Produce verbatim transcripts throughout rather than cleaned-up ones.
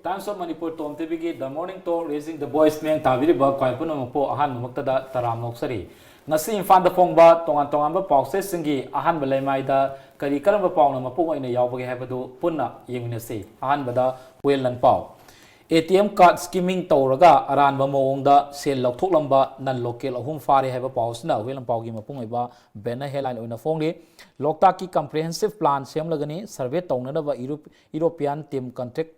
Times of Manipur Tom ꯇꯤꯚꯤꯒꯤ The Morning Talk Raising the Voice ꯃꯤꯠꯌꯦꯡ ꯇꯥꯕꯤꯔꯤꯕ ꯈ꯭ꯋꯥꯏ ꯄꯨꯝꯅꯃꯛꯄꯨ ꯑꯍꯥꯟꯕꯃꯛꯇꯗ ꯇꯔꯥꯝꯅ ꯑꯣꯛꯆꯔꯤ꯫ ꯉꯁꯤ ꯏꯝꯐꯥꯜꯗ ꯐꯣꯡꯕ ꯇꯣꯉꯥꯟ ꯇꯣꯉꯥꯟꯕ ꯄꯥꯎꯆꯦꯁꯤꯡꯒꯤ ꯑꯍꯥꯟꯕ ꯂꯩꯃꯥꯏꯗ ꯀꯔꯤ ꯀꯔꯝꯕ ꯄꯥꯎꯅ ꯃꯄꯨꯡ ꯑꯣꯏꯅ ꯌꯥꯎꯕꯒꯦ ꯍꯥꯏꯕꯗꯨ ꯄꯨꯟꯅ ꯌꯦꯡꯃꯤꯟꯅꯁꯤ꯫ ꯑꯍꯥꯟꯕꯗ Huiyen Lanpao. A T M card ꯁ꯭ꯀꯤꯃꯤꯡ ꯇꯧꯔꯒ ꯑꯔꯥꯟꯕ ꯃꯑꯣꯡꯗ ꯁꯦꯜ ꯂꯧꯊꯣꯛꯂꯝꯕ ꯅꯟ ꯂꯣꯀꯦꯜ ꯑꯍꯨꯝ ꯐꯥꯔꯦ ꯍꯥꯏꯕ ꯄꯥꯎ ꯑꯁꯤꯅ ꯍꯨꯌꯦꯟ ꯂꯟꯄꯥꯎꯒꯤ ꯃꯄꯨꯡ ꯑꯣꯏꯕ ꯕꯦꯅꯔ ꯍꯦꯗꯂꯥꯏꯟ ꯑꯣꯏꯅ ꯐꯣꯡꯂꯤ꯫ ꯂꯣꯛꯇꯥꯛꯀꯤ ꯀꯝꯄ꯭ꯔꯤꯍꯦꯟꯁꯤꯞ ꯄ꯭ꯂꯥꯟ ꯁꯦꯝꯂꯒꯅꯤ, ꯁꯔꯚꯦ ꯇꯧꯅꯅꯕ Europe-, European team contact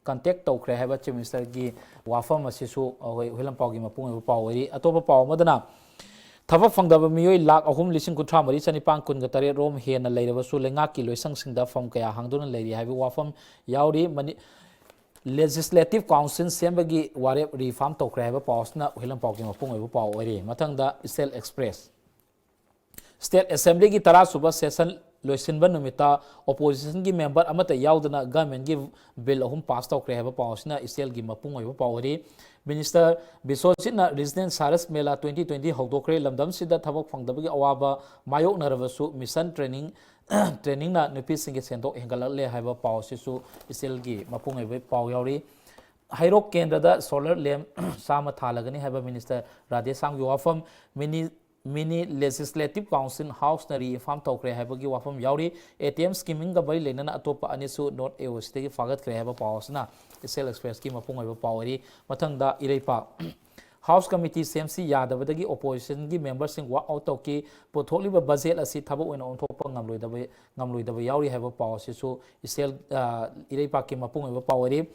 contact ꯇꯧꯈ꯭ꯔꯦ ꯍꯥꯏꯕ ꯆꯤꯐ ꯃꯤꯅꯤꯁꯇꯔꯒꯤ ꯋꯥꯐꯝ ꯑꯁꯤꯁꯨ ꯑꯩꯈꯣꯏ ꯍꯨꯌꯦꯟ ꯂꯟꯄꯥꯎꯒꯤ ꯃꯄꯨꯡ ꯑꯣꯏꯕ ꯄꯥꯎ ꯑꯣꯏꯔꯤ꯫ ꯑꯇꯣꯞꯄ ꯄꯥꯎ ꯑꯃꯗꯅ, ꯊꯕꯛ ꯐꯪꯗꯕ ꯃꯤꯑꯣꯏ ꯂꯥꯈ ꯑꯍꯨꯝ ꯂꯤꯁꯤꯡ ꯀꯨꯟꯊ꯭ꯔꯥ ꯃꯔꯤ ꯆꯅꯤꯄꯥꯟ ꯀꯨꯟꯒ ꯇꯔꯦꯠ ꯔꯣꯝ ꯍꯦꯟꯅ ꯂꯩꯔꯕꯁꯨ ꯂꯩꯉꯥꯛꯀꯤ ꯂꯣꯏꯁꯪꯁꯤꯡꯗ ꯐꯝ ꯀꯌꯥ ꯍꯥꯡꯗꯨꯅ ꯂꯩꯔꯤ ꯍꯥꯏꯕ ꯋꯥꯐꯝ ꯌꯥꯎꯔꯤ꯫ ꯃꯅꯤ-, ꯂꯦꯖꯤꯁꯂꯦꯇꯤꯚ ꯀꯥꯎꯟꯁꯤꯜ ꯁꯦꯝꯕꯒꯤ ꯋꯥꯔꯦꯞ ꯔꯤꯐꯥꯔꯝ ꯇꯧꯈ꯭ꯔꯦ ꯍꯥꯏꯕ ꯄꯥꯎ ꯑꯁꯤꯅ ꯍꯨꯌꯦꯟ ꯂꯟꯄꯥꯎꯒꯤ ꯃꯄꯨꯡ ꯑꯣꯏꯕ ꯄꯥꯎ ꯑꯣꯏꯔꯤ꯫ ꯃꯊꯪꯗ ꯏꯆꯦꯜ ꯑꯦꯛꯁꯄ꯭ꯔꯦꯁ꯫ ꯁ꯭ꯇꯦꯠ ꯑꯦꯁꯦꯝꯕ꯭ꯂꯤꯒꯤ ꯇꯔꯥꯁꯨꯕ ꯁꯦꯁꯟ ꯂꯣꯏꯁꯤꯟꯕ ꯅꯨꯃꯤꯠꯇ ꯑꯣꯄꯣꯖꯤꯁꯟꯒꯤ ꯃꯦꯝꯕꯔ ꯑꯃꯠꯇ ꯌꯥꯎꯗꯅ ꯒꯚꯔꯟꯃꯦꯟꯠꯀꯤ ꯕꯤꯜ ꯑꯍꯨꯝ ꯄꯥꯁ ꯇꯧꯈ꯭ꯔꯦ ꯍꯥꯏꯕ ꯄꯥꯎ ꯑꯁꯤꯅ ꯏꯆꯦꯜꯒꯤ ꯃꯄꯨꯡ ꯑꯣꯏꯕ ꯄꯥꯎ ꯑꯣꯏꯔꯤ꯫ ꯃꯤꯅꯤꯁꯇꯔ ꯕꯤꯁ꯭ꯋꯖꯤꯠꯅ ꯔꯤꯖꯅꯦꯜ ꯁꯥꯏꯔꯁ ꯃꯦꯂꯥ ꯇ꯭ꯋꯦꯟꯇꯤ ꯇ꯭ꯋꯦꯟꯇꯤ ꯍꯧꯗꯣꯛꯈ꯭ꯔꯦ꯫ ꯂꯝꯗꯝꯁꯤꯗ ꯊꯕꯛ ꯐꯪꯗꯕꯒꯤ ꯑꯋꯥꯕ ꯃꯥꯌꯣꯛꯅꯔꯕꯁꯨ ꯃꯤꯁꯟ ꯇ꯭ꯔꯦꯅꯤꯡ, ꯇ꯭ꯔꯦꯅꯤꯡꯅ ꯅꯨꯄꯤꯁꯤꯡꯒꯤ ꯁꯦꯟꯊꯣꯛ ꯍꯦꯟꯒꯠꯂꯛꯂꯦ ꯍꯥꯏꯕ ꯄꯥꯎ ꯑꯁꯤꯁꯨ ꯏꯆꯦꯜꯒꯤ ꯃꯄꯨꯡ ꯑꯣꯏꯕ ꯄꯥꯎ ꯌꯥꯎꯔꯤ꯫ ꯍꯩꯔꯣꯛ ꯀꯦꯟꯗ꯭ꯔꯗ ꯁꯣꯂꯔ ꯂꯦꯝꯞ ꯆꯥꯝꯃ ꯊꯥꯜꯂꯒꯅꯤ ꯍꯥꯏꯕ ꯃꯤꯅꯤꯁꯇꯔ ꯔꯥꯙꯦꯁ꯭ꯌꯥꯝꯒꯤ ꯋꯥꯐꯝ꯫ ꯃꯤꯅꯤ ꯃꯤꯅꯤ ꯂꯦꯖꯤꯁꯂꯦꯇꯤꯚ ꯀꯥꯎꯟꯁꯤꯜ ꯍꯥꯎꯁꯅ ꯔꯤꯐꯥꯔꯝ ꯇꯧꯈ꯭ꯔꯦ ꯍꯥꯏꯕꯒꯤ ꯋꯥꯐꯝ ꯌꯥꯎꯔꯤ꯫ ꯑꯦ ꯇꯤ ꯑꯦꯝ ꯁ꯭ꯀꯤꯃꯤꯡꯒ ꯃꯔꯤ ꯂꯩꯅꯅ ꯑꯇꯣꯞꯄ ꯑꯅꯤꯁꯨ ꯅꯣꯔꯠ ꯑꯦ ꯑꯣ ꯁꯤꯗꯒꯤ ꯐꯥꯒꯠꯈ꯭ꯔꯦ ꯍꯥꯏꯕ ꯄꯥꯎ ꯑꯁꯤꯅ ꯏꯆꯦꯜ ꯑꯦꯛꯁꯄ꯭ꯔꯦꯁꯀꯤ ꯃꯄꯨꯡ ꯑꯣꯏꯕ ꯄꯥꯎ ꯑꯣꯏꯔꯤ꯫ ꯃꯊꯪꯗ ꯏꯔꯩꯄꯥꯛ꯫ ꯍꯥꯎꯁ ꯀꯃꯤꯇꯤ ꯁꯦꯝꯁꯤ ꯌꯥꯗꯕꯗꯒꯤ ꯑꯣꯄꯣꯖꯤꯁꯟꯒꯤ ꯃꯦꯝꯕꯔꯁꯤꯡ ꯋꯥꯛ ꯑꯥꯎꯠ ꯇꯧꯈꯤ꯫ ꯄꯨꯊꯣꯛꯂꯤꯕ ꯕꯖꯦꯠ ꯑꯁꯤ ꯊꯕꯛ ꯑꯣꯏꯅ ꯑꯣꯟꯊꯣꯛꯄ ꯉꯝꯂꯣꯏꯗꯕ, ꯉꯝꯂꯣꯏꯗꯕ ꯌꯥꯎꯔꯤ ꯍꯥꯏꯕ ꯄꯥꯎ ꯑꯁꯤꯁꯨ ꯏꯆꯦꯜ, ꯑ, ꯏꯔꯩꯄꯥꯛꯀꯤ ꯃꯄꯨꯡ ꯑꯣꯏꯕ ꯄꯥꯎ ꯑꯣꯏꯔꯤ꯫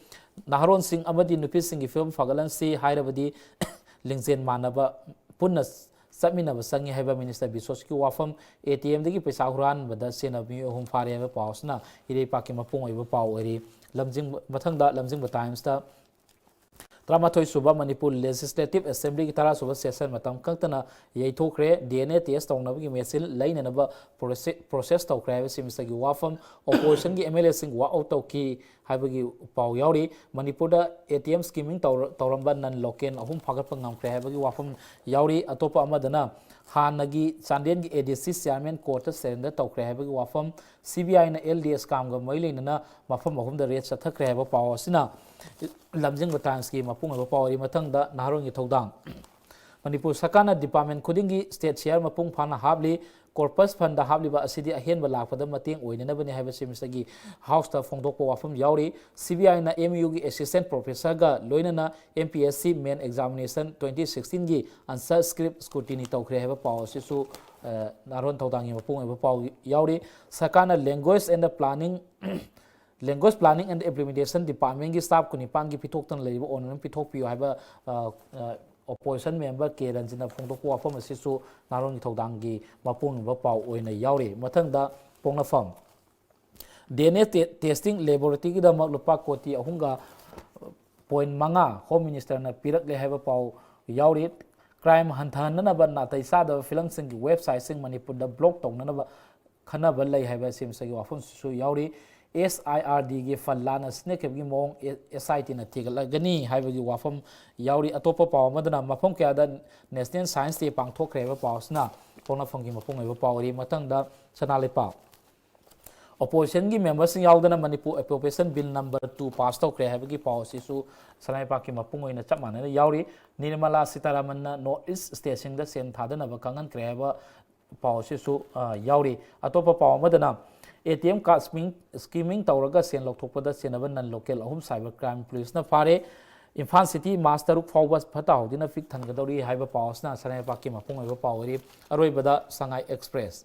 ꯅꯍꯥꯔꯣꯟꯁꯤꯡ ꯑꯃꯗꯤ ꯅꯨꯄꯤꯁꯤꯡꯒꯤ ꯐꯤꯕꯝ ꯐꯒꯠꯍꯟꯁꯤ ꯍꯥꯏꯔꯕꯗꯤ ꯂꯤꯡꯖꯦꯜ ꯃꯥꯟꯅꯕ ꯄꯨꯟꯅ ꯆꯠꯃꯤꯟꯅꯕ ꯆꯪꯉꯤ ꯍꯥꯏꯕ ꯃꯤꯅꯤꯁꯇꯔ ꯕꯤꯁ꯭ꯋꯖꯤꯠꯀꯤ ꯋꯥꯐꯝ꯫ ꯑꯦ ꯇꯤ ꯑꯦꯝꯗꯒꯤ ꯄꯩꯁꯥ ꯍꯨꯔꯥꯟꯕꯗ ꯁꯤꯖꯤꯟꯅꯕ ꯃꯤꯑꯣꯏ ꯑꯍꯨꯝ ꯐꯥꯔꯦ ꯍꯥꯏꯕ ꯄꯥꯎ ꯑꯁꯤꯅ ꯏꯔꯩꯄꯥꯛꯀꯤ ꯃꯄꯨꯡ ꯑꯣꯏꯕ ꯄꯥꯎ ꯑꯣꯏꯔꯤ꯫ ꯂꯝꯖꯤꯡꯕ, ꯃꯊꯪꯗ ꯂꯝꯖꯤꯡꯕ ꯇꯥꯏꯝꯁꯇ, ꯇꯔꯥꯃꯥꯊꯣꯏ ꯁꯨꯕ ꯃꯅꯤꯄꯨꯔ ꯂꯦꯖꯤꯁꯂꯦꯇꯤꯚ ꯑꯦꯁꯦꯝꯕ꯭ꯂꯤꯒꯤ ꯇꯔꯥ ꯁꯨꯕ ꯁꯦꯁꯟ ꯃꯇꯝ ꯀꯛꯇꯅ ꯌꯩꯊꯣꯛꯈ꯭ꯔꯦ꯫ ꯗꯤ ꯑꯦꯟ ꯑꯦ ꯇꯦꯁ ꯇꯧꯅꯕꯒꯤ ꯃꯦꯆꯤꯟ ꯂꯩꯅꯅꯕ ꯄ꯭ꯔꯣꯁꯦ-, ꯄ꯭ꯔꯣꯁꯦꯁ ꯇꯧꯈ꯭ꯔꯦ ꯍꯥꯏꯕ ꯆꯤꯐ ꯃꯤꯅꯤꯁꯇꯔꯒꯤ ꯋꯥꯐꯝ꯫ ꯑꯣꯄꯣꯖꯤꯁꯟꯒꯤ ꯑꯦꯝ ꯑꯦꯜ ꯑꯦꯁꯤꯡ ꯋꯥꯛ ꯑꯥꯎꯠ ꯇꯧꯈꯤ ꯍꯥꯏꯕꯒꯤ ꯄꯥꯎ ꯌꯥꯎꯔꯤ꯫ ꯃꯅꯤꯄꯨꯔꯗ ꯑꯦ ꯇꯤ ꯑꯦꯝ ꯁ꯭ꯀꯤꯃꯤꯡ ꯇꯧꯔ-, ꯇꯧꯔꯝꯕ ꯅꯟ ꯂꯣꯀꯦꯜ ꯑꯍꯨꯝ ꯐꯥꯒꯠꯄ ꯉꯝꯈ꯭ꯔꯦ ꯍꯥꯏꯕꯒꯤ ꯋꯥꯐꯝ ꯌꯥꯎꯔꯤ꯫ ꯑꯇꯣꯞꯄ ꯑꯃꯗꯅ ꯍꯥꯟꯅꯒꯤ ꯆꯥꯟꯗꯦꯜꯒꯤ ꯑꯦ ꯗꯤ ꯁꯤ ꯆꯤꯌꯥꯔꯃꯦꯟ ꯀꯣꯔꯠꯇ ꯁꯔꯦꯟꯗꯔ ꯇꯧꯈ꯭ꯔꯦ ꯍꯥꯏꯕꯒꯤ ꯋꯥꯐꯝ꯫ ꯁꯤ ꯕꯤ ꯑꯥꯏꯅ ꯑꯦꯜ ꯗꯤ ꯑꯦꯁ ꯀꯥꯝꯒ ꯃꯔꯤ ꯂꯩꯅꯅ ꯃꯐꯝ ꯑꯍꯨꯝꯗ ꯔꯦꯗ ꯆꯠꯊꯈ꯭ꯔꯦ ꯍꯥꯏꯕ ꯄꯥꯎ ꯑꯁꯤꯅ ꯂꯝꯖꯤꯡꯕ ꯇꯥꯏꯝꯁꯀꯤ ꯃꯄꯨꯡ ꯑꯣꯏꯕ ꯄꯥꯎ ꯑꯣꯏꯔꯤ꯫ ꯃꯊꯪꯗ ꯅꯍꯥꯔꯣꯜꯒꯤ ꯊꯧꯗꯥꯡ꯫ ꯃꯅꯤꯄꯨꯔ ꯁꯔꯀꯥꯔꯅ ꯗꯤꯄꯥꯔꯠꯃꯦꯟ ꯈꯨꯗꯤꯡꯒꯤ ꯁ꯭ꯇꯦꯠ ꯁꯤꯌꯥꯔ ꯃꯄꯨꯡ ꯐꯥꯅ ꯍꯥꯞꯂꯤ꯫ ꯀꯣꯔꯄꯁ ꯐꯟꯗ ꯍꯥꯞꯂꯤꯕ ꯑꯁꯤꯗꯤ ꯑꯍꯦꯟꯕ ꯂꯥꯛꯄꯗ ꯃꯇꯦꯡ ꯑꯣꯏꯅꯅꯕꯅꯤ ꯍꯥꯏꯕꯁꯤꯃꯁꯨ ꯍꯥꯎꯁꯇ ꯐꯣꯡꯗꯣꯛꯄ ꯋꯥꯐꯝ ꯌꯥꯎꯔꯤ꯫ ꯁꯤ ꯕꯤ ꯑꯥꯏꯅ ꯑꯦꯝ ꯌꯨꯒꯤ ꯑꯦꯁꯤꯁꯇꯦꯟ ꯄ꯭ꯔꯣꯐꯦꯁꯔꯒ ꯂꯣꯏꯅꯅ ꯑꯦꯝ ꯄꯤ ꯑꯦꯁ ꯁꯤ ꯃꯦꯟ ꯑꯦꯛꯖꯥꯃꯤꯅꯦꯁꯟ ꯇ꯭ꯋꯦꯟꯇꯤ ꯁꯤꯛꯁꯇꯤꯟꯒꯤ ꯑꯟꯁꯔ ꯁ꯭ꯀ꯭ꯔꯤꯞ ꯁ꯭ꯀ꯭ꯔꯨꯇꯤꯅꯤ ꯇꯧꯈ꯭ꯔꯦ ꯍꯥꯏꯕ ꯄꯥꯎ ꯑꯁꯤꯁꯨ, ꯑ, ꯅꯍꯥꯔꯣꯜ ꯊꯧꯗꯥꯡꯒꯤ ꯃꯄꯨꯡ ꯑꯣꯏꯕ ꯄꯥꯎ ꯌꯥꯎꯔꯤ꯫ ꯁꯔꯀꯥꯔꯅ language and planning Language Planning and Implementation Departmentꯀꯤ staff ꯀꯨꯟꯅꯤꯄꯥꯟꯒꯤ ꯄꯤꯊꯣꯛꯇꯅ ꯂꯩꯔꯤꯕ ꯑꯣꯅꯔꯦꯟ ꯄꯤꯊꯣꯛꯄꯤꯌꯨ ꯍꯥꯏꯕ, ꯑ, ꯑ, opposition member ꯀꯦ ꯔꯟꯖꯤꯠꯅ ꯐꯣꯡꯗꯣꯛꯄ ꯋꯥꯐꯝ ꯑꯁꯤꯁꯨ ꯅꯍꯥꯔꯣꯜꯒꯤ ꯊꯧꯗꯥꯡꯒꯤ ꯃꯄꯨꯡ ꯑꯣꯏꯕ ꯄꯥꯎ ꯑꯣꯏꯅ ꯌꯥꯎꯔꯤ꯫ ꯃꯊꯪꯗ ꯄꯣꯛꯅꯐꯝ꯫ ꯗꯤ ꯑꯦꯟ ꯑꯦ ꯇꯦ-, testing laboratoryꯒꯤꯗꯃꯛ ꯂꯨꯄꯥ ꯀꯣꯇꯤ ꯑꯍꯨꯝꯒ ꯄꯣꯏꯟ ꯃꯉꯥ Home Ministerꯅ ꯄꯤꯔꯛꯂꯦ ꯍꯥꯏꯕ ꯄꯥꯎ ꯌꯥꯎꯔꯤ꯫ Crime ꯍꯟꯊꯍꯟꯅꯅꯕ ꯅꯥꯇꯩ ꯆꯥꯗꯕ ꯐꯤꯂꯝꯁꯤꯡꯒꯤ websiteꯁꯤꯡ ꯃꯅꯤꯄꯨꯔꯗ block ꯇꯧꯅꯅꯕ ꯈꯟꯅꯕ ꯂꯩ ꯍꯥꯏꯕ ꯑꯁꯤꯃꯁꯨ ꯋꯥꯐꯝꯁꯤꯁꯨ ꯌꯥꯎꯔꯤ꯫ ꯑꯦꯁ ꯑꯥꯏ ꯑꯥꯔ ꯗꯤꯒꯤ fund ꯂꯥꯟꯅ ꯁꯤꯖꯤꯟꯅꯈꯤꯕꯒꯤ ꯃꯑꯣꯡ ꯑꯦ-, ꯑꯦꯁ ꯑꯥꯏ ꯇꯤꯅ ꯊꯤꯒꯠꯂꯒꯅꯤ ꯍꯥꯏꯕꯒꯤ ꯋꯥꯐꯝ ꯌꯥꯎꯔꯤ꯫ ꯑꯇꯣꯞꯄ ꯄꯥꯎ ꯑꯃꯗꯅ ꯃꯐꯝ ꯀꯌꯥꯗ National Science Day ꯄꯥꯡꯊꯣꯛꯈ꯭ꯔꯦ ꯍꯥꯏꯕ ꯄꯥꯎ ꯑꯁꯤꯅ ꯄꯣꯛꯅꯐꯝꯒꯤ ꯃꯄꯨꯡ ꯑꯣꯏꯕ ꯄꯥꯎ ꯑꯣꯏꯔꯤ꯫ ꯃꯊꯪꯗ ꯁꯅꯥ ꯂꯩꯄꯥꯛ꯫ Oppositionꯒꯤ memberꯁꯤꯡ ꯌꯥꯎꯗꯅ Manipur Appropriation Bill number two pass ꯇꯧꯈ꯭ꯔꯦ ꯍꯥꯏꯕꯒꯤ ꯄꯥꯎ ꯑꯁꯤꯁꯨ ꯁꯅꯥ ꯂꯩꯄꯥꯛꯀꯤ ꯃꯄꯨꯡ ꯑꯣꯏꯅ ꯆꯞ ꯃꯥꯟꯅꯅ ꯌꯥꯎꯔꯤ꯫ ꯅꯤꯔꯃꯂꯥ ꯁꯤꯇꯥꯔꯥꯃꯟꯅ North East stateꯁꯤꯡꯗ ꯁꯦꯟ ꯊꯥꯗꯅꯕ ꯈꯪꯍꯟꯈ꯭ꯔꯦ ꯍꯥꯏꯕ ꯄꯥꯎ ꯑꯁꯤꯁꯨ, ꯑ, ꯌꯥꯎꯔꯤ꯫ ꯑꯇꯣꯞꯄ ꯄꯥꯎ ꯑꯃꯗꯅ, A T M card skimming, skimming ꯇꯧꯔꯒ ꯁꯦꯟ ꯂꯧꯊꯣꯛꯄꯗ ꯆꯦꯟꯅꯕ non local ꯑꯍꯨꯝ cyber crime policeꯅ ꯐꯥꯔꯦ꯫ ꯏꯝꯐꯥꯜ city March ꯇꯔꯨꯛ ꯐꯥꯎꯕ ꯐꯠꯇ ꯍꯥꯎꯗꯤꯅ ꯄꯤꯛ ꯊꯟꯒꯗꯧꯔꯤ ꯍꯥꯏꯕ ꯄꯥꯎ ꯑꯁꯤꯅ ꯁꯅꯥ ꯂꯩꯄꯥꯛꯀꯤ ꯃꯄꯨꯡ ꯑꯣꯏꯕ ꯄꯥꯎ ꯑꯣꯏꯔꯤ꯫ ꯑꯔꯣꯏꯕꯗ ꯁꯉꯥꯏ Express꯫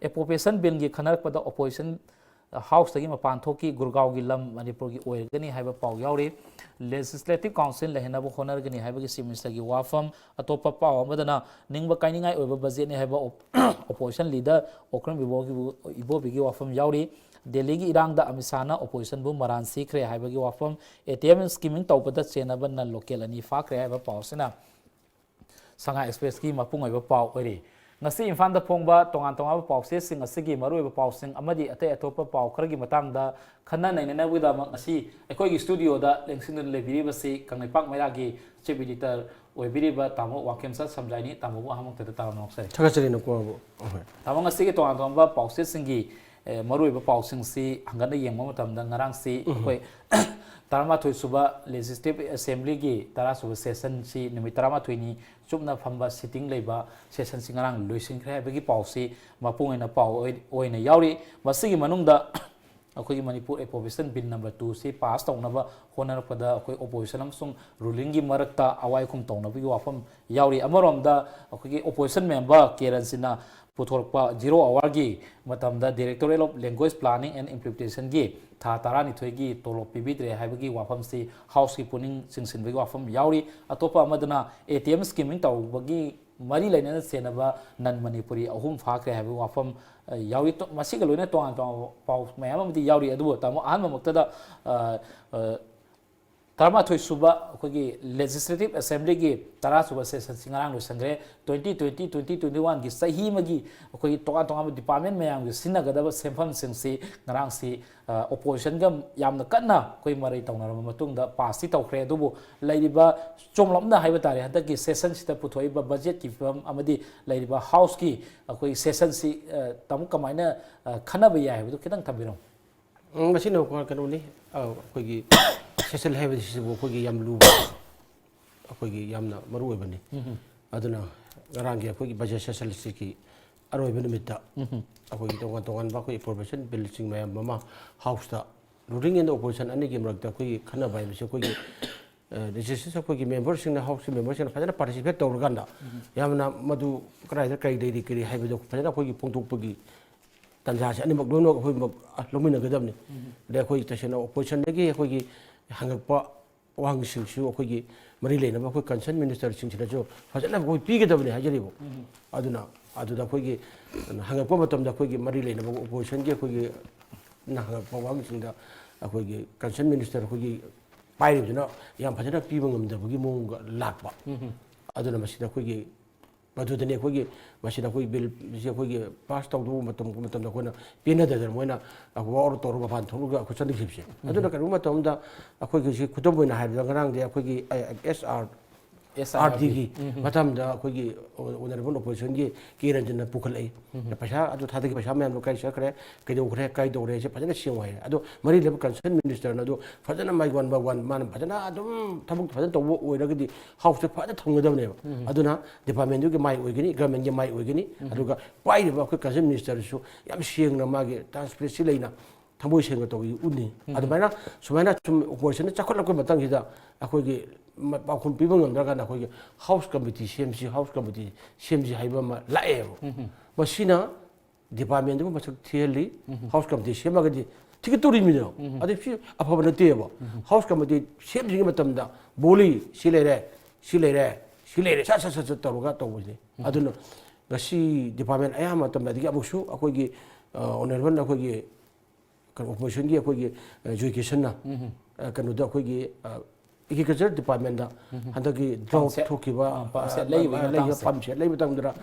Appropriation Billꯒꯤ ꯈꯟꯅꯔꯛꯄꯗ opposition Houseꯇꯒꯤ ꯃꯄꯥꯟ ꯊꯣꯛꯈꯤ꯫ ꯒꯨꯔꯒꯥꯎꯒꯤ ꯂꯝ ꯃꯅꯤꯄꯨꯔꯒꯤ ꯑꯣꯏꯔꯒꯅꯤ ꯍꯥꯏꯕ ꯄꯥꯎ ꯌꯥꯎꯔꯤ꯫ Legislative Council ꯂꯩꯍꯟꯅꯕ ꯍꯣꯠꯅꯔꯒꯅꯤ ꯍꯥꯏꯕꯒꯤ Chief Ministerꯒꯤ ꯋꯥꯐꯝ꯫ ꯑꯇꯣꯞꯄ ꯄꯥꯎ ꯑꯃꯗꯅ ꯅꯤꯡꯕ ꯀꯥꯏꯅꯤꯡꯉꯥꯏ ꯑꯣꯏꯕ budgetꯅꯤ ꯍꯥꯏꯕ op-, opposition leader ꯑꯣꯀ꯭ꯔꯝ ꯏꯕꯣꯕꯤꯒꯤ, ꯏꯕꯣꯕꯤꯒꯤ ꯋꯥꯐꯝ ꯌꯥꯎꯔꯤ꯫ ꯗꯦꯜꯂꯤꯒꯤ ꯏꯔꯥꯡꯗ ꯑꯃꯤꯠ ꯁꯥꯍꯅ oppositionꯕꯨ ꯃꯔꯥꯟ ꯁꯤꯈ꯭ꯔꯦ ꯍꯥꯏꯕꯒꯤ ꯋꯥꯐꯝ꯫ ꯑꯦ ꯇꯤ ꯑꯦꯝ skimming ꯇꯧꯕꯗ ꯆꯦꯟꯅꯕ non local ꯑꯅꯤ ꯐꯥꯈ꯭ꯔꯦ ꯍꯥꯏꯕ ꯄꯥꯎ ꯑꯁꯤꯅ ꯁꯉꯥꯏ Expressꯀꯤ ꯃꯄꯨꯡ ꯑꯣꯏꯕ ꯄꯥꯎ ꯑꯣꯏꯔꯤ꯫ ꯉꯁꯤ ꯏꯝꯐꯥꯜꯗ ꯐꯣꯡꯕ ꯇꯣꯉꯥꯟ ꯇꯣꯉꯥꯟꯕ ꯄꯥꯎꯆꯦꯁꯤꯡ ꯑꯁꯤꯒꯤ ꯃꯔꯨꯑꯣꯏꯕ ꯄꯥꯎꯁꯤꯡ ꯑꯃꯗꯤ ꯑꯇꯩ ꯑꯇꯣꯞꯄ ꯄꯥꯎ ꯈꯔꯒꯤ ꯃꯇꯥꯡꯗ ꯈꯟꯅ ꯅꯩꯅꯅꯕꯒꯤꯗꯃꯛ ꯉꯁꯤ ꯑꯩꯈꯣꯏꯒꯤ studioꯗ ꯂꯦꯡꯁꯤꯟꯗꯨꯅ ꯂꯩꯕꯤꯔꯤꯕꯁꯤ ꯀꯪꯂꯩꯄꯥꯛ ꯃꯩꯔꯥꯒꯤ chief editor ꯑꯣꯏꯕꯤꯔꯤꯕ ꯇꯥꯃꯣ ꯋꯥꯡꯈꯦꯝꯆꯠ ꯁꯝꯖꯥꯏꯅꯤ꯫ ꯇꯥꯃꯣꯕꯨ ꯑꯍꯥꯟꯕꯃꯛꯇꯗ ꯇꯥꯃꯣ ꯅꯣꯛꯆꯔꯤ꯫ ꯊꯥꯒꯠꯆꯔꯤ ꯅꯀꯣ ꯑꯕꯨ꯫ ꯑꯍꯣꯏ꯫ ꯇꯥꯃꯣ, ꯉꯁꯤꯒꯤ ꯇꯣꯉꯥꯟ ꯇꯣꯉꯥꯟꯕ ꯄꯥꯎꯆꯦꯁꯤꯡꯒꯤ, ꯑꯦ, ꯃꯔꯨꯑꯣꯏꯕ ꯄꯥꯎꯁꯤꯡꯁꯤ ꯍꯪꯒꯠꯅ ꯌꯦꯡꯕ ꯃꯇꯝꯗ ꯉꯔꯥꯡꯁꯤ ꯎꯝ꯫ ꯑꯩꯈꯣꯏ ꯇꯔꯥꯃꯥꯊꯣꯏ ꯁꯨꯕ Legislative Assembly ꯒꯤ ꯇꯔꯥ ꯁꯨꯕ session ꯁꯤ ꯅꯨꯃꯤꯠ ꯇꯔꯥꯃꯥꯊꯣꯏꯅꯤ ꯆꯨꯞꯅ ꯐꯝꯕ sitting ꯂꯩꯕ session ꯁꯤ ꯉꯔꯥꯡ ꯂꯣꯏꯁꯤꯟꯈ꯭ꯔꯦ ꯍꯥꯏꯕꯒꯤ ꯄꯥꯎꯁꯤ ꯃꯄꯨꯡ ꯑꯣꯏꯅ ꯄꯥꯎ ꯑꯣꯏ-, ꯑꯣꯏꯅ ꯌꯥꯎꯔꯤ꯫ ꯃꯁꯤꯒꯤ ꯃꯅꯨꯡꯗ ꯑꯩꯈꯣꯏꯒꯤ Manipur Appropriation Bill number two ꯁꯤ pass ꯇꯧꯅꯕ ꯍꯣꯠꯅꯔꯛꯄꯗ ꯑꯩꯈꯣꯏ opposition ꯑꯃꯁꯨꯡ ruling ꯒꯤ ꯃꯔꯛꯇ ꯑꯋꯥꯏ ꯑꯈꯨꯝ ꯇꯧꯅꯕꯒꯤ ꯋꯥꯐꯝ ꯌꯥꯎꯔꯤ꯫ ꯑꯃꯔꯣꯝꯗ ꯑꯩꯈꯣꯏꯒꯤ opposition member ꯀꯦ ꯔꯟꯖꯤꯠꯅ ꯄꯨꯊꯣꯔꯛꯄ zero hour ꯒꯤ ꯃꯇꯝꯗ Directorate of Language Planning and Implementation ꯒꯤ ꯊꯥ ꯇꯔꯥꯅꯤꯊꯣꯏꯒꯤ ꯇꯣꯂꯣꯞ ꯄꯤꯕꯤꯗ꯭ꯔꯦ ꯍꯥꯏꯕꯒꯤ ꯋꯥꯐꯝꯁꯤ House ꯀꯤ ꯄꯨꯛꯅꯤꯡ ꯆꯤꯡꯁꯤꯟꯕꯒꯤ ꯋꯥꯐꯝ ꯌꯥꯎꯔꯤ꯫ ꯑꯇꯣꯞꯄ ꯑꯃꯗꯅ A T M scheming ꯇꯧꯕꯒꯤ ꯃꯔꯤ ꯂꯩꯅꯅ ꯆꯦꯟꯅꯕ non ꯃꯅꯤꯄꯨꯔꯤ ꯑꯍꯨꯝ ꯐꯥꯈ꯭ꯔꯦ ꯍꯥꯏꯕꯒꯤ ꯋꯥꯐꯝ, ꯑ, ꯌꯥꯎꯔꯤ꯫ ꯇꯣ-, ꯃꯁꯤꯒ ꯂꯣꯏꯅꯅ ꯇꯣꯉꯥꯟ ꯇꯣꯉꯥꯟꯕ ꯄꯥꯎ ꯃꯌꯥꯝ ꯑꯃꯗꯤ ꯌꯥꯎꯔꯤ꯫ ꯑꯗꯨꯕꯨ ꯇꯥꯃꯣ, ꯑꯍꯥꯟꯕꯃꯛꯇꯗ, ꯑ, ꯑ, ꯇꯔꯥꯃꯥꯊꯣꯏ ꯁꯨꯕ ꯑꯩꯈꯣꯏꯒꯤ Legislative Assembly ꯒꯤ ꯇꯔꯥ ꯁꯨꯕ session ꯁꯤ ꯉꯔꯥꯡ ꯂꯣꯏꯁꯟꯈ꯭ꯔꯦ꯫ Twenty twenty, twenty twenty-one ꯒꯤ ꯆꯍꯤ ꯑꯃꯒꯤ ꯑꯩꯈꯣꯏꯒꯤ ꯇꯣꯉꯥꯟ ꯇꯣꯉꯥꯟꯕ department ꯃꯌꯥꯝꯒꯤ ꯁꯤꯖꯤꯟꯅꯒꯗꯕ ꯁꯦꯟꯐꯝꯁꯤꯡꯁꯤ ꯉꯔꯥꯡꯁꯤ, ꯑ, opposition ꯒ ꯌꯥꯝꯅ ꯀꯟꯅ ꯑꯩꯈꯣꯏ ꯃꯔꯩ ꯇꯧꯅꯔꯕ ꯃꯇꯨꯡꯗ pass ꯇꯤ ꯇꯧꯈ꯭ꯔꯦ꯫ ꯑꯗꯨꯕꯨ ꯂꯩꯔꯤꯕ, ꯆꯣꯝꯂꯞꯅ ꯍꯥꯏꯕ ꯇꯥꯔꯦ, ꯍꯟꯗꯛꯀꯤ session ꯁꯤꯗ ꯄꯨꯊꯣꯛꯏꯕ budget ꯀꯤ ꯐꯤꯕꯝ ꯑꯃꯗꯤ ꯂꯩꯔꯤꯕ House ꯀꯤ ꯑꯩꯈꯣꯏ session ꯁꯤ, ꯑ, ꯇꯥꯃꯣ, ꯀꯃꯥꯏꯅ, ꯑ, ꯈꯟꯅꯕ ꯌꯥꯏ ꯍꯥꯏꯕꯗꯨ ꯈꯤꯇꯪ ꯊꯝꯕꯤꯔꯝꯃꯨ꯫ ꯎꯝ, ꯃꯁꯤꯅ ꯀꯩꯅꯣꯅꯤ, ꯑ, ꯑꯩꯈꯣꯏꯒꯤ session ꯍꯥꯏꯕꯁꯤꯕꯨ ꯑꯩꯈꯣꯏꯒꯤ ꯌꯥꯝ ꯂꯨꯕ, ꯑꯩꯈꯣꯏꯒꯤ ꯌꯥꯝꯅ ꯃꯔꯨ ꯑꯣꯏꯕꯅꯤ꯫ ꯑꯗꯨꯅ ꯉꯔꯥꯡꯒꯤ ꯑꯩꯈꯣꯏꯒꯤ budget session ꯁꯤꯒꯤ ꯑꯔꯣꯏꯕ ꯅꯨꯃꯤꯠꯇ ꯑꯩꯈꯣꯏꯒꯤ ꯇꯣꯉꯥꯟ ꯇꯣꯉꯥꯟꯕ ꯑꯩꯈꯣꯏ appropriation bill ꯁꯤꯡ ꯃꯌꯥꯝ ꯑꯃ House ꯇ ruling and opposition ꯑꯅꯤꯒꯤ ꯃꯔꯛꯇ ꯑꯩꯈꯣꯏꯒꯤ ꯈꯟꯅꯕ ꯍꯥꯏꯕꯁꯤ ꯑꯩꯈꯣꯏꯒꯤ, ꯑ, legislation ꯑꯩꯈꯣꯏꯒꯤ member ꯁꯤꯡꯅ, House ꯀꯤ member ꯁꯤꯡꯅ ꯐꯖꯅ participate ꯇꯧꯔꯀꯥꯟꯗ ꯌꯥꯝꯅ ꯃꯗꯨ ꯀꯗꯥꯏꯗ ꯀꯔꯤ ꯂꯩꯔꯤ ꯀꯔꯤ ꯍꯥꯏꯕꯗꯣ ꯐꯖꯅ ꯑꯩꯈꯣꯏꯒꯤ ꯐꯣꯡꯗꯣꯛꯄꯒꯤ ꯇꯥꯟꯖꯥꯁꯦ ꯑꯅꯤꯃꯛ ꯂꯣꯏꯅꯃꯛ ꯑꯩꯈꯣꯏꯃꯛ, ꯑ, ꯂꯧꯃꯤꯟꯅꯒꯗꯕꯅꯤ꯫ ꯑꯗꯩ ꯑꯩꯈꯣꯏ ꯇꯁꯦꯡꯅ opposition ꯗꯒꯤ ꯑꯩꯈꯣꯏꯒꯤ ꯍꯪꯉꯛꯄ ꯋꯥꯍꯪꯁꯤꯡꯁꯨ ꯑꯩꯈꯣꯏꯒꯤ ꯃꯔꯤ ꯂꯩꯅꯕ ꯑꯩꯈꯣꯏ concerned minister ꯁꯤꯡꯁꯤꯗꯁꯨ ꯐꯖꯅ ꯑꯩꯈꯣꯏ ꯄꯤꯒꯗꯕꯅꯤ ꯍꯥꯏꯖꯔꯤꯕ꯫ ꯑꯗꯨꯅ ꯑꯗꯨꯗ ꯑꯩꯈꯣꯏꯒꯤ ꯍꯪꯉꯛꯄ ꯃꯇꯝꯗ ꯑꯩꯈꯣꯏꯒꯤ ꯃꯔꯤ ꯂꯩꯅꯕ opposition ꯒꯤ ꯑꯩꯈꯣꯏꯒꯤ ꯅ ꯍꯪꯉꯛꯄ ꯋꯥꯍꯪꯁꯤꯡꯗ ꯑꯩꯈꯣꯏꯒꯤ concerned minister ꯑꯩꯈꯣꯏꯒꯤ ꯄꯥꯏꯔꯤꯕꯗꯨꯅ ꯌꯥꯝ ꯐꯖꯅ ꯄꯤꯕ ꯉꯝꯗꯕꯒꯤ ꯃꯑꯣꯡꯒ ꯂꯥꯛꯄ꯫ ꯑꯗꯨꯅ ꯃꯁꯤꯗ ꯑꯩꯈꯣꯏꯒꯤ ꯃꯗꯨꯗꯅꯤ ꯑꯩꯈꯣꯏꯒꯤ, ꯃꯁꯤꯗ ꯑꯩꯈꯣꯏ bill ꯁꯤ ꯑꯩꯈꯣꯏꯒꯤ pass ꯇꯧꯗꯧꯕ ꯃꯇꯝ, ꯃꯇꯝꯗ ꯑꯩꯈꯣꯏꯅ ꯄꯦꯟꯅꯗꯗꯅ ꯃꯣꯏꯅ walk out ꯇꯧꯔꯒ ꯃꯄꯥꯟ ꯊꯣꯛꯂꯒ ꯑꯩꯈꯣꯏ ꯆꯠꯅꯈꯤꯕꯁꯦ꯫ ꯑꯗꯨꯅ ꯀꯔꯤꯒꯨꯝꯕ ꯃꯇꯝꯗ ꯑꯩꯈꯣꯏꯒꯤ ꯍꯧꯖꯤꯛ ꯈꯨꯗꯝ ꯑꯣꯏꯅ ꯍꯥꯏꯔꯕꯗ ꯉꯔꯥꯡꯗꯤ ꯑꯩꯈꯣꯏꯒꯤ, ꯑ, S R ꯑꯦꯁ ꯑꯥꯏ ꯑꯥꯔ ꯗꯤꯒꯤ ꯃꯇꯝꯗ ꯑꯩꯈꯣꯏꯒꯤ ꯑꯣꯅꯔꯦꯕꯜ ꯑꯣꯄꯣꯖꯤꯁꯟꯒꯤ ꯀꯦ ꯔꯟꯖꯟꯅ ꯄꯨꯈꯠꯂꯛꯏ꯫ ꯄꯩꯁꯥ ꯑꯗꯨ ꯊꯥꯗꯈꯤ, ꯄꯩꯁꯥ ꯃꯌꯥꯝꯗꯣ ꯀꯥꯏ ꯆꯠꯈ꯭ꯔꯦ, ꯀꯩꯗꯧꯈ꯭ꯔꯦ, ꯀꯥꯏ ꯇꯧꯔꯦ, ꯁꯤ ꯐꯖꯅ ꯁꯦꯝꯃꯣ ꯍꯥꯏꯔꯦ꯫ ꯑꯗꯣ ꯃꯔꯤ ꯂꯩꯕ ꯀꯟꯁꯔꯟ ꯃꯤꯅꯤꯁꯇꯔꯅ ꯑꯗꯨ ꯐꯖꯅ ꯃꯥꯏ ꯋꯥꯟ ꯕꯥꯏ ꯋꯥꯟ ꯃꯥꯅ ꯐꯖꯅ ꯑꯗꯨꯝ ꯊꯕꯛ ꯐꯖꯅ ꯇꯧꯕ ꯑꯣꯏꯔꯒꯗꯤ ꯍꯥꯎꯁꯇ ꯐꯖꯅ ꯊꯝꯒꯗꯕꯅꯦꯕ꯫ ꯑꯗꯨꯅ ꯗꯤꯄꯥꯔꯠꯃꯦꯟꯗꯨꯒꯤ ꯃꯥꯏ ꯑꯣꯏꯒꯅꯤ, ꯒꯚꯔꯟꯃꯦꯟꯒꯤ ꯃꯥꯏ ꯑꯣꯏꯒꯅꯤ꯫ ꯑꯗꯨꯒ ꯄꯥꯏꯔꯤꯕ ꯑꯩꯈꯣꯏ ꯀꯟꯁꯔꯟ ꯃꯤꯅꯤꯁꯇꯔꯁꯨ ꯌꯥꯝ ꯁꯦꯡꯅ ꯃꯥꯒꯤ ꯇ꯭ꯔꯥꯟꯁꯄꯦꯔꯦꯟꯁꯤ ꯂꯩꯅ ꯊꯃꯣꯏ ꯁꯦꯡꯅ ꯇꯧꯕꯤ ꯎꯠꯅꯤ꯫ ꯑꯗꯨꯃꯥꯏꯅ ꯁꯨꯃꯥꯏꯅ ꯁꯨꯝ ꯑꯣꯄꯣꯖꯤꯁꯟꯅ ꯆꯥꯎꯈꯠꯂꯛꯄ ꯃꯇꯥꯡꯁꯤꯗ ꯑꯩꯈꯣꯏꯒꯤ ꯃ-, ꯄꯥꯎꯈꯨꯝ ꯄꯤꯕ ꯉꯝꯗ꯭ꯔꯀꯥꯟꯗ ꯑꯩꯈꯣꯏꯒꯤ ꯍꯥꯎꯁ ꯀꯃꯤꯇꯤ ꯁꯦꯝꯁꯤ, ꯍꯥꯎꯁ ꯀꯃꯤꯇꯤ ꯁꯦꯝꯁꯤ ꯍꯥꯏꯕ ꯑꯃ ꯂꯥꯛꯑꯦꯕ꯫ ꯃꯁꯤꯅ ꯗꯤꯄꯥꯔꯠꯃꯦꯟꯗꯨꯕꯨ ꯃꯁꯛ ꯊꯤꯍꯜꯂꯤ꯫ House committee ꯁꯦꯝꯃꯒꯗꯤ ꯊꯤꯒꯠꯇꯣꯔꯤꯃꯤꯗꯣ꯫ ꯑꯗꯩ ꯁꯤ ꯑꯐꯕ ꯅꯠꯇꯦꯕ꯫ ꯍꯥꯎꯁ ꯀꯃꯤꯇꯤ ꯁꯦꯝꯗ꯭ꯔꯤꯉꯩ ꯃꯇꯝꯗ ꯕꯣꯂꯤ ꯁꯤ ꯂꯩꯔꯦ, ꯁꯤ ꯂꯩꯔꯦ, ꯁꯤ ꯂꯩꯔꯦ, ꯁꯠ ꯁꯠ ꯁꯠ ꯁꯠ ꯇꯧꯔꯒ ꯇꯧꯕꯁꯤꯅꯤ꯫ ꯑꯗꯨꯅ ꯉꯁꯤ ꯗꯤꯄꯥꯔꯠꯃꯦꯟ ꯑꯌꯥꯝꯕ ꯃꯇꯝꯗ, ꯑꯗꯒꯤ ꯑꯃꯨꯛꯁꯨ ꯑꯩꯈꯣꯏꯒꯤ, ꯑ, ꯑꯣꯅꯔꯦꯕꯜ ꯑꯩꯈꯣꯏꯒꯤ ꯀꯩꯅꯣ, ꯑꯣꯄꯣꯖꯤꯁꯟꯒꯤ ꯑꯩꯈꯣꯏꯒꯤ, ꯑ, ꯖꯣꯏ ꯀꯤꯁꯟꯅ, ꯑ, ꯀꯩꯅꯣꯗ ꯑꯩꯈꯣꯏꯒꯤ, ꯑ, ꯑꯦꯒ꯭ꯔꯤꯀꯜꯆꯔ ꯗꯤꯄꯥꯔꯠꯃꯦꯟꯗ ꯍꯟꯗꯛꯀꯤ ꯗ꯭ꯔꯥꯎꯠ ꯄꯥꯝꯁꯦꯠ, ꯊꯣꯛꯈꯤꯕ, ꯑ, ꯄꯥꯝꯁꯦꯠ ꯑ, ꯂꯩꯕꯒꯤ ꯂꯩꯕ ꯃꯇꯥꯡꯁꯦ꯫ ꯄꯥꯝꯁꯦꯠ ꯂꯩꯕ ꯃꯇꯝꯗꯨꯗ,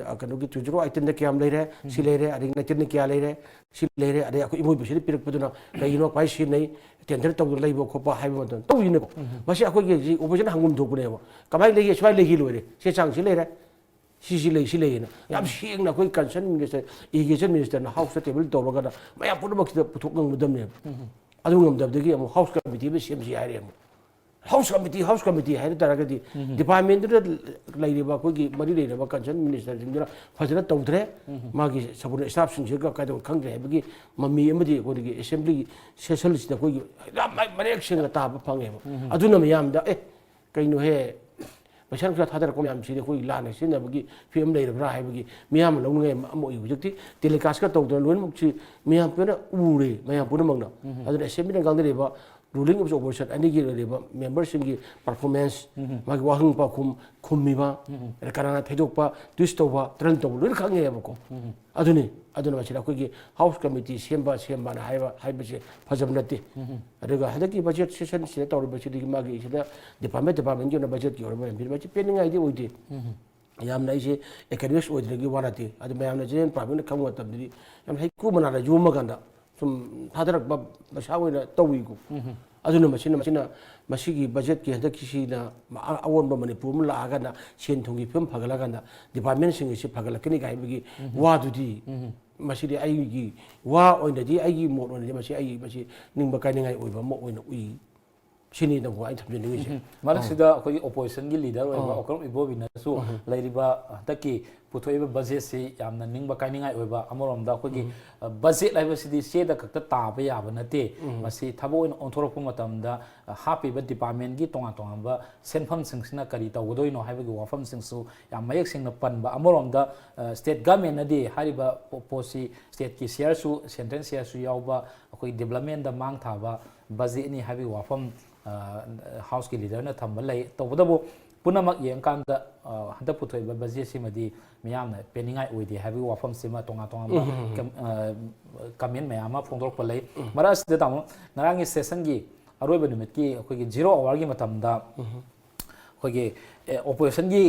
ꯑ, ꯀꯩꯅꯣꯒꯤ ꯇꯨ ꯖꯤꯔꯣ ꯑꯩꯠꯇꯤꯟꯗ ꯀꯌꯥꯝ ꯂꯩꯔꯦ, ꯁꯤ ꯂꯩꯔꯦ, ꯑꯗꯒꯤ ꯅꯥꯏꯟꯇꯤꯟꯗ ꯀꯌꯥ ꯂꯩꯔꯦ, ꯁꯤ ꯂꯩꯔꯦ, ꯑꯗꯩ ꯑꯩꯈꯣꯏ ꯏꯃꯣꯏꯕꯤꯁꯤꯗ ꯄꯤꯔꯛꯄꯗꯨꯅ ꯀꯩꯒꯤꯅꯣ ꯈ꯭ꯋꯥꯏ ꯁꯤꯖꯤꯟꯅꯩ, ꯇꯦꯟꯗꯔ ꯇꯧꯗꯅ ꯂꯩꯕ ꯈꯣꯠꯄ ꯍꯥꯏꯕ ꯃꯇꯝꯗ ꯇꯧꯔꯤꯅꯀꯣ꯫ ꯃꯁꯤ ꯑꯩꯈꯣꯏꯒꯤ ꯍꯧꯖꯤꯛ ꯑꯣꯄꯣꯖꯤꯁꯟ ꯍꯪꯐꯝ ꯊꯣꯛꯄꯅꯦꯕ꯫ ꯀꯃꯥꯏꯅ ꯂꯩꯒꯦ? ꯁꯨꯃꯥꯏꯅ ꯂꯩꯈꯤ ꯂꯣꯏꯔꯦ꯫ ꯆꯦ ꯆꯥꯡꯁꯤ ꯂꯩꯔꯦ꯫ ꯁꯤꯁꯤ ꯂꯩ, ꯁꯤ ꯂꯩꯌꯦꯅ ꯌꯥꯝ ꯁꯦꯡꯅ ꯑꯩꯈꯣꯏ ꯀꯟꯁꯔꯟ ꯃꯤꯅꯤꯁꯇꯔ, ꯏꯔꯤꯒꯦꯁꯟ ꯃꯤꯅꯤꯁꯇꯔꯅ ꯍꯥꯎꯁꯇ ꯇꯦꯕꯜ ꯇꯧꯔꯒꯅ ꯃꯌꯥꯝ ꯄꯨꯝꯅꯃꯛꯁꯤꯗ ꯄꯨꯊꯣꯛ ꯉꯝꯒꯗꯕꯅꯦꯕ꯫ ꯑꯗꯨ ꯉꯝꯗꯕꯗꯒꯤ ꯑꯃꯨꯛ ꯍꯥꯎꯁ ꯀꯃꯤꯇꯤ ꯑꯃ ꯁꯦꯝꯁꯤ ꯍꯥꯏꯔꯦ ꯑꯃꯨꯛ꯫ ꯍꯥꯎꯁ ꯀꯃꯤꯇꯤ, ꯍꯥꯎꯁ ꯀꯃꯤꯇꯤ ꯍꯥꯏꯔ ꯇꯥꯔꯒꯗꯤ ꯗꯤꯄꯥꯔꯠꯃꯦꯟꯗꯨꯗ ꯂꯩꯔꯤꯕ ꯑꯩꯈꯣꯏꯒꯤ ꯃꯔꯤ ꯂꯩꯅꯕ ꯀꯟꯁꯔꯟ ꯃꯤꯅꯤꯁꯇꯔꯁꯤꯡꯗꯨꯅ ꯐꯖꯅ ꯇꯧꯗ꯭ꯔꯦ, ꯃꯥꯒꯤ ꯁꯕꯣꯔꯗꯤꯅꯦꯠ ꯁ꯭ꯇꯥꯐꯁꯤꯡꯁꯤꯒ ꯀꯩꯗꯧ ꯈꯪꯗ꯭ꯔꯦ ꯍꯥꯏꯕꯒꯤ ꯃꯃꯤ ꯑꯃꯗꯤ ꯑꯩꯈꯣꯏꯒꯤ ꯑꯦꯁꯦꯝꯕ꯭ꯂꯤꯒꯤ ꯁꯦꯁꯟꯁꯤꯗ ꯑꯩꯈꯣꯏꯒꯤ ꯌꯥꯝ ꯃ-, ꯃꯔꯌꯦꯛ ꯁꯦꯡꯅ ꯇꯥꯕ ꯐꯪꯉꯦꯕ꯫ ꯑꯗꯨꯅ ꯃꯌꯥꯝꯗ, "ꯑꯦ, ꯀꯩꯅꯣꯍꯦ, ꯄꯩꯁꯥ ꯅꯨꯡꯁꯥ ꯊꯥꯗꯔꯛꯄ ꯃꯌꯥꯝꯁꯤꯗꯤ ꯑꯩꯈꯣꯏ ꯂꯥꯟꯅ ꯁꯤꯖꯤꯟꯅꯕꯒꯤ ꯐꯤꯕꯝ ꯂꯩꯔꯕ꯭ꯔꯥ?" ꯍꯥꯏꯕꯒꯤ ꯃꯤꯌꯥꯝꯅ ꯂꯧꯅꯤꯡꯉꯥꯏ ꯑꯃ ꯑꯣꯏ꯫ ꯍꯧꯖꯤꯛꯇꯤ ꯇꯦꯂꯤꯀꯥꯁꯀ ꯇꯧꯗꯅ ꯂꯣꯏꯅꯃꯛꯁꯤ ꯃꯌꯥꯝ ꯄꯨꯝꯅ ꯎꯔꯦ, ꯃꯌꯥꯝ ꯄꯨꯝꯅꯃꯛꯅ꯫ ꯑꯗꯨꯅ ꯑꯦꯁꯦꯝꯕ꯭ꯂꯤꯅ ꯉꯥꯡꯅꯔꯤꯕ, ꯔꯨꯂꯤꯡ ꯑꯣꯐ ꯑꯣꯄꯣꯖꯤꯁꯟ ꯑꯅꯤꯒꯤ ꯂꯩꯔꯤꯕ ꯃꯦꯝꯕꯔꯁꯤꯡꯒꯤ ꯄꯔꯐꯣꯔꯃꯦꯟꯁ, ꯃꯥꯒꯤ ꯋꯥꯍꯪ ꯄꯥꯎꯈꯨꯝ ꯈꯨꯝꯃꯤꯕ, ꯑꯗ ꯀꯅꯥꯅ ꯊꯩꯗꯣꯛꯄ, ꯇ꯭ꯋꯤꯁ ꯇꯧꯕ, ꯇꯔꯟ ꯇꯧꯕ ꯂꯣꯏꯅ ꯈꯪꯉꯦꯕꯀꯣ꯫ ꯑꯗꯨꯅꯤ, ꯑꯗꯨꯅ ꯃꯁꯤꯗ ꯑꯩꯈꯣꯏꯒꯤ ꯍꯥꯎꯁ ꯀꯃꯤꯇꯤ ꯁꯦꯝꯕ, ꯁꯦꯝꯕꯅ ꯍꯥꯏꯕ, ꯍꯥꯏꯕꯁꯦ ꯐꯖꯕ ꯅꯠꯇꯦ꯫ ꯑꯗꯨꯒ ꯍꯟꯗꯛꯀꯤ ꯕꯖꯦꯠ ꯁꯦꯁꯟꯁꯤꯗ ꯇꯧꯔꯤꯕꯁꯤꯗꯒꯤ ꯃꯥꯒꯤ ꯁꯤꯗ ꯗꯤꯄꯥꯔꯠꯃꯦꯟ, ꯗꯤꯄꯥꯔꯠꯃꯦꯟꯒꯤ ꯑꯣꯏꯅ ꯕꯖꯦꯠꯀꯤ ꯑꯣꯏꯕ ꯃꯌꯥꯝꯁꯤ ꯃꯁꯤ ꯄꯦꯟꯅꯤꯡꯉꯥꯏꯗꯤ ꯑꯣꯏꯗꯦ꯫ ꯌꯥꯝꯅ ꯑꯩꯁꯦ ꯑꯦꯀꯥꯗꯦꯃꯤꯛꯁ ꯑꯣꯏꯗ꯭ꯔꯒꯤ ꯋꯥ ꯅꯠꯇꯦ꯫ ꯑꯗꯨ ꯃꯌꯥꯝꯅ ꯖꯦꯅꯔꯦꯜ ꯄꯕ꯭ꯂꯤꯛꯅ ꯈꯪꯕ ꯃꯇꯝꯗꯗꯤ ꯌꯥꯝ ꯍꯩꯀ꯭ꯔꯨ ꯃꯅꯥꯗ ꯌꯣꯝꯃꯀꯥꯟꯗ ꯁꯨꯝ ꯊꯥꯗꯔꯛꯄ ꯄꯩꯁꯥ ꯑꯣꯏꯅ ꯇꯧꯏꯀꯣ꯫ ꯑꯗꯨꯅ ꯃꯁꯤꯅ ꯃꯁꯤꯅ ꯃꯁꯤꯒꯤ ꯕꯖꯦꯠꯀꯤ ꯍꯟꯗꯛꯀꯤꯁꯤꯅ ꯑ- ꯑꯑꯣꯟꯕ ꯃꯅꯤꯄꯨꯔ ꯑꯃ ꯂꯥꯛꯑꯀꯥꯟꯗ ꯁꯦꯟ ꯊꯨꯝꯒꯤ ꯐꯤꯕꯝ ꯐꯒꯠꯂꯀꯥꯟꯗ ꯗꯤꯄꯥꯔꯠꯃꯦꯟꯁꯤꯡ ꯑꯁꯤ ꯐꯒꯠꯂꯛꯀꯅꯤ ꯀꯥꯏ ꯍꯥꯏꯕꯒꯤ ꯋꯥꯗꯨꯗꯤ ꯃꯁꯤꯗꯤ ꯑꯩꯒꯤ ꯋꯥ ꯑꯣꯏꯅꯗꯤ, ꯑꯩꯒꯤ ꯃꯣꯠ ꯑꯣꯏꯅꯗꯤ ꯃꯁꯤ ꯑꯩ ꯃꯁꯤ ꯅꯤꯡꯕ ꯀꯥꯏꯅꯤꯡꯉꯥꯏ ꯑꯣꯏꯕ ꯑꯃ ꯑꯣꯏꯅ ꯎꯏ꯫ ꯁꯤꯅꯤꯗꯀꯣ ꯑꯩꯅ ꯊꯝꯖꯅꯤꯡꯉꯤꯁꯦ꯫ ꯎꯝ꯫ ꯃꯔꯛꯁꯤꯗ ꯑꯩꯈꯣꯏꯒꯤ ꯑꯣꯄꯣꯖꯤꯁꯟꯒꯤ ꯂꯤꯗꯔ ꯑꯣꯏꯕ ꯑꯥ꯫ ꯑꯣꯀ꯭ꯔꯝ ꯏꯕꯣꯕꯤꯅꯁꯨ ꯎꯝ꯫ ꯂꯩꯔꯤꯕ ꯍꯟꯗꯛꯀꯤ ꯄꯨꯊꯣꯛꯏꯕ ꯕꯖꯦꯠꯁꯤ ꯌꯥꯝꯅ ꯅꯤꯡꯕ ꯀꯥꯏꯅꯤꯡꯉꯥꯏ ꯑꯣꯏꯕ, ꯑꯃꯔꯣꯝꯗ ꯑꯩꯈꯣꯏꯒꯤ, ꯎꯝ꯫ ꯑ, ꯕꯖꯦꯠ ꯍꯥꯏꯕꯁꯤꯗꯤ ꯆꯦꯗ ꯈꯛꯇ ꯇꯥꯕ ꯌꯥꯕ ꯅꯠꯇꯦ꯫ ꯎꯝ꯫ ꯃꯁꯤ ꯊꯕꯛ ꯑꯣꯏꯅ ꯑꯣꯟꯊꯣꯔꯛꯄ ꯃꯇꯝꯗ, ꯑ, ꯍꯥꯞꯄꯤꯕ ꯗꯤꯄꯥꯔꯠꯃꯦꯟꯒꯤ ꯇꯣꯉꯥꯟ ꯇꯣꯉꯥꯟꯕ ꯁꯦꯟꯐꯝꯁꯤꯡꯁꯤꯅ ꯀꯔꯤ ꯇꯧꯒꯗꯣꯏꯅꯣ ꯍꯥꯏꯕꯒꯤ ꯋꯥꯐꯝꯁꯤꯡꯁꯨ ꯌꯥꯝ ꯃꯌꯦꯛ ꯁꯦꯡꯅ ꯄꯟꯕ꯫ ꯑꯃꯔꯣꯝꯗ, ꯑ, ꯁ꯭ꯇꯦꯠ ꯒꯃꯦꯟꯅꯗꯤ ꯍꯥꯏꯔꯤꯕ ꯄꯣ-, ꯄꯣꯠꯁꯤ ꯁ꯭ꯇꯦꯠꯀꯤ ꯁꯤꯌꯔꯁꯨ, ꯁꯦꯟꯇ꯭ꯔꯦꯜ ꯁꯤꯌꯔꯁꯨ ꯌꯥꯎꯕ, ꯑꯩꯈꯣꯏ ꯗꯤꯕ꯭ꯂꯞꯃꯦꯟꯗ ꯃꯥꯡ ꯊꯥꯕ ꯕꯖꯦꯠꯅꯤ ꯍꯥꯏꯕꯒꯤ ꯋꯥꯐꯝ, ꯑ, ꯍꯥꯎꯁꯀꯤ ꯂꯤꯗꯔꯅ ꯊꯝꯕ ꯂꯩ꯫ ꯇꯧꯕꯇꯕꯨ ꯄꯨꯝꯅꯃꯛ ꯌꯦꯡꯀꯥꯟꯗ, ꯑ, ꯍꯟꯗꯛ ꯄꯨꯊꯣꯛꯏꯕ ꯕꯖꯦꯠꯁꯤꯃꯗꯤ ꯃꯤꯌꯥꯝꯅ ꯄꯦꯟꯅꯤꯡꯉꯥꯏ ꯑꯣꯏꯗꯦ ꯍꯥꯏꯕꯒꯤ ꯋꯥꯐꯝꯁꯤꯃ ꯇꯣꯉꯥꯟ ꯇꯣꯉꯥꯟꯕ ꯎꯝ, ꯎꯝ, ꯎꯝ꯫ ꯀꯝ-, ꯑ, ꯀꯃꯦꯟ ꯃꯌꯥꯝ ꯑꯃ ꯐꯣꯡꯗꯣꯔꯛꯄ ꯂꯩ꯫ ꯎꯝ꯫ ꯃꯔꯛ ꯑꯁꯤꯗ ꯇꯥꯃꯣ, ꯉꯔꯥꯡꯒꯤ ꯁꯦꯁꯟꯒꯤ ꯑꯔꯣꯏꯕ ꯅꯨꯃꯤꯠꯀꯤ ꯑꯩꯈꯣꯏꯒꯤ ꯖꯤꯔꯣ ꯑꯋꯥꯔꯒꯤ ꯃꯇꯝꯗ ꯎꯝ꯫ ꯑꯩꯈꯣꯏꯒꯤ, ꯑꯦ, ꯑꯣꯄꯣꯖꯤꯁꯟꯒꯤ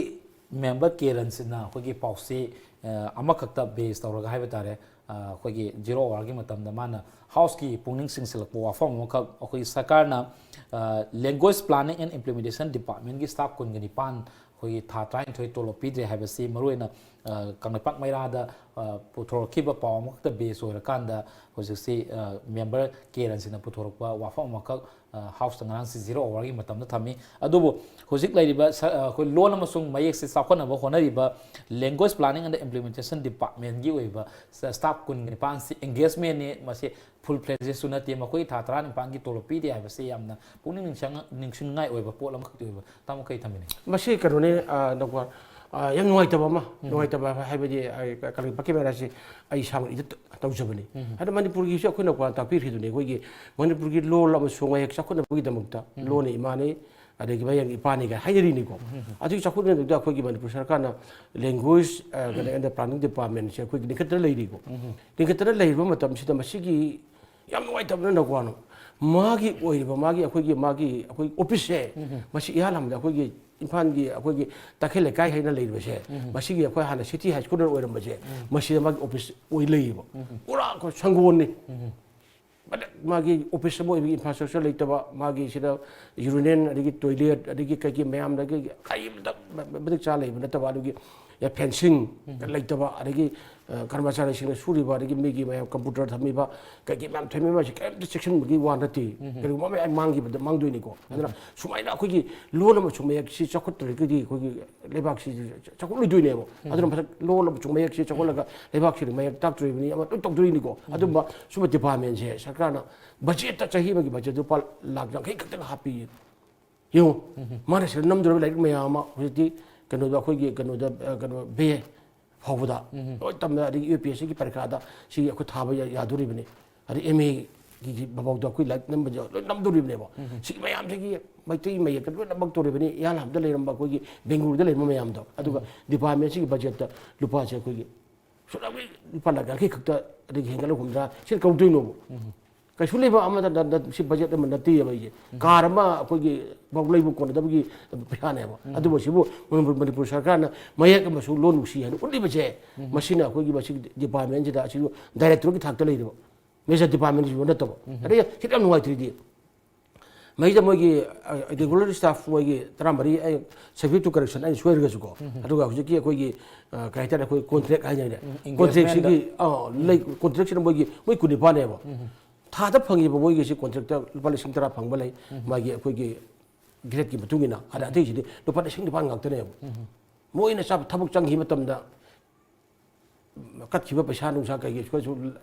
ꯃꯦꯝꯕꯔ ꯀꯦ ꯔꯟꯁꯤꯠꯅ ꯑꯩꯈꯣꯏꯒꯤ ꯄꯥꯎꯆꯦ, ꯑ, ꯑꯃꯈꯛꯇ ꯕꯦꯁ ꯇꯧꯔꯒ ꯍꯥꯏꯕ ꯇꯥꯔꯦ, ꯑ, ꯑꯩꯈꯣꯏꯒꯤ ꯖꯤꯔꯣ ꯑꯋꯥꯔꯒꯤ ꯃꯇꯝꯗ ꯃꯥꯅ ꯍꯥꯎꯁꯀꯤ ꯄꯨꯛꯅꯤꯡ ꯆꯤꯡꯁꯤꯜꯂꯛꯄ ꯋꯥꯐꯝ ꯑꯃꯈꯛ, ꯑꯩꯈꯣꯏꯒꯤ ꯁꯔꯀꯥꯔꯅ, ꯑ, ꯂꯦꯡꯒ꯭ꯋꯦꯖ ꯄ꯭ꯂꯥꯅꯤꯡ ꯑꯦꯟ ꯏꯝꯄ꯭ꯂꯤꯃꯦꯟꯇꯦꯁꯟ ꯗꯤꯄꯥꯔꯠꯃꯦꯟꯒꯤ ꯁ꯭ꯇꯥꯐ ꯀꯨꯟꯒ ꯅꯤꯄꯥꯟ ꯑꯩꯈꯣꯏꯒꯤ ꯊꯥ ꯇꯔꯥꯅꯤꯊꯣꯏ ꯇꯣꯂꯣꯞ ꯄꯤꯗ꯭ꯔꯦ ꯍꯥꯏꯕꯁꯤ ꯃꯔꯨꯑꯣꯏꯅ, ꯑ, ꯀꯪꯂꯩꯄꯥꯛ ꯃꯩꯔꯥꯗ, ꯑ, ꯄꯨꯊꯣꯔꯛꯈꯤꯕ ꯄꯥꯎ ꯑꯃꯈꯛꯇ ꯕꯦꯁ ꯑꯣꯏꯔꯀꯥꯟꯗ ꯍꯧꯖꯤꯛꯁꯤ, ꯑ, ꯃꯦꯝꯕꯔ ꯀꯦ ꯔꯟꯁꯤꯠꯅ ꯄꯨꯊꯣꯔꯛꯄ ꯋꯥꯐꯝ ꯑꯃꯈꯛ, ꯑ, ꯍꯥꯎꯁꯇ ꯉꯔꯥꯡꯁꯤ ꯖꯤꯔꯣ ꯑꯋꯥꯔꯒꯤ ꯃꯇꯝꯗ ꯊꯝꯃꯤ꯫ ꯑꯗꯨꯕꯨ ꯍꯧꯖꯤꯛ ꯂꯩꯔꯤꯕ ꯁ-, ꯑ, ꯑꯩꯈꯣꯏ ꯂꯣꯟ ꯑꯃꯁꯨꯡ ꯃꯌꯦꯛꯁꯦ ꯆꯥꯎꯈꯠꯅꯕ ꯍꯣꯠꯅꯔꯤꯕ ꯂꯦꯡꯒ꯭ꯋꯦꯖ ꯄ꯭ꯂꯥꯅꯤꯡ ꯑꯦꯟ ꯏꯝꯄ꯭ꯂꯤꯃꯦꯟꯇꯦꯁꯟ ꯗꯤꯄꯥꯔꯠꯃꯦꯟꯒꯤ ꯑꯣꯏꯕ ꯁ-, ꯁ꯭ꯇꯥꯐ ꯀꯨꯟꯒ ꯅꯤꯄꯥꯟꯁꯤ ꯑꯦꯡꯒꯦꯖꯃꯦꯟꯅꯤ, ꯃꯁꯤ ꯐꯨꯜ ꯐ꯭ꯂꯦꯖꯦꯁꯁꯨ ꯅꯠꯇꯦ, ꯃꯈꯣꯏꯒꯤ ꯊꯥ ꯇꯔꯥꯅꯤꯄꯥꯟꯒꯤ ꯇꯣꯂꯣꯞ ꯄꯤꯗꯦ ꯍꯥꯏꯕꯁꯤ ꯌꯥꯝꯅ ꯄꯨꯛꯅꯤꯡ ꯅꯤꯡꯁꯤꯡ-, ꯅꯤꯡꯁꯤꯡꯅꯤꯡꯉꯥꯏ ꯑꯣꯏꯕ ꯄꯣꯠ ꯑꯃꯈꯛꯇꯤ ꯑꯣꯏꯕ꯫ ꯇꯥꯃꯣ ꯀꯔꯤ ꯊꯝꯕꯤꯅꯤꯡꯉꯤ? ꯃꯁꯤ ꯀꯩꯅꯣꯅꯦ, ꯑ, ꯅꯀꯣ, ꯑ, ꯌꯥꯝ ꯅꯨꯡꯉꯥꯏꯇꯕ ꯑꯃ, ꯎꯝ꯫ ꯅꯨꯡꯉꯥꯏꯇꯕ ꯍꯥꯏꯕꯗꯤ, ꯑ, ꯀ-, ꯀꯪꯂꯩꯄꯥꯛꯀꯤ ꯃꯦꯔꯥꯁꯤ ꯑꯩ ꯏꯁꯥꯃꯛ ꯏꯗꯤꯠ ꯇꯧꯖꯕꯅꯤ꯫ ꯎꯝ꯫ ꯍꯥꯏꯗꯤ ꯃꯅꯤꯄꯨꯔꯒꯤꯁꯨ ꯑꯩꯈꯣꯏꯅ ꯀꯣꯟꯅ ꯇꯥꯛꯄꯤꯈ꯭ꯔꯤꯗꯨꯅꯤ, ꯑꯩꯈꯣꯏꯒꯤ ꯃꯅꯤꯄꯨꯔꯒꯤ ꯂꯣꯜ ꯑꯃꯁꯨꯡ ꯋꯥꯍꯩ ꯆꯥꯎꯈꯠꯅꯕꯒꯤꯗꯃꯛꯇ ꯎꯝ꯫ ꯂꯣꯟꯅ ꯏꯃꯥꯅꯤ, ꯑꯗꯒꯤ ꯃꯌꯦꯛꯅ ꯏꯄꯥꯅꯤꯒ ꯍꯥꯏꯅꯔꯤꯅꯤꯀꯣ꯫ ꯎꯝ꯫ ꯑꯗꯨꯒꯤ ꯆꯥꯎꯈꯠꯅꯕꯗ ꯑꯩꯈꯣꯏꯒꯤ ꯃꯅꯤꯄꯨꯔ ꯁꯔꯀꯥꯔꯅ ꯂꯦꯡꯒ꯭ꯋꯦꯖ, ꯑ, ꯀꯩꯅꯣ, ꯑꯦꯟ ꯄ꯭ꯂꯥꯅꯤꯡ ꯗꯤꯄꯥꯔꯠꯃꯦꯟꯁꯦ ꯑꯩꯈꯣꯏꯒꯤ ꯂꯤꯡꯈꯠꯇꯅ ꯂꯩꯔꯤꯀꯣ꯫ ꯎꯝ꯫ ꯂꯤꯡꯈꯠꯇꯅ ꯂꯩꯔꯤꯕ ꯃꯇꯝꯁꯤꯗ ꯃꯁꯤꯒꯤ ꯌꯥꯝ ꯅꯨꯡꯉꯥꯏꯇꯕꯅ ꯅꯀꯣ, ꯃꯥꯒꯤ ꯑꯣꯏꯔꯤꯕ ꯃꯥꯒꯤ ꯑꯩꯈꯣꯏꯒꯤ, ꯃꯥꯒꯤ ꯑꯩꯈꯣꯏ ꯑꯣꯐꯤꯁꯁꯦ, ꯎꯝ꯫ ꯃꯁꯤ ꯏꯍꯥꯟ ꯍꯥꯟꯕꯗ ꯑꯩꯈꯣꯏꯒꯤ ꯏꯝꯐꯥꯜꯒꯤ ꯑꯩꯈꯣꯏꯒꯤ ꯇꯈꯦꯜ ꯂꯩꯀꯥꯏ ꯍꯥꯏꯅ ꯂꯩꯔꯤꯕꯁꯦ, ꯎꯝ꯫ ꯃꯁꯤꯒꯤ ꯑꯩꯈꯣꯏ ꯍꯥꯟꯅ ꯁꯤꯇꯤ ꯍꯥꯏ ꯁ꯭ꯀꯨꯜꯗ ꯑꯣꯏꯔꯝꯕꯁꯦ, ꯎꯝ꯫ ꯃꯁꯤꯗ ꯃꯥꯒꯤ ꯑꯣꯐꯤꯁ ꯑꯣꯏ ꯂꯩꯌꯦꯕ꯫ ꯎꯝ꯫ ꯄꯨꯔꯥ ꯑꯩꯈꯣꯏ ꯁꯪꯒꯣꯜꯅꯤ꯫ ꯎꯝ꯫ ꯑꯗ ꯃꯥꯒꯤ ꯑꯣꯐꯤꯁ ꯑꯃ ꯑꯣꯏꯕꯒꯤ ꯏꯟꯐ꯭ꯔꯥꯁ꯭ꯇ꯭ꯔꯛꯆꯔ ꯂꯩꯇꯕ, ꯃꯥꯒꯤ ꯁꯤꯗ ꯌꯨꯔꯤꯅꯦꯟ, ꯑꯗꯒꯤ ꯀꯩꯀꯩ ꯃꯌꯥꯝꯗꯒꯤ ꯀꯔꯤꯝꯇ ꯃ- ꯃ- ꯃꯇꯤꯛ ꯆꯥ ꯂꯩꯕ ꯅꯠꯇꯕ, ꯑꯗꯨꯒꯤ ꯐꯦꯟꯁꯤꯡ ꯂꯩꯇꯕ, ꯑꯗꯒꯤ ꯑ, ꯀꯔꯃꯆꯥꯔꯤꯁꯤꯡꯅ ꯁꯨꯔꯤꯕ, ꯑꯗꯒꯤ ꯃꯤꯒꯤ ꯃꯌꯥꯝ ꯀꯝꯄ꯭ꯌꯨꯇꯔ ꯊꯝꯃꯤꯕ, ꯀꯩꯀꯩ ꯃꯌꯥꯝ ꯊꯝꯃꯤꯕ, ꯃꯌꯥꯝꯁꯦ ꯀꯔꯤꯝꯇ ꯆꯦꯛꯁꯤꯟꯕꯒꯤ ꯋꯥ ꯅꯠꯇꯦ꯫ ꯀꯔꯤꯒꯨꯝꯕ ꯃꯌꯥꯝ ꯃꯥꯡꯈꯤꯕꯗ ꯃꯥꯡꯗꯣꯏꯅꯤꯀꯣ꯫ ꯑꯗꯨꯅ ꯁꯨꯃꯥꯏꯅ ꯑꯩꯈꯣꯏꯒꯤ ꯂꯣꯟ ꯑꯃꯁꯨꯡ ꯃꯌꯦꯛꯁꯤ ꯆꯥꯎꯈꯠꯇ꯭ꯔꯒꯗꯤ ꯑꯩꯈꯣꯏꯒꯤ ꯂꯩꯕꯥꯛꯁꯤ ꯆꯥꯎꯈꯠꯂꯣꯏꯗꯣꯏꯅꯦꯕ꯫ ꯑꯗꯨꯅ ꯃꯊꯛ ꯂꯣꯟ ꯑꯃꯁꯨꯡ ꯃꯌꯦꯛꯁꯤ ꯆꯥꯎꯈꯠꯂꯒ ꯂꯩꯕꯥꯛꯁꯤꯗ ꯃꯌꯦꯛ ꯇꯥꯛꯇꯣꯔꯤꯕꯅꯤ, ꯑꯃ ꯂꯣꯏ ꯇꯧꯗꯣꯔꯤꯅꯤꯀꯣ꯫ ꯑꯗꯨꯝꯕ ꯁꯨꯝꯕ ꯗꯤꯄꯥꯔꯠꯃꯦꯟꯁꯦ ꯁꯔꯀꯥꯔꯅ ꯕꯖꯦꯠꯇ, ꯆꯍꯤ ꯑꯃꯒꯤ ꯕꯖꯦꯠꯇ ꯂꯨꯄꯥ ꯂꯥꯈ ꯌꯥꯡꯈꯩ ꯈꯛꯇꯪ ꯍꯥꯞꯄꯤ꯫ ꯌꯦꯡꯉꯨ, ꯃꯥꯅ ꯁꯤꯗ ꯅꯝꯗꯧꯔꯤꯕ ꯂꯥꯏꯔꯤꯛ ꯃꯌꯥꯝ ꯑꯃ ꯍꯧꯖꯤꯛꯇꯤ ꯀꯩꯅꯣꯗ, ꯑꯩꯈꯣꯏꯒꯤ ꯀꯩꯅꯣꯗ, ꯑ, ꯀꯩꯅꯣ, ꯕꯤ ꯑꯦ ꯐꯥꯎꯕꯗ ꯂꯣꯏ ꯇꯝꯅ, ꯑꯗꯒꯤ ꯌꯨ ꯄꯤ ꯑꯦꯁ ꯁꯤꯒꯤ ꯄꯔꯤꯈꯥꯗ ꯁꯤꯒꯤ ꯑꯩꯈꯣꯏ ꯊꯥꯕ ꯌꯥ-, ꯌꯥꯗꯣꯔꯤꯕꯅꯤ꯫ ꯑꯗꯩ ꯑꯦꯝ ꯑꯦꯒꯤ ꯐꯥꯎꯕꯗ ꯑꯩꯈꯣꯏ ꯂꯥꯏꯔꯤꯛ ꯅꯝꯕꯁꯦ ꯂꯣꯏ ꯅꯝꯗꯣꯔꯤꯕꯅꯦꯕ꯫ ꯁꯤꯒꯤ ꯃꯌꯥꯝꯁꯤꯒꯤ ꯃꯩꯇꯩ ꯃꯌꯦꯛꯇ ꯂꯣꯏ ꯅꯝꯃꯛꯇꯣꯔꯤꯕꯅꯤ, ꯏꯍꯥꯟ ꯍꯥꯟꯕꯗ ꯂꯩꯔꯝꯕ ꯑꯩꯈꯣꯏꯒꯤ ꯕꯦꯡꯒꯂꯨꯔꯨꯗ ꯂꯩꯔꯝꯕ ꯃꯌꯥꯝꯗꯣ꯫ ꯑꯗꯨꯒ ꯗꯤꯄꯥꯔꯠꯃꯦꯟꯁꯤꯒꯤ ꯕꯖꯦꯠꯇ ꯂꯨꯄꯥꯁꯦ ꯑꯩꯈꯣꯏꯒꯤ ꯁꯨꯞꯅꯒꯤ ꯂꯨꯄꯥ ꯂꯥꯈ ꯌꯥꯡꯈꯩ ꯈꯛꯇ, ꯑꯗꯒꯤ ꯍꯦꯟꯒꯠꯂ ꯍꯨꯝꯗ꯭ꯔꯥ, ꯁꯤꯅ ꯀꯧꯗꯣꯏꯅꯣꯕ? ꯀꯩꯁꯨ ꯂꯩꯕ ꯑꯃ ꯅ-, ꯅ-, ꯁꯤ ꯕꯖꯦꯠ ꯑꯃ ꯅꯠꯇꯦꯕ ꯑꯩꯁꯦ꯫ ꯀꯥꯔ ꯑꯃ ꯑꯩꯈꯣꯏꯒꯤ ꯐꯥꯎ ꯂꯩꯕ ꯀꯣꯟꯅꯗꯕꯒꯤ ꯄꯩꯁꯥꯅꯦꯕ꯫ ꯑꯗꯨꯕꯨ ꯁꯤꯕꯨ ꯃꯅꯤꯄꯨꯔ, ꯃꯅꯤꯄꯨꯔ ꯁꯔꯀꯥꯔꯅ ꯃꯌꯦꯛ ꯑꯃꯁꯨ ꯂꯣꯟ ꯅꯨꯡꯁꯤ ꯍꯥꯏꯅ ꯎꯠꯂꯤꯕꯁꯦ, ꯃꯁꯤꯅ ꯑꯩꯈꯣꯏꯒꯤ ꯃꯁꯤꯒꯤ ꯗꯤꯄꯥꯔꯠꯃꯦꯟꯁꯤꯗ ꯑꯁꯤꯁꯨ ꯗꯥꯏꯔꯦꯛꯇꯣꯔꯒꯤ ꯊꯥꯛꯇ ꯂꯩꯔꯤꯕ ꯃꯦꯖꯔ ꯗꯤꯄꯥꯔꯠꯃꯦꯟꯁꯤꯁꯨ ꯅꯠꯇꯕ꯫ ꯑꯗꯩ ꯈꯤꯇꯪ ꯅꯨꯡꯉꯥꯏꯇ꯭ꯔꯤꯗꯤ, ꯃꯁꯤꯗ ꯃꯣꯏꯒꯤ, ꯑ, ꯔꯤꯒꯨꯂꯔ ꯁ꯭ꯇꯥꯐ ꯃꯣꯏꯒꯤ ꯇꯔꯥꯃꯔꯤ, ꯑꯩ subject to correction ꯑꯩꯅ ꯁꯣꯏꯔꯒꯁꯨꯀꯣ꯫ ꯑꯗꯨꯒ ꯍꯧꯖꯤꯛꯀꯤ ꯑꯩꯈꯣꯏꯒꯤ, ꯑ, ꯀꯩ ꯍꯥꯏꯇꯥꯔꯦ, ꯑꯩꯈꯣꯏ ꯀꯣꯟꯇ꯭ꯔꯦꯛ ꯍꯥꯏꯅꯔꯦ꯫ ꯎꯝ, ꯀꯣꯟꯇ꯭ꯔꯦꯛꯁꯤꯒꯤ, engagement. ꯑ, ꯂꯩ, ꯀꯣꯟꯇ꯭ꯔꯦꯛꯁꯤꯅ ꯃꯣꯏꯒꯤ, ꯃꯣꯏ ꯀꯨꯟꯅꯤꯄꯥꯟꯅꯦꯕ꯫ ꯊꯥꯗ ꯐꯪꯉꯤꯕ ꯃꯣꯏꯒꯤꯁꯤ ꯀꯣꯟꯇ꯭ꯔꯦꯛꯇ ꯂꯨꯄꯥ ꯂꯤꯁꯤꯡ ꯇꯔꯥ ꯐꯪꯕ ꯂꯩ, ꯃꯥꯒꯤ ꯑꯩꯈꯣꯏꯒꯤ ꯒ꯭ꯔꯦꯗꯀꯤ ꯃꯇꯨꯡ ꯏꯟꯅ꯫ ꯑꯗ ꯑꯇꯩꯁꯤꯗꯤ ꯂꯨꯄꯥ ꯂꯤꯁꯤꯡ ꯅꯤꯄꯥꯟ ꯉꯥꯛꯇꯅꯦꯕ꯫ ꯃꯣꯏꯅ ꯆꯥꯕ ꯊꯕꯛ ꯆꯪꯈꯤꯕ ꯃꯇꯝꯗ ꯀꯠꯈꯤꯕ ꯄꯩꯁꯥ ꯅꯨꯡꯁꯥ ꯀꯩꯀꯩꯁꯨ ꯈꯔꯁꯨ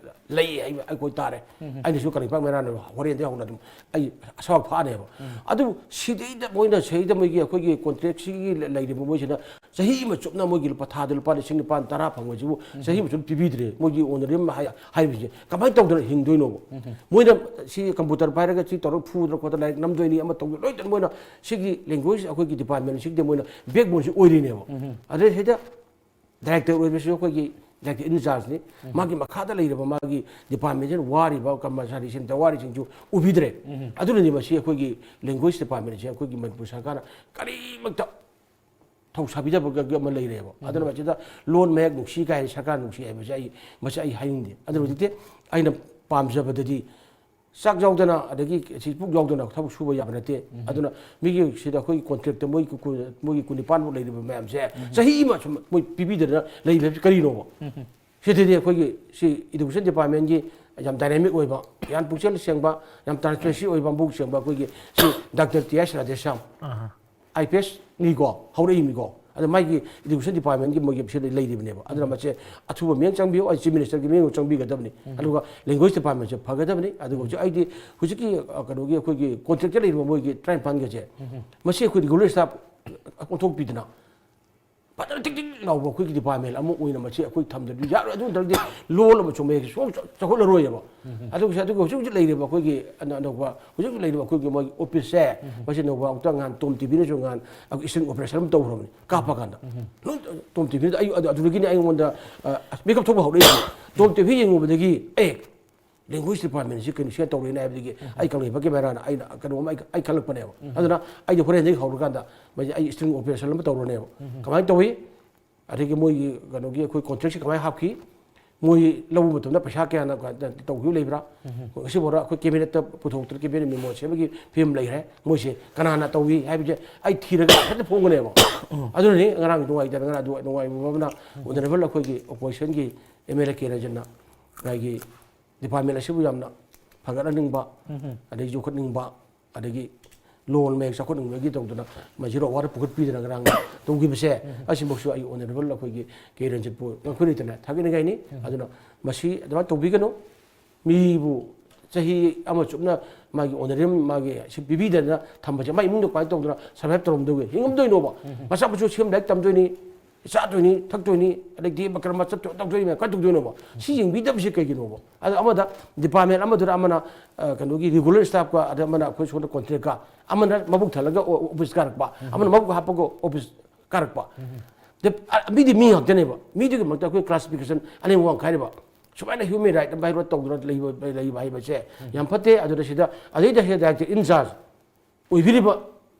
ꯂꯩ ꯍꯥꯏꯕ ꯑꯩꯈꯣꯏ ꯇꯥꯔꯦ꯫ ꯑꯩꯅꯁꯨ ꯀꯔꯤꯄꯥꯛ ꯃꯦꯔꯥꯅ ꯍꯣꯔꯦꯟꯗꯩ ꯍꯧꯅ ꯑꯗꯨꯝ ꯑꯩ ꯑꯁꯥꯎ ꯐꯥꯅꯦꯕ꯫ ꯑꯗꯨꯕꯨ ꯁꯤꯗꯩꯗ ꯃꯣꯏꯅ ꯁꯤꯗꯩꯗ ꯃꯣꯏꯒꯤ ꯑꯩꯈꯣꯏꯒꯤ ꯀꯣꯟꯇ꯭ꯔꯦꯛꯁꯤꯒꯤ ꯂꯩꯔꯤꯕ ꯃꯣꯏꯁꯤꯅ ꯆꯍꯤ ꯑꯃ ꯆꯨꯞꯅ ꯃꯣꯏꯒꯤ ꯂꯨꯄꯥ ꯊꯥꯗ ꯂꯨꯄꯥ ꯂꯤꯁꯤꯡ ꯅꯤꯄꯥꯟ ꯇꯔꯥ ꯐꯪꯕꯁꯤꯕꯨ ꯆꯍꯤ ꯑꯃ ꯆꯨꯞꯅ ꯄꯤꯕꯤꯗ꯭ꯔꯦ꯫ ꯃꯣꯏꯒꯤ ꯑꯣꯅꯔꯦꯕꯜ ꯍꯥꯏ-, ꯍꯥꯏꯔꯤꯕꯁꯦ ꯀꯃꯥꯏꯅ ꯇꯧꯗꯅ ꯍꯤꯡꯗꯣꯏꯅꯣꯕ? ꯃꯣꯏꯅ ꯁꯤ ꯀꯝꯄ꯭ꯌꯨꯇꯔ ꯄꯥꯏꯔꯒ ꯁꯤ ꯇꯧꯔꯒ ꯐꯨꯗꯅ ꯈꯣꯠꯇꯅ ꯂꯥꯏꯔꯤꯛ ꯅꯝꯗꯣꯏꯅꯤ ꯑꯃ ꯇꯧꯗꯣꯏ ꯂꯣꯏꯅ ꯃꯣꯏꯅ ꯁꯤꯒꯤ ꯂꯦꯡꯒ꯭ꯋꯦꯖ ꯑꯩꯈꯣꯏꯒꯤ ꯗꯤꯄꯥꯔꯠꯃꯦꯟꯁꯤꯒꯤꯗꯤ ꯃꯣꯏꯅ ꯕꯦꯛꯕꯣꯟꯁꯤ ꯑꯣꯏꯔꯤꯅꯦꯕ꯫ ꯑꯗꯩ ꯁꯤꯗ ꯗꯥꯏꯔꯦꯛꯇꯔ ꯑꯣꯏꯕꯁꯤꯁꯨ ꯑꯩꯈꯣꯏꯒꯤ ꯗꯥꯏꯔꯦꯛꯇꯔ ꯏꯟ ꯆꯥꯔꯖꯅꯤ꯫ ꯃꯥꯒꯤ ꯃꯈꯥꯗ ꯂꯩꯔꯤꯕ ꯃꯥꯒꯤ ꯗꯤꯄꯥꯔꯠꯃꯦꯟꯁꯤꯅ ꯋꯥꯔꯤꯕ ꯀꯔꯃꯆꯥꯔꯤꯁꯤꯡ, ꯋꯥꯔꯤꯁꯤꯡꯁꯨ ꯎꯕꯤꯗ꯭ꯔꯦ꯫ ꯑꯗꯨꯅꯅꯤ ꯃꯁꯤ ꯑꯩꯈꯣꯏꯒꯤ ꯂꯦꯡꯒ꯭ꯋꯦꯖ ꯗꯤꯄꯥꯔꯠꯃꯦꯟꯁꯦ ꯑꯩꯈꯣꯏꯒꯤ ꯃꯅꯤꯄꯨꯔ ꯁꯔꯀꯥꯔꯅ ꯀꯔꯤꯃꯛꯇ ꯊꯧꯁꯥꯕꯤꯗꯕꯒꯤ ꯑꯃ ꯂꯩꯔꯦꯕ꯫ ꯑꯗꯨꯅ ꯃꯁꯤꯗ ꯂꯣꯟ ꯃꯌꯦꯛ ꯅꯨꯡꯁꯤ ꯀꯥꯏꯅ ꯁꯔꯀꯥꯔ ꯅꯨꯡꯁꯤ ꯍꯥꯏꯕꯁꯦ ꯑꯩ, ꯃꯁꯤ ꯑꯩ ꯍꯥꯏꯅꯤꯡꯗꯦ꯫ ꯑꯗꯨꯅ ꯍꯧꯖꯤꯛꯇꯤ ꯑꯩꯅ ꯄꯥꯝꯖꯕꯗꯗꯤ ꯆꯥꯛ ꯌꯥꯎꯗꯅ, ꯑꯗꯒꯤ ꯁꯤ ꯄꯨꯛ ꯌꯥꯎꯗꯅ ꯊꯕꯛ ꯁꯨꯕ ꯌꯥꯕ ꯅꯠꯇꯦ꯫ ꯑꯗꯨꯅ ꯃꯤꯒꯤ ꯁꯤꯗ ꯑꯩꯈꯣꯏꯒꯤ ꯀꯣꯟꯇ꯭ꯔꯦꯛꯇ ꯃꯣꯏ ꯀꯨ-, ꯀꯨ-, ꯃꯣꯏꯒꯤ ꯀꯨꯟꯅꯤꯄꯥꯟꯃꯨꯛ ꯂꯩꯔꯤꯕ ꯃꯌꯥꯝꯁꯦ ꯆꯍꯤ ꯑꯃ ꯁꯨꯝ ꯃꯣꯏ ꯄꯤꯕꯤꯗꯅ ꯂꯩꯕ ꯍꯥꯏꯕꯁꯤ ꯀꯔꯤꯅꯣꯕ? ꯁꯤꯗꯗꯤ ꯑꯩꯈꯣꯏꯒꯤ ꯁꯤ education departmentꯀꯤ ꯌꯥꯝ dynamic ꯑꯣꯏꯕ, ꯌꯥꯝ ꯄꯨꯛꯆꯦꯜ ꯁꯦꯡꯕ, ꯌꯥꯝ transparency ꯑꯣꯏꯕ, ꯃꯕꯨꯛ ꯁꯦꯡꯕ ꯑꯩꯈꯣꯏꯒꯤ ꯁꯤ ꯗꯥꯛꯇꯔ ꯇꯤ ꯑꯦꯁ ꯔꯥꯙꯦꯁ꯭ꯌꯥꯝ, ꯑꯍꯥ꯫ I P ꯑꯦꯁꯅꯤꯀꯣ, ꯍꯧꯔꯛꯏꯅꯤꯀꯣ꯫ ꯑꯗꯣ ꯃꯥꯒꯤ education departmentꯀꯤ ꯃꯣꯏꯒꯤ ꯁꯤꯗ ꯂꯩꯔꯤꯕꯅꯦꯕ꯫ ꯑꯗꯨꯅ ꯃꯁꯦ ꯑꯊꯨꯕ ꯃꯤꯠꯌꯦꯡ ꯆꯪꯕꯤꯌꯨ, ꯑꯩ chief ministerꯒꯤ ꯃꯤꯠꯌꯦꯡ ꯆꯪꯕꯤꯒꯗꯕꯅꯤ꯫ ꯑꯗꯨꯒ language departmentꯁꯦ ꯐꯒꯗꯕꯅꯤ꯫ ꯑꯗꯨꯒ ꯍꯧꯖꯤꯛ ꯑꯩꯗꯤ ꯍꯧꯖꯤꯛꯀꯤ, ꯑ, ꯀꯩꯅꯣꯒꯤ ꯑꯩꯈꯣꯏꯒꯤ contractꯇ ꯂꯩꯔꯤꯕ ꯃꯣꯏꯒꯤ ꯇꯔꯥꯅꯤꯄꯥꯟꯒꯁꯦ, ꯃꯁꯤ ꯑꯩꯈꯣꯏ regular staff ꯑꯣꯟꯊꯣꯛꯄꯤꯗꯅ ꯐꯖꯅ ꯇꯤꯛ ꯇꯤꯛ ꯂꯥꯎꯕ ꯑꯩꯈꯣꯏꯒꯤ department ꯑꯃ ꯑꯣꯏꯅ ꯃꯁꯤ ꯑꯩꯈꯣꯏ ꯊꯝꯗ꯭ꯔꯗꯤ ꯌꯥꯔꯣꯏ꯫ ꯑꯗꯨ ꯅꯠꯇ꯭ꯔꯒꯗꯤ ꯂꯣꯜ ꯑꯃꯁꯨꯡ ꯃꯌꯦꯛꯁꯦ ꯁꯨꯡꯆ-, ꯆꯥꯎꯈꯠꯂꯔꯣꯏꯕ꯫ ꯑꯗꯨꯒ ꯑꯗꯨꯒ ꯍꯧꯖꯤꯛ ꯍꯧꯖꯤꯛ ꯂꯩꯔꯤꯕ ꯑꯩꯈꯣꯏꯒꯤ ꯑꯅ-, ꯑꯅꯧꯕ ꯍꯧꯖꯤꯛ ꯍꯧꯖꯤꯛ ꯂꯩꯔꯤꯕ ꯑꯩꯈꯣꯏꯒꯤ ꯃꯣꯏꯒꯤ officeꯁꯦ, ꯃꯁꯤ ꯑꯅꯧꯕ ꯑꯃꯨꯛꯇ ꯉꯍꯥꯟ ꯇꯣꯝ ꯇꯤꯚꯤꯅꯁꯨ ꯉꯍꯥꯟ ꯑꯩꯈꯣꯏ string operation ꯑꯃ ꯇꯧꯈ꯭ꯔꯕꯅꯤ ꯀꯥꯞꯄ ꯀꯥꯟꯗ꯫ ꯂꯣꯏ ꯇꯣꯝ ꯇꯤꯚꯤꯗ ꯑꯩ ꯑꯗꯨ-, ꯑꯗꯨꯗꯒꯤꯅꯦ ꯑꯩꯉꯣꯟꯗ, ꯑ, ꯃꯤꯀꯞ ꯊꯣꯛꯄ ꯍꯧꯔꯛꯏꯁꯦ꯫ ꯇꯣꯝ ꯇꯤꯚꯤ ꯌꯦꯡꯉꯨꯕꯗꯒꯤ ꯑꯦ language departmentꯁꯤ ꯀꯩꯅꯣ ꯁꯤ ꯇꯧꯔꯦꯅꯦ ꯍꯥꯏꯕꯗꯒꯤ ꯑꯩ ꯀꯪꯂꯩꯄꯥꯛꯀꯤ ꯃꯦꯔꯥꯅ ꯑꯩꯅ ꯀꯩꯅꯣꯝꯃ ꯑꯩ, ꯑꯩ ꯈꯜꯂꯛꯄꯅꯦꯕ꯫ ꯑꯗꯨꯅ ꯑꯩꯗꯤ ꯍꯣꯔꯦꯟꯗꯒꯤ ꯍꯧꯔꯀꯥꯟꯗ ꯃꯁꯤ ꯑꯩ string operation ꯑꯃ ꯇꯧꯔꯅꯦꯕ꯫ ꯀꯃꯥꯏꯅ ꯇꯧꯏ? ꯑꯗꯒꯤ ꯃꯣꯏꯒꯤ ꯀꯩꯅꯣꯒꯤ ꯑꯩꯈꯣꯏ contractꯁꯤ ꯀꯃꯥꯏꯅ ꯍꯥꯞꯈꯤ? ꯃꯣꯏ ꯂꯧꯕ ꯃꯇꯝꯗ ꯄꯩꯁꯥ ꯀꯌꯥꯅ ꯇꯧꯈꯤꯕ ꯂꯩꯕ꯭ꯔꯥ? ꯉꯁꯤꯐꯥꯎꯗ ꯑꯩꯈꯣꯏ cabinetꯇ ꯄꯨꯊꯣꯛꯇ꯭ꯔ cabinet memo ꯁꯦꯝꯕꯒꯤ ꯐꯤꯕꯝ ꯂꯩꯈ꯭ꯔꯦ꯫ ꯃꯣꯏꯁꯦ ꯀꯅꯥꯅ ꯇꯧꯏ ꯍꯥꯏꯕꯁꯦ ꯑꯩ ꯊꯤꯔꯒ ꯍꯦꯛꯇ ꯐꯣꯡꯒꯅꯦꯕ꯫ ꯑꯗꯨꯅꯅꯤ ꯉꯔꯥꯡ ꯅꯨꯡꯉꯥꯏꯇꯅ ꯉꯔꯥꯡ ꯑꯗꯨ ꯅꯨꯡꯉꯥꯏꯕ ꯑꯃꯅ honourable ꯑꯩꯈꯣꯏꯒꯤ oppositionꯒꯤ M L A K ꯔꯟꯖꯟꯅ ꯉꯥꯏꯒꯤ department ꯑꯁꯤꯕꯨ ꯌꯥꯝꯅ ꯐꯒꯠꯍꯟꯅꯤꯡꯕ, ꯑꯗꯒꯤ ꯌꯣꯛꯈꯠꯅꯤꯡꯕ, ꯑꯗꯒꯤ ꯂꯣꯟ ꯃꯌꯦꯛ ꯆꯥꯎꯈꯠꯅꯤꯡꯕꯒꯤ ꯇꯧꯗꯅ ꯃꯁꯤꯗ award ꯄꯨꯈꯠꯄꯤꯗꯅ ꯉꯔꯥꯡ ꯇꯧꯈꯤꯕꯁꯦ, ꯑꯁꯤꯃꯛꯁꯨ ꯑꯩ honourable ꯑꯩꯈꯣꯏꯒꯤ ꯀꯦ ꯔꯟꯖꯤꯠꯄꯨ ꯉꯛꯈꯨ ꯂꯩꯇꯅ ꯊꯥꯒꯠꯅꯤꯡꯉꯥꯏꯅꯤ꯫ ꯑꯗꯨꯅ ꯃꯁꯤ ꯑꯗꯨꯃꯥꯏꯅ ꯇꯧꯕꯤꯒꯅꯨ꯫ ꯃꯤꯕꯨ ꯆꯍꯤ ꯑꯃ ꯆꯨꯞꯅ ꯃꯥꯒꯤ honorarium ꯃꯥꯒꯤ ꯁꯤ ꯄꯤꯕꯤꯗꯅ ꯊꯝꯕꯁꯦ ꯃꯥꯏ ꯏꯃꯨꯡꯗ ꯀꯃꯥꯏꯅ ꯇꯧꯗꯅ survive ꯇꯧꯔꯝꯗꯣꯏꯅꯣ, ꯍꯤꯡꯉꯝꯗꯣꯏꯅꯣꯕ? ꯃꯆꯥ ꯃꯁꯨ ꯁꯦꯝ ꯂꯥꯏꯔꯤꯛ ꯇꯝꯗꯣꯏꯅꯤ, ꯆꯥꯗꯣꯏꯅꯤ, ꯊꯛꯇꯣꯏꯅꯤ, ꯑꯗꯩ ꯗꯦꯕ ꯀꯔꯃ ꯆꯠꯇꯣꯏ, ꯇꯧꯗꯣꯏꯅꯤ ꯃꯌꯥꯝ ꯀꯃꯥꯏꯅ ꯇꯧꯗꯣꯏꯅꯣꯕ? ꯁꯤ ꯌꯦꯡꯕꯤꯗꯕꯁꯤ ꯀꯩꯒꯤꯅꯣꯕ? ꯑꯗ ꯑꯃꯗ department ꯑꯃꯗꯨꯗ ꯑꯃꯅ, ꯑ, ꯀꯩꯅꯣꯒꯤ regular staffꯀ, ꯑꯗ ꯑꯃꯅ ꯑꯩꯈꯣꯏ ꯁꯣꯝꯗ contractꯀ, ꯑꯃꯅ ꯃꯕꯨꯛ ꯊꯜꯂꯒ ꯑꯣ-, office ꯀꯥꯔꯛꯄ, ꯑꯃꯅ ꯃꯕꯨꯛ ꯍꯥꯞꯄꯒ office ꯀꯥꯔꯛꯄ꯫ ꯗꯦ-, ꯑ, ꯃꯤꯗꯤ ꯃꯤ ꯉꯥꯛꯇꯅꯦꯕ꯫ ꯃꯤꯗꯨꯒꯤ ꯃꯔꯛꯇ ꯑꯩꯈꯣꯏ classification ꯑꯅꯦꯝ ꯑꯋꯥꯡ ꯈꯥꯏꯔꯤꯕ꯫ ꯁꯨꯃꯥꯏꯅ human right violate ꯇꯧꯗꯨꯅ ꯂꯩꯕ, ꯂꯩꯕ ꯍꯥꯏꯕꯁꯦ ꯌꯥꯝ ꯐꯠꯇꯦ꯫ ꯑꯗꯨꯅ ꯁꯤꯗ ꯑꯗꯩꯗ ꯁꯤꯗ director in charge ꯑꯣꯏꯕꯤꯔꯤꯕ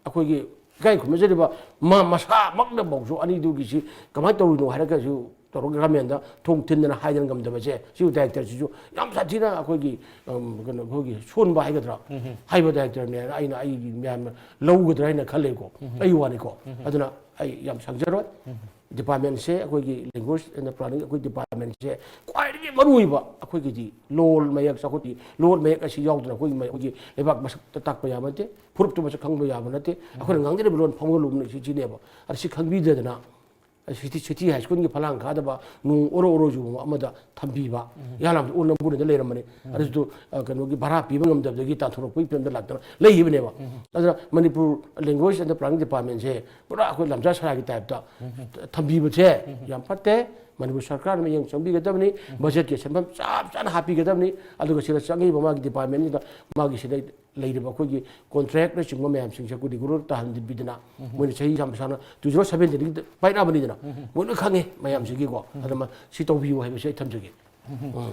ꯑꯩꯈꯣꯏꯒꯤ ꯏꯀꯥꯏ ꯈꯨꯝꯅꯖꯔꯤꯕ ꯃꯥ ꯃꯁꯥꯃꯛꯅꯐꯥꯎꯁꯨ ꯑꯅꯤꯗꯨꯒꯤꯁꯤ ꯀꯃꯥꯏꯅ ꯇꯧꯔꯤꯅꯣ ꯍꯥꯏꯔꯒꯁꯨ ꯇꯧꯔꯒ ꯒꯚꯔꯟꯃꯦꯟꯗ ꯊꯣꯡ ꯊꯤꯟꯗꯅ ꯍꯥꯏꯗꯅ ꯉꯝꯗꯕꯁꯦ, ꯁꯤꯕꯨ ꯗꯥꯏꯔꯦꯛꯇꯔꯁꯤꯁꯨ ꯌꯥꯝ ꯁꯥꯊꯤꯅ ꯑꯩꯈꯣꯏꯒꯤ, ꯎꯝ, ꯀꯩꯅꯣ, ꯑꯩꯈꯣꯏꯒꯤ ꯁꯣꯟꯕ ꯍꯥꯏꯒꯗ꯭ꯔꯥ, ꯍꯥꯏꯕ ꯗꯥꯏꯔꯦꯛꯇꯔꯅꯦꯅ ꯑꯩꯅ, ꯑꯩꯒꯤ ꯃꯌꯥꯝꯅ ꯂꯧꯒꯗ꯭ꯔꯥ ꯍꯥꯏꯅ ꯈꯜꯂꯦꯀꯣ꯫ ꯑꯩ ꯋꯥꯅꯤꯀꯣ꯫ ꯑꯗꯨꯅ ꯑꯩ ꯌꯥꯝ ꯁꯥꯡꯖꯔꯣꯏ꯫ ꯗꯤꯄꯥꯔꯠꯃꯦꯟꯁꯦ, ꯑꯩꯈꯣꯏꯒꯤ ꯂꯦꯡꯒ꯭ꯋꯦꯖ ꯑꯦꯟ ꯄ꯭ꯂꯥꯅꯤꯡ ꯑꯩꯈꯣꯏ ꯗꯤꯄꯥꯔꯠꯃꯦꯟꯁꯦ ꯈ꯭ꯋꯥꯏꯗꯒꯤ ꯃꯔꯨꯑꯣꯏꯕ ꯑꯩꯈꯣꯏꯒꯤꯗꯤ ꯂꯣꯜ ꯃꯌꯦꯛ ꯆꯥꯎꯈꯠꯄꯤ, ꯂꯣꯜ ꯃꯌꯦꯛ ꯑꯁꯤ ꯌꯥꯎꯗꯅ ꯑꯩꯈꯣꯏꯒꯤ ꯃ-, ꯑꯩꯈꯣꯏꯒꯤ ꯂꯩꯕꯥꯛ ꯃꯁꯛꯇ ꯇꯥꯛꯄ ꯌꯥꯕ ꯅꯠꯇꯦ, ꯐꯨꯔꯨꯞꯇꯨ ꯃꯁꯛ ꯈꯪꯕ ꯌꯥꯕ ꯅꯠꯇꯦ꯫ ꯑꯩꯈꯣꯏꯅ ꯉꯥꯡꯖꯔꯤꯕ ꯂꯣꯟ ꯐꯥꯎꯍꯜꯂꯨꯕꯅ ꯁꯤ, ꯁꯤꯅꯦꯕ꯫ ꯑꯗ ꯁꯤ ꯈꯪꯕꯤꯗꯗꯅ ꯁꯤꯇꯤ, ꯁꯤꯇꯤ ꯍꯥꯏ ꯁ꯭ꯀꯨꯜꯒꯤ ꯐꯂꯥꯡ ꯀꯥꯗꯕ ꯅꯣꯡ ꯑꯣꯔꯣ ꯑꯣꯔꯣ ꯆꯨꯕ ꯑꯃꯗ ꯊꯝꯕꯤꯕ, ꯌꯥꯂꯥꯝꯗ ꯑꯣꯟꯅ ꯄꯨꯅꯗ ꯂꯩꯔꯝꯕꯅꯤ꯫ ꯑꯗꯨꯁꯨ, ꯑ, ꯀꯩꯅꯣꯒꯤ ꯚꯔꯥ ꯄꯤꯕ ꯉꯝꯗꯕꯗꯒꯤ ꯇꯥꯟꯊꯣꯔꯛꯄꯒꯤ ꯐꯤꯕꯝꯗ ꯂꯥꯛꯇꯅ ꯂꯩꯈꯤꯕꯅꯦꯕ꯫ ꯑꯗꯨꯅ ꯃꯅꯤꯄꯨꯔ ꯂꯦꯡꯒ꯭ꯋꯦꯖ ꯑꯦꯟ ꯄ꯭ꯂꯥꯅꯤꯡ ꯗꯤꯄꯥꯔꯠꯃꯦꯟꯁꯦ ꯄꯨꯔꯥ ꯑꯩꯈꯣꯏ ꯂꯝꯖꯥ ꯁꯔꯥꯒꯤ ꯇꯥꯏꯞꯇ ꯊꯝꯕꯤꯕꯁꯦ ꯌꯥꯝ ꯐꯠꯇꯦ꯫ ꯃꯅꯤꯄꯨꯔ ꯁꯔꯀꯥꯔꯅ ꯃꯤꯠꯌꯦꯡ ꯆꯪꯕꯤꯒꯗꯕꯅꯤ, ꯕꯖꯦꯠꯀꯤ ꯁꯦꯟꯐꯝ ꯆꯞ ꯆꯥꯅ ꯍꯥꯞꯄꯤꯒꯗꯕꯅꯤ꯫ ꯑꯗꯨꯒ ꯁꯤꯗ ꯆꯪꯉꯤꯕ ꯃꯥꯒꯤ ꯗꯤꯄꯥꯔꯠꯃꯦꯟꯁꯤꯗ ꯃꯥꯒꯤ ꯁꯤꯗ ꯂꯩꯔꯤꯕ ꯑꯩꯈꯣꯏꯒꯤ ꯀꯣꯟꯇ꯭ꯔꯦꯛꯅꯆꯤꯡꯕ ꯃꯌꯥꯝꯁꯤꯡꯁꯦ ꯑꯩꯈꯣꯏ ꯔꯤꯒꯨꯂꯔ ꯇꯥꯍꯟꯕꯤꯗꯅ, ꯃꯣꯏꯅ ꯆꯍꯤ ꯌꯥꯝ ꯁꯥꯡꯅ ꯇꯨ ꯖꯤꯔꯣ ꯁꯕꯦꯟꯇꯤꯟꯗꯒꯤ ꯄꯥꯏꯔꯛꯑꯕꯅꯤꯗꯅ, ꯃꯣꯏ ꯂꯣꯏ ꯈꯪꯉꯦ ꯃꯌꯥꯝꯁꯤꯒꯤꯀꯣ꯫ ꯑꯗꯨꯃ ꯁꯤ ꯇꯧꯕꯤꯌꯨ ꯍꯥꯏꯕꯁꯤ ꯑꯩ ꯊꯝꯖꯒꯦ꯫ ꯎꯝ꯫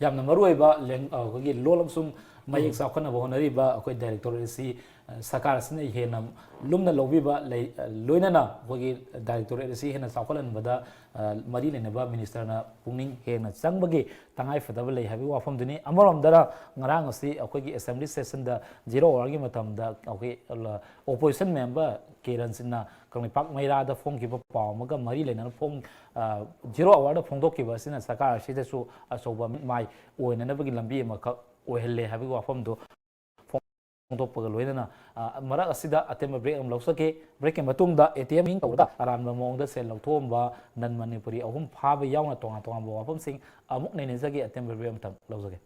ꯌꯥꯝꯅ ꯃꯔꯨꯑꯣꯏꯕ ꯂꯦꯡ-, ꯑ, ꯑꯩꯈꯣꯏꯒꯤ ꯂꯣꯜ ꯑꯃꯁꯨꯡ ꯃꯌꯦꯛ ꯆꯥꯎꯈꯠꯅꯕ ꯍꯣꯠꯅꯔꯤꯕ ꯑꯩꯈꯣꯏ ꯗꯥꯏꯔꯦꯛꯇꯣꯔꯦꯠ ꯑꯁꯤ, ꯑ, ꯁꯔꯀꯥꯔ ꯑꯁꯤꯅ ꯍꯦꯟꯅ ꯂꯨꯝꯅ ꯂꯧꯕꯤꯕ ꯂꯩ, ꯑ, ꯂꯣꯏꯅꯅ ꯑꯩꯈꯣꯏꯒꯤ ꯗꯥꯏꯔꯦꯛꯇꯣꯔꯦꯠ ꯑꯁꯤ ꯍꯦꯟꯅ ꯆꯥꯎꯈꯠꯍꯟꯕꯗ, ꯑ, ꯃꯔꯤ ꯂꯩꯅꯕ ꯃꯤꯅꯤꯁꯇꯔꯅ ꯄꯨꯛꯅꯤꯡ ꯍꯦꯟꯅ ꯆꯪꯕꯒꯤ ꯇꯉꯥꯏ ꯐꯗꯕ ꯂꯩ ꯍꯥꯏꯕꯒꯤ ꯋꯥꯐꯝꯗꯨꯅꯤ꯫ ꯑꯃꯔꯣꯝꯗꯅ ꯉꯔꯥꯡ ꯑꯁꯤ ꯑꯩꯈꯣꯏꯒꯤ ꯑꯦꯁꯦꯝꯕ꯭ꯂꯤ ꯁꯦꯁꯟꯗ ꯖꯤꯔꯣ ꯑꯋꯥꯔꯒꯤ ꯃꯇꯝꯗ ꯑꯩꯈꯣꯏ, ꯑ, ꯑꯣꯄꯣꯖꯤꯁꯟ ꯃꯦꯝꯕꯔ ꯀꯦ ꯔꯟꯖꯤꯠꯅ ꯀꯪꯂꯩꯄꯥꯛ ꯃꯩꯔꯥꯗ ꯐꯣꯡꯈꯤꯕ ꯄꯥꯎ ꯑꯃꯒ ꯃꯔꯤ ꯂꯩꯅꯅ ꯐꯣꯡ-, ꯑ, ꯖꯤꯔꯣ ꯑꯋꯥꯔꯗ ꯐꯣꯡꯗꯣꯛꯈꯤꯕ ꯑꯁꯤꯅ ꯁꯔꯀꯥꯔ ꯑꯁꯤꯗꯁꯨ ꯑꯆꯧꯕ ꯃꯤꯠꯃꯥꯏ ꯑꯣꯏꯅꯅꯕꯒꯤ ꯂꯝꯕꯤ ꯑꯃꯈꯛ ꯑꯣꯏꯍꯜꯂꯦ ꯍꯥꯏꯕꯒꯤ ꯋꯥꯐꯝꯗꯨ ꯐꯣꯡꯗꯣꯛꯄꯒ ꯂꯣꯏꯅꯅ, ꯑ, ꯃꯔꯛ ꯑꯁꯤꯗ ꯑꯇꯦꯟꯕ ꯕ꯭ꯔꯦꯛ ꯑꯃ ꯂꯧꯖꯒꯦ꯫ ꯕ꯭ꯔꯦꯛꯀꯤ ꯃꯇꯨꯡꯗ ꯑꯦ ꯇꯤ ꯑꯦꯝ ꯇꯧꯔꯒ ꯑꯔꯥꯟꯕ ꯃꯑꯣꯡꯗ ꯁꯦꯜ ꯂꯧꯊꯣꯛꯑꯝꯕ ꯅꯟ ꯃꯅꯤꯄꯨꯔꯤ ꯑꯍꯨꯝ ꯐꯥꯕ ꯌꯥꯎꯅ ꯇꯣꯉꯥꯟ ꯇꯣꯉꯥꯟꯕ ꯋꯥꯐꯝꯁꯤꯡ ꯑꯃꯨꯛ ꯅꯩꯅꯖꯒꯦ꯫ ꯑꯇꯦꯟꯕ ꯕ꯭ꯔꯦꯛ ꯑꯃꯇꯪ ꯂꯧꯖꯒꯦ꯫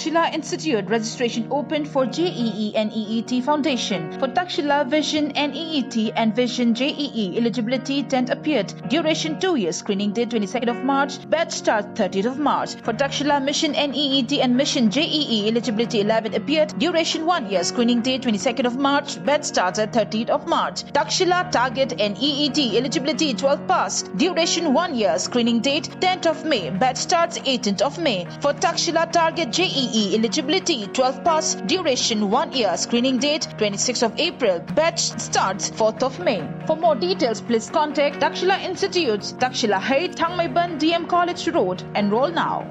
Takshila Institute, registration open for J E E and E E T foundation. For Takshila Vision and E E T and Vision J E E, eligibility, tenth appeared, duration two years, screening date twenty-second of March, batch start thirtieth of March. For Takshila Mission and E E T and Mission J E E, eligibility, eleven appeared, duration one year, screening date twenty-second of March, batch starts at thirtieth of March. Takshila Target and E E T, eligibility, twelve pass, duration one year, screening date tenth of May, batch starts eighteenth of May. For Takshila Target J E E, eligibility, twelve pass, duration one year, screening date twenty-sixth of April, batch starts fourth of May. For more details, please contact Takshila Institute, Takshila Heights, Thangmeiban D M College Road. Enroll now.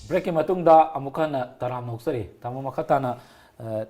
Breakꯀꯤ ꯃꯇꯨꯡꯗ ꯑꯃꯨꯛ ꯍꯟꯅ ꯇꯔꯥꯝꯅ ꯑꯣꯛꯆꯔꯤ꯫ ꯇꯥꯃꯣ, ꯃꯈꯥ ꯇꯥꯅ, ꯑ,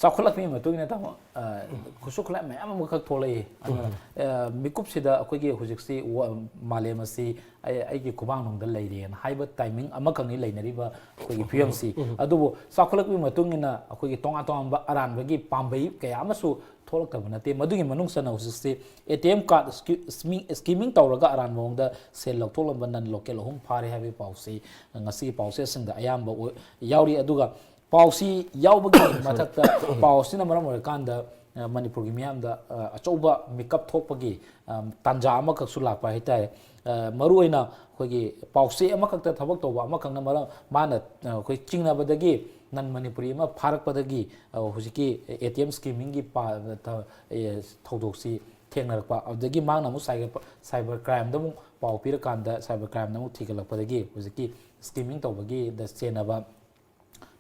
ꯆꯥꯎꯈꯠꯂꯛꯄꯒꯤ ꯃꯇꯨꯡ ꯏꯟꯅ, ꯇꯥꯃꯣ, ꯑ, ꯈꯨꯠꯁꯨ ꯈꯨꯠꯂꯥꯏ ꯃꯌꯥꯝ ꯑꯃꯈꯛ ꯊꯣꯛꯂꯛꯏ꯫ ꯑꯗꯨꯅ, ꯑ, ꯃꯤꯀꯨꯞꯁꯤꯗ ꯑꯩꯈꯣꯏꯒꯤ ꯍꯧꯖꯤꯛꯁꯤ ꯋꯥ-, ꯃꯥꯂꯦꯝ ꯑꯁꯤ ꯑꯩ, ꯑꯩꯒꯤ ꯈꯨꯃꯥꯡꯅꯨꯡꯗ ꯂꯩꯔꯦꯅ ꯍꯥꯏꯕ timing ꯑꯃꯈꯛꯅꯤ ꯂꯩꯅꯔꯤꯕ ꯑꯩꯈꯣꯏꯒꯤ ꯐꯤꯕꯝꯁꯤ꯫ ꯑꯗꯨꯕꯨ ꯆꯥꯎꯈꯠꯂꯛꯄꯒꯤ ꯃꯇꯨꯡ ꯏꯟꯅ ꯑꯩꯈꯣꯏꯒꯤ ꯇꯣꯉꯥꯟ ꯇꯣꯉꯥꯟꯕ ꯑꯔꯥꯟꯕꯒꯤ ꯄꯥꯝꯕꯩ ꯀꯌꯥ ꯑꯃꯁꯨ ꯊꯣꯛꯂꯛꯇꯕ ꯅꯠꯇꯦ꯫ ꯃꯗꯨꯒꯤ ꯃꯅꯨꯡ ꯆꯟꯅ ꯍꯧꯖꯤꯛꯁꯤ A T M card ski-, ꯁ꯭ꯃꯤ-, ꯁ꯭ꯀꯤꯃꯤꯡ ꯇꯧꯔꯒ ꯑꯔꯥꯟꯕ ꯃꯑꯣꯡꯗ ꯁꯦꯜ ꯂꯧꯊꯣꯛꯂꯝꯕ non local ꯑꯍꯨꯝ ꯐꯥꯔꯦ ꯍꯥꯏꯕꯒꯤ ꯄꯥꯎꯁꯤ ꯉꯁꯤꯒꯤ ꯄꯥꯎꯆꯦꯁꯤꯡꯗ ꯑꯌꯥꯝꯕ ꯑꯣꯏ-, ꯌꯥꯎꯔꯤ꯫ ꯑꯗꯨꯒ ꯄꯥꯎꯁꯤ ꯌꯥꯎꯕꯒꯤ ꯃꯊꯛꯇ ꯄꯥꯎꯁꯤꯅ ꯃꯔꯝ ꯑꯣꯏꯔꯀꯥꯟꯗ, ꯑ, ꯃꯅꯤꯄꯨꯔꯒꯤ ꯃꯤꯌꯥꯝꯗ, ꯑ, ꯑꯆꯧꯕ ꯃꯤꯀꯞ ꯊꯣꯛꯄꯒꯤ, ꯑ, ꯇꯥꯟꯖꯥ ꯑꯃꯈꯛꯁꯨ ꯂꯥꯛꯄ ꯍꯥꯏꯇꯥꯔꯦ꯫ ꯑ, ꯃꯔꯨꯑꯣꯏꯅ ꯑꯩꯈꯣꯏꯒꯤ ꯄꯥꯎꯆꯦ ꯑꯃꯈꯛꯇ ꯊꯕꯛ ꯇꯧꯕ ꯑꯃꯈꯛꯅ ꯃꯔꯝ, ꯃꯥꯅ, ꯑ, ꯑꯩꯈꯣꯏ ꯆꯤꯡꯅꯕꯗꯒꯤ non Manipuri ꯑꯃ ꯐꯥꯔꯛꯄꯗꯒꯤ, ꯑ, ꯍꯧꯖꯤꯛꯀꯤ A T M ꯁ꯭ꯀꯤꯃꯤꯡꯒꯤ ꯄꯥ-, ꯊ-, ꯑꯦ, ꯊꯧꯗꯣꯛꯁꯤ ꯊꯦꯡꯅꯔꯛꯄ꯫ ꯑꯗꯨꯗꯒꯤ ꯃꯥꯅ ꯑꯃꯨꯛ cyber, cyber crimeꯗ ꯑꯃꯨꯛ ꯄꯥꯎ ꯄꯤꯔꯀꯥꯟꯗ cyber crimeꯗ ꯑꯃꯨꯛ ꯊꯤꯒꯠꯂꯛꯄꯗꯒꯤ ꯍꯧꯖꯤꯛꯀꯤ ꯁ꯭ꯀꯤꯃꯤꯡ ꯇꯧꯕꯒꯤꯗ ꯆꯦꯟꯅꯕ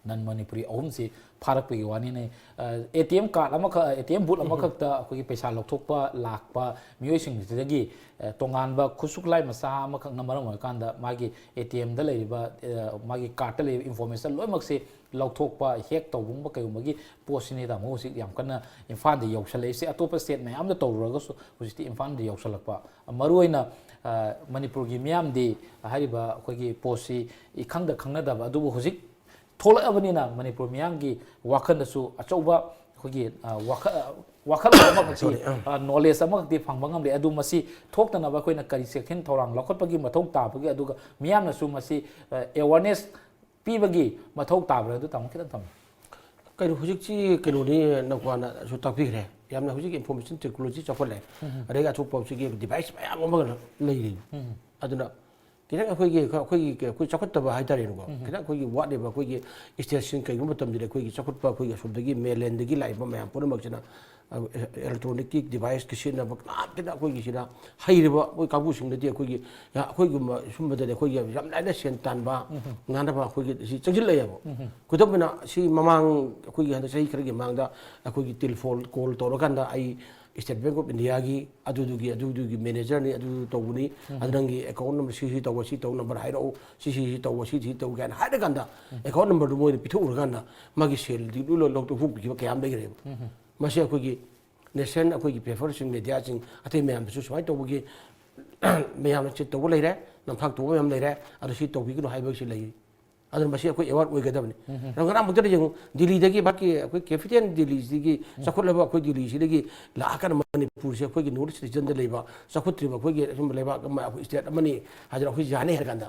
non Manipuri ꯑꯍꯨꯝꯁꯤ ꯐꯥꯔꯛꯄꯒꯤ ꯋꯥꯅꯤꯅꯦ꯫ ꯑ, A T M card ꯑꯃꯈꯛ, A T M booth ꯑꯃꯈꯛꯇ ꯑꯩꯈꯣꯏꯒꯤ ꯄꯩꯁꯥ ꯂꯧꯊꯣꯛꯄ ꯂꯥꯛꯄ ꯃꯤꯑꯣꯏꯁꯤꯡꯁꯤꯗꯒꯤ, ꯑ, ꯇꯣꯉꯥꯟꯕ ꯈꯨꯠꯁꯨ ꯈꯨꯠꯂꯥꯏ ꯃꯆꯥ ꯑꯃꯈꯛꯅ ꯃꯔꯝ ꯑꯣꯏꯔꯀꯥꯟꯗ ꯃꯥꯒꯤ A T Mꯗ ꯂꯩꯔꯤꯕ, ꯑ, ꯃꯥꯒꯤ cardꯇ ꯂꯩꯔꯤꯕ information ꯂꯣꯏꯅꯃꯛꯁꯤ ꯂꯧꯊꯣꯛꯄ, hack ꯇꯧꯕꯒꯨꯝꯕ ꯀꯩꯒꯨꯝꯕꯒꯤ ꯄꯣꯠꯁꯤꯅꯤ, ꯇꯥꯃꯣ, ꯍꯧꯖꯤꯛ ꯌꯥꯝ ꯀꯟꯅ ꯏꯝꯐꯥꯜꯗ ꯌꯧꯁꯜꯂꯛꯏꯁꯦ꯫ ꯑꯇꯣꯞꯄ state ꯃꯌꯥꯝꯗ ꯇꯧꯔꯨꯔꯒꯁꯨ ꯍꯧꯖꯤꯛꯇꯤ ꯏꯝꯐꯥꯜꯗ ꯌꯧꯁꯜꯂꯛꯄ꯫ ꯃꯔꯨꯑꯣꯏꯅ, ꯑ, ꯃꯅꯤꯄꯨꯔꯒꯤ ꯃꯤꯌꯥꯝꯗꯤ ꯍꯥꯏꯔꯤꯕ ꯑꯩꯈꯣꯏꯒꯤ ꯄꯣꯠꯁꯤ ꯏꯈꯪꯗ ꯈꯪꯅꯗꯕ, ꯑꯗꯨꯕꯨ ꯍꯧꯖꯤꯛ ꯊꯣꯛꯂꯛꯑꯕꯅꯤꯅ ꯃꯅꯤꯄꯨꯔ ꯃꯤꯌꯥꯝꯒꯤ ꯋꯥꯈꯜꯗꯁꯨ ꯑꯆꯧꯕ ꯑꯩꯈꯣꯏꯒꯤ, ꯑ, ꯋꯥꯈꯜ, ꯋꯥꯈꯜꯂꯣꯟ ꯑꯃꯈꯛꯇꯤ, sorry, ꯑ꯫ ꯑ, knowledge ꯑꯃꯈꯛꯇꯤ ꯐꯪꯕ ꯉꯝꯂꯦ꯫ ꯑꯗꯨ ꯃꯁꯤ ꯊꯣꯛꯇꯅꯕ ꯑꯩꯈꯣꯏꯅ ꯀꯔꯤ ꯆꯦꯛꯁꯤꯟ ꯊꯧꯔꯥꯡ ꯂꯧꯈꯠꯄꯒꯤ ꯃꯊꯧ ꯇꯥꯕꯒꯦ, ꯑꯗꯨꯒ ꯃꯤꯌꯥꯝꯅꯁꯨ ꯃꯁꯤ, ꯑ, awareness ꯄꯤꯕꯒꯤ ꯃꯊꯧ ꯇꯥꯕ꯭ꯔꯥ? ꯑꯗꯨ ꯇꯥꯃꯣ ꯈꯤꯇꯪ ꯊꯝꯕꯤꯌꯨ꯫ ꯀꯩꯅꯣ, ꯍꯧꯖꯤꯛꯁꯤ ꯀꯩꯅꯣꯅꯤ, ꯅꯧꯄꯥꯅꯁꯨ ꯇꯥꯛꯄꯤꯈ꯭ꯔꯦ꯫ ꯌꯥꯝꯅ ꯍꯧꯖꯤꯛ information technology ꯆꯥꯎꯈꯠꯂꯦ꯫ ꯑꯗꯒꯤ ꯑꯇꯣꯞꯄ ꯍꯧꯖꯤꯛꯀꯤ device ꯃꯌꯥꯝ ꯑꯃ ꯂꯩꯔꯤ꯫ ꯑꯗꯨꯅ ꯈꯤꯇꯪ ꯑꯩꯈꯣꯏꯒꯤ, ꯑꯩꯈꯣꯏꯒꯤ, ꯑꯩꯈꯣꯏ ꯆꯥꯎꯈꯠꯇꯕ ꯍꯥꯏꯇꯥꯔꯦꯅꯦꯀꯣ꯫ ꯈꯤꯇꯪ ꯑꯩꯈꯣꯏꯒꯤ ꯋꯥꯠꯂꯤꯕ ꯑꯩꯈꯣꯏꯒꯤ stateꯁꯤꯡ ꯀꯩꯒꯨꯝꯕ ꯃꯇꯝꯗꯗꯤ ꯑꯩꯈꯣꯏꯒꯤ ꯆꯥꯎꯈꯠꯄ ꯑꯩꯈꯣꯏꯒꯤ ꯑꯁꯣꯝꯗꯒꯤ mainlandꯗꯒꯤ ꯂꯥꯛꯏꯕ ꯃꯌꯥꯝ ꯄꯨꯝꯅꯃꯛꯁꯤꯅ, ꯑ, electronicꯀꯤ deviceꯀꯤ ꯁꯤꯖꯤꯟꯅꯕ ꯀꯅꯥꯝꯇꯅ ꯑꯩꯈꯣꯏꯒꯤꯁꯤꯅ ꯍꯩꯔꯕ ꯑꯩꯈꯣꯏ ꯀꯥꯡꯕꯨꯁꯤꯡꯗꯗꯤ ꯑꯩꯈꯣꯏꯒꯤ, ꯑꯩꯈꯣꯏꯒꯨꯝꯕ ꯁꯨꯝꯕꯗꯗꯤ ꯑꯩꯈꯣꯏꯒꯤ ꯌꯥꯝ ꯂꯥꯏꯅ ꯁꯦꯟ ꯇꯥꯟꯕ ꯉꯥꯡꯅꯕ ꯑꯩꯈꯣꯏꯒꯤ ꯁꯤ ꯆꯪꯁꯤꯜꯂꯛꯑꯦꯕ꯫ ꯈꯨꯗꯝ ꯑꯣꯏꯅ ꯁꯤ ꯃꯃꯥꯡ ꯑꯩꯈꯣꯏꯒꯤ ꯍꯟꯗꯛ ꯆꯍꯤ ꯈꯔꯒꯤ ꯃꯃꯥꯡꯗ ꯑꯩꯈꯣꯏꯒꯤ telephone call ꯇꯧꯔꯀꯥꯟꯗ ꯑꯩ State Bank of Indiaꯒꯤ ꯑꯗꯨꯗꯨꯒꯤ, ꯑꯗꯨꯗꯨꯒꯤ managerꯅꯤ, ꯑꯗꯨ ꯇꯧꯕꯅꯤ, ꯑꯗꯨ ꯅꯪꯒꯤ account number ꯁꯤ ꯁꯤ ꯇꯧꯕ, ꯁꯤ ꯇꯧ number ꯍꯥꯏꯔꯛꯎ, ꯁꯤ ꯁꯤ ꯁꯤ ꯇꯧꯕ, ꯁꯤ ꯁꯤ ꯇꯧ ꯀꯥꯏꯅ ꯍꯥꯏꯔꯀꯥꯟꯗ account numberꯗꯨ ꯃꯣꯏꯅ ꯄꯤꯊꯣꯛꯎꯔꯀꯥꯟꯗ ꯃꯥꯒꯤ ꯁꯦꯜꯗꯤ ꯂꯣꯏ ꯂꯧꯊꯣꯛꯄꯤꯈꯤꯕ ꯀꯌꯥ ꯑꯃ ꯂꯩꯈ꯭ꯔꯦꯕ꯫ ꯃꯁꯤ ꯑꯩꯈꯣꯏꯒꯤ nation, ꯑꯩꯈꯣꯏꯒꯤ paperꯁꯤꯡ, mediaꯁꯤꯡ, ꯑꯇꯩ ꯃꯌꯥꯝꯗꯁꯨ ꯁꯨꯃꯥꯏꯅ ꯇꯧꯕꯒꯤ ꯃꯌꯥꯝꯅ ꯆꯤꯠ ꯇꯧꯕ ꯂꯩꯔꯦ, ꯅꯝꯊꯥꯛ ꯇꯧꯕ ꯃꯌꯥꯝ ꯂꯩꯔꯦ, ꯑꯗꯨ ꯁꯤ ꯇꯧꯕꯤꯒꯅꯨ ꯍꯥꯏꯕꯁꯤ ꯂꯩꯔꯤ꯫ ꯑꯗꯨꯅ ꯃꯁꯤ ꯑꯩꯈꯣꯏ aware ꯑꯣꯏꯒꯗꯕꯅꯤ꯫ ꯑꯗꯣ ꯉꯔꯥꯡꯃꯛꯇꯗ ꯌꯦꯡꯉꯨ, ꯗꯤꯜꯂꯤꯗꯒꯤ ꯚꯥꯔꯠꯀꯤ ꯑꯩꯈꯣꯏ capital ꯗꯤꯜꯂꯤꯁꯤꯗꯒꯤ ꯆꯥꯎꯈꯠꯂꯕ ꯑꯩꯈꯣꯏ ꯗꯤꯜꯂꯤꯁꯤꯗꯒꯤ ꯂꯥꯛꯑꯀꯥꯟꯗ ꯃꯅꯤꯄꯨꯔꯁꯦ ꯑꯩꯈꯣꯏꯒꯤ North East regionꯗ ꯂꯩꯕ ꯆꯥꯎꯈꯠꯇ꯭ꯔꯤꯕ ꯑꯩꯈꯣꯏꯒꯤ ꯑꯁꯨꯝꯕ ꯂꯩꯕꯥꯛ ꯑꯃ, ꯑꯩꯈꯣꯏ state ꯑꯃꯅꯤ ꯍꯥꯏꯗꯅ ꯑꯩꯈꯣꯏ ꯌꯥꯅꯤ ꯍꯥꯏꯔ ꯀꯥꯟꯗ,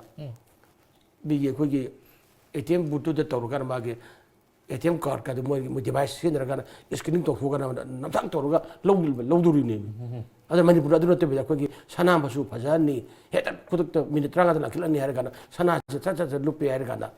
ꯃꯤꯒꯤ ꯑꯩꯈꯣꯏꯒꯤ ATM boothꯇꯨꯗ ꯇꯧꯔꯀꯥꯟꯗ ꯃꯥꯒꯤ ATM cardꯀꯗꯨ ꯃꯣꯏꯒꯤ, ꯃꯣꯏ device ꯁꯤꯖꯤꯟꯅꯔꯀꯥꯟꯗ scanning ꯇꯧꯊꯣꯛꯑꯀꯥꯟꯗ ꯅꯝꯊꯥꯛ ꯇꯧꯔꯒ ꯂꯧ-, ꯂꯧꯗꯣꯔꯤꯅꯦꯕ꯫ ꯑꯗ ꯃꯅꯤꯄꯨꯔꯗ ꯑꯗꯨ ꯅꯠꯇꯕꯤꯗ ꯑꯩꯈꯣꯏꯒꯤ ꯁꯅꯥ ꯃꯆꯨ ꯐꯖꯍꯟꯅꯤ, ꯍꯦꯛꯇ ꯈꯨꯗꯛꯇ minute ꯇꯔꯥꯃꯉꯥꯗ ꯂꯥꯛꯁꯤꯜꯂꯛꯑꯅꯤ ꯍꯥꯏꯔ ꯀꯥꯟꯗ ꯁꯅꯥꯁꯦ ꯁꯠ ꯁꯠ ꯁꯠ ꯂꯨꯞꯄꯦ ꯍꯥꯏꯔ ꯀꯥꯟꯗ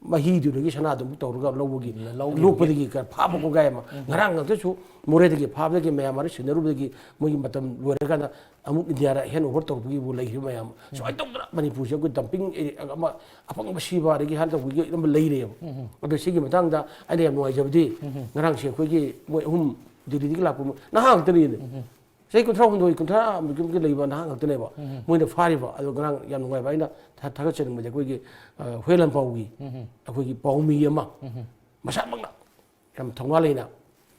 ꯃꯍꯤꯗꯨꯗꯒꯤ ꯁꯅꯥꯗꯨ ꯑꯃꯨꯛ ꯇꯧꯔꯒ ꯂꯧꯕꯒꯤ, ꯂꯧꯈꯤꯕꯒꯤ꯫ ꯂꯣꯛꯄꯗꯒꯤ ꯈꯔ ꯐꯥꯕ ꯀꯣꯡꯒꯥꯏ ꯑꯃ꯫ ꯉꯔꯥꯡ ꯉꯥꯛꯇꯁꯨ ꯃꯣꯔꯦꯗꯒꯤ ꯐꯥꯕꯗꯒꯤ ꯃꯌꯥꯝ ꯃꯔꯛ ꯁꯤꯟꯅꯔꯨꯕꯗꯒꯤ ꯃꯣꯏꯒꯤ ꯃꯇꯝ ꯂꯣꯏꯔꯀꯥꯟꯗ ꯑꯃꯨꯛ ꯏꯟꯗꯤꯌꯥꯗ hand over ꯇꯧꯔꯛꯄꯒꯤꯕꯨ ꯂꯩꯈꯤꯕ ꯃꯌꯥꯝ꯫ ꯁꯨꯃꯥꯏꯅ ꯇꯧꯗꯅ ꯃꯅꯤꯄꯨꯔꯁꯦ ꯑꯩꯈꯣꯏ dumping area ꯑꯃ, ꯑꯄꯪꯕ ꯁꯤꯕ ꯑꯗꯒꯤ ꯍꯥꯟꯅ ꯇꯧꯕꯒꯤ ꯑꯃ ꯂꯩꯔꯦꯕ꯫ ꯑꯗꯣ ꯁꯤꯒꯤ ꯃꯇꯥꯡꯗ ꯑꯩꯅ ꯌꯥꯝ ꯅꯨꯡꯉꯥꯏꯖꯕꯗꯤ ꯉꯔꯥꯡꯁꯦ ꯑꯩꯈꯣꯏꯒꯤ ꯃꯣꯏ ꯑꯍꯨꯝ ꯗꯤꯜꯂꯤꯗꯒꯤ ꯂꯥꯛꯄ ꯅꯍꯥ ꯉꯥꯛꯇꯅꯤꯅꯦ꯫ ꯆꯍꯤ ꯀꯨꯟꯊ꯭ꯔꯥ ꯍꯨꯝꯗꯣꯏ, ꯀꯨꯟꯊ꯭ꯔꯥ ꯃꯨꯛꯀꯤ ꯂꯩꯕ ꯅꯍꯥ ꯉꯥꯛꯇꯅꯦꯕ꯫ ꯃꯣꯏꯅ ꯐꯥꯔꯤꯕ꯫ ꯑꯗꯣ ꯉꯔꯥꯡ ꯌꯥꯝ ꯅꯨꯡꯉꯥꯏꯕ ꯑꯩꯅ ꯊꯥ-, ꯊꯥꯒꯠꯆꯅꯤꯡꯕꯗꯤ ꯑꯩꯈꯣꯏꯒꯤ, ꯑ, ꯍꯨꯏꯂꯝꯄꯥꯎꯒꯤ ꯑꯩꯈꯣꯏꯒꯤ ꯄꯥꯎꯃꯤ ꯑꯃ ꯃꯁꯥꯃꯛꯅ ꯌꯥꯝ ꯊꯧꯅꯥ ꯂꯩꯅ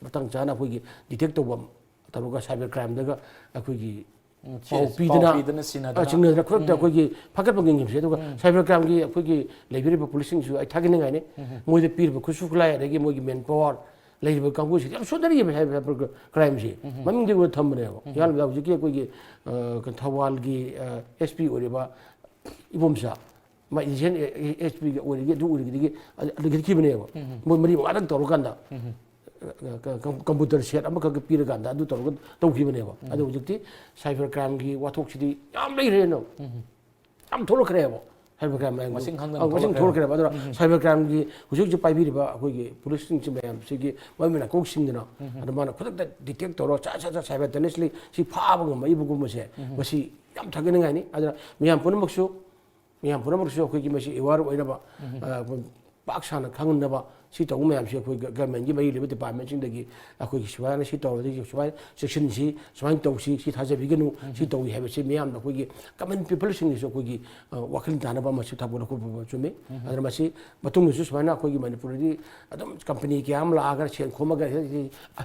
ꯃꯇꯥꯡ ꯆꯥꯅ ꯑꯩꯈꯣꯏꯒꯤ detect ꯇꯧꯕ ꯇꯧꯔꯒ cyber crimeꯗꯒ ꯑꯩꯈꯣꯏꯒꯤ ꯎꯝ, ꯄꯥꯎ ꯁꯤ-, ꯄꯤꯗꯅ, ꯄꯥꯎ ꯄꯤꯗꯅ ꯁꯤꯟꯅꯗꯅ꯫ ꯑ, ꯁꯤꯟꯅꯗꯅ ꯈꯨꯗꯛꯇ ꯎꯝ꯫ ꯑꯩꯈꯣꯏꯒꯤ ꯐꯒꯠꯄ ꯉꯝꯈꯤꯕꯁꯦ꯫ ꯑꯗꯨꯒ ꯎꯝ꯫ ꯁꯥꯏꯕꯔ ꯀ꯭ꯔꯥꯏꯝꯒꯤ ꯑꯩꯈꯣꯏꯒꯤ ꯂꯩꯕꯤꯔꯤꯕ ꯄꯨꯂꯤꯁꯁꯤꯡꯁꯨ ꯑꯩ ꯊꯥꯒꯠꯅꯤꯡꯉꯥꯏꯅꯤ꯫ ꯎꯝ꯫ ꯃꯣꯏꯗ ꯄꯤꯔꯤꯕ ꯈꯨꯠꯁꯨ ꯈꯨꯠꯂꯥꯏ, ꯑꯗꯒꯤ ꯃꯣꯏꯒꯤ ꯃꯦꯟ ꯄꯥꯋꯔ, ꯂꯩꯔꯤꯕ ꯀꯥꯡꯕꯨꯁꯤꯗꯤ ꯌꯥꯝ ꯁꯣꯟꯊꯔꯤꯕ ꯁꯥꯏꯕꯔ ꯀ꯭ꯔꯥꯏꯝꯁꯤ꯫ ꯎꯝ꯫ ꯃꯃꯤꯡꯗꯤ ꯑꯩꯈꯣꯏ ꯊꯝꯕꯅꯦꯕ꯫ ꯎꯝ꯫ ꯌꯥꯝꯅ ꯍꯧꯖꯤꯛꯀꯤ ꯑꯩꯈꯣꯏꯒꯤ, ꯑ, ꯊꯧꯕꯥꯜꯒꯤ, ꯑ, ꯑꯦꯁ ꯄꯤ ꯑꯣꯏꯔꯤꯕ ꯏꯕꯣꯝꯆꯥ, ꯃꯥ ꯏꯟꯗꯤꯌꯟ ꯑꯦꯁ ꯄꯤꯒ ꯑꯣꯏꯔꯤꯒꯦ, ꯑꯗꯨ ꯑꯣꯏꯔꯤꯒꯗꯒꯤ ꯂꯤꯡꯈꯠꯈꯤꯕꯅꯦꯕ꯫ ꯎꯝ꯫ ꯃꯣꯏ ꯃꯔꯤ ꯃꯉꯥꯗꯪ ꯇꯧꯔꯀꯥꯟꯗ, ꯎꯝ꯫ ꯀ-, ꯀ-, ꯀꯝꯄ꯭ꯌꯨꯇꯔ ꯁꯦꯠ ꯑꯃꯈꯛ ꯄꯤꯔꯀꯥꯟꯗ ꯑꯗꯨ ꯇꯧꯔꯒ ꯇꯧꯈꯤꯕꯅꯦꯕ꯫ ꯎꯝ꯫ ꯑꯗꯣ ꯍꯧꯖꯤꯛꯇꯤ ꯁꯥꯏꯕꯔ ꯀ꯭ꯔꯥꯏꯝꯒꯤ ꯋꯥꯊꯣꯛꯁꯤꯗꯤ ꯌꯥꯝ ꯂꯩꯈ꯭ꯔꯦꯅ꯫ ꯎꯝ꯫ ꯌꯥꯝ ꯊꯣꯛꯂꯛꯈ꯭ꯔꯦꯕ꯫ ꯁꯥꯏꯕꯔ ꯀ꯭ꯔꯥꯏꯝ ꯃꯌꯥꯝꯁꯦ꯫ ꯃꯁꯤꯡ ꯈꯪꯗꯅ ꯑꯧ, ꯃꯁꯤꯡ ꯊꯣꯛꯂꯛꯈ꯭ꯔꯦꯕ꯫ ꯊꯣꯛꯂꯛꯈ꯭ꯔꯦꯕ꯫ ꯑꯗꯨꯅ ꯎꯝ꯫ ꯁꯥꯏꯕꯔ ꯀ꯭ꯔꯥꯏꯝꯒꯤ ꯍꯧꯖꯤꯛ ꯍꯧꯖꯤꯛ ꯄꯥꯏꯕꯤꯔꯤꯕ ꯑꯩꯈꯣꯏꯒꯤ ꯄꯨꯂꯤꯁꯁꯤꯡꯁꯤ ꯃꯌꯥꯝꯁꯤꯒꯤ ꯃꯃꯤꯡ ꯅꯥꯀꯣꯛ ꯁꯤꯡꯗꯅ, ꯎꯝ꯫ ꯑꯗꯨ ꯃꯥꯅ ꯈꯨꯗꯛꯇ ꯗꯤꯇꯦꯛ ꯇꯧꯔꯒ ꯁꯠ ꯁꯠ ꯁꯠ ꯁꯥꯏꯃꯜꯇꯦꯅꯤꯌꯁꯂꯤ ꯁꯤ ꯐꯥꯕ ꯉꯝꯃꯛꯏꯕꯒꯨꯝꯕꯁꯦ, ꯎꯝ꯫ ꯃꯁꯤ ꯌꯥꯝ ꯊꯥꯒꯠꯅꯤꯡꯉꯥꯏꯅꯤ꯫ ꯑꯗꯨꯅ ꯃꯌꯥꯝ ꯄꯨꯝꯅꯃꯛꯁꯨ ꯃꯌꯥꯝ ꯄꯨꯝꯅꯃꯛꯁꯨ ꯑꯩꯈꯣꯏꯒꯤ ꯃꯁꯤ ꯑꯦꯋꯥꯔ ꯑꯣꯏꯅꯕ, ꯎꯝ꯫ ꯑ, ꯄꯥꯛ ꯁꯟꯅ ꯈꯪꯍꯟꯅꯕ ꯁꯤ ꯇꯧꯕ ꯃꯌꯥꯝꯁꯤ ꯑꯩꯈꯣꯏ ꯒ-, ꯒꯃꯦꯟꯒꯤ ꯃꯔꯤ ꯂꯩꯕ ꯗꯤꯄꯥꯔꯠꯃꯦꯟꯁꯤꯡꯗꯒꯤ ꯑꯩꯈꯣꯏꯒꯤ ꯁꯨꯃꯥꯏꯅ ꯁꯤ ꯇꯧꯔꯗꯤ ꯁꯨꯃꯥꯏꯅ ꯆꯦꯛꯁꯤꯟꯁꯤ, ꯁꯨꯃꯥꯏꯅ ꯇꯧꯁꯤ, ꯁꯤ ꯊꯥꯖꯕꯤꯒꯅꯨ, ꯎꯝ꯫ ꯁꯤ ꯇꯧꯏ ꯍꯥꯏꯕꯁꯤ ꯃꯤꯌꯥꯝꯗ ꯑꯩꯈꯣꯏꯒꯤ ꯀꯃꯟ ꯄꯤꯄꯜꯁꯤꯡꯗꯁꯨ ꯑꯩꯈꯣꯏꯒꯤ, ꯑ, ꯋꯥꯈꯜ ꯇꯥꯅꯕ ꯑꯃꯁꯨ ꯊꯝꯕꯅ ꯈꯣꯠꯄ ꯆꯨꯝꯃꯤ꯫ ꯎꯝ꯫ ꯑꯗꯨꯅ ꯃꯁꯤ ꯃꯇꯨꯡꯗꯁꯨ ꯁꯨꯃꯥꯏꯅ ꯑꯩꯈꯣꯏꯒꯤ ꯃꯅꯤꯄꯨꯔꯗꯗꯤ ꯑꯗꯨꯝ ꯀꯝꯄꯅꯤ ꯀꯌꯥ ꯑꯃ ꯂꯥꯛꯑꯒ ꯁꯦꯟ ꯈꯣꯝꯃꯒ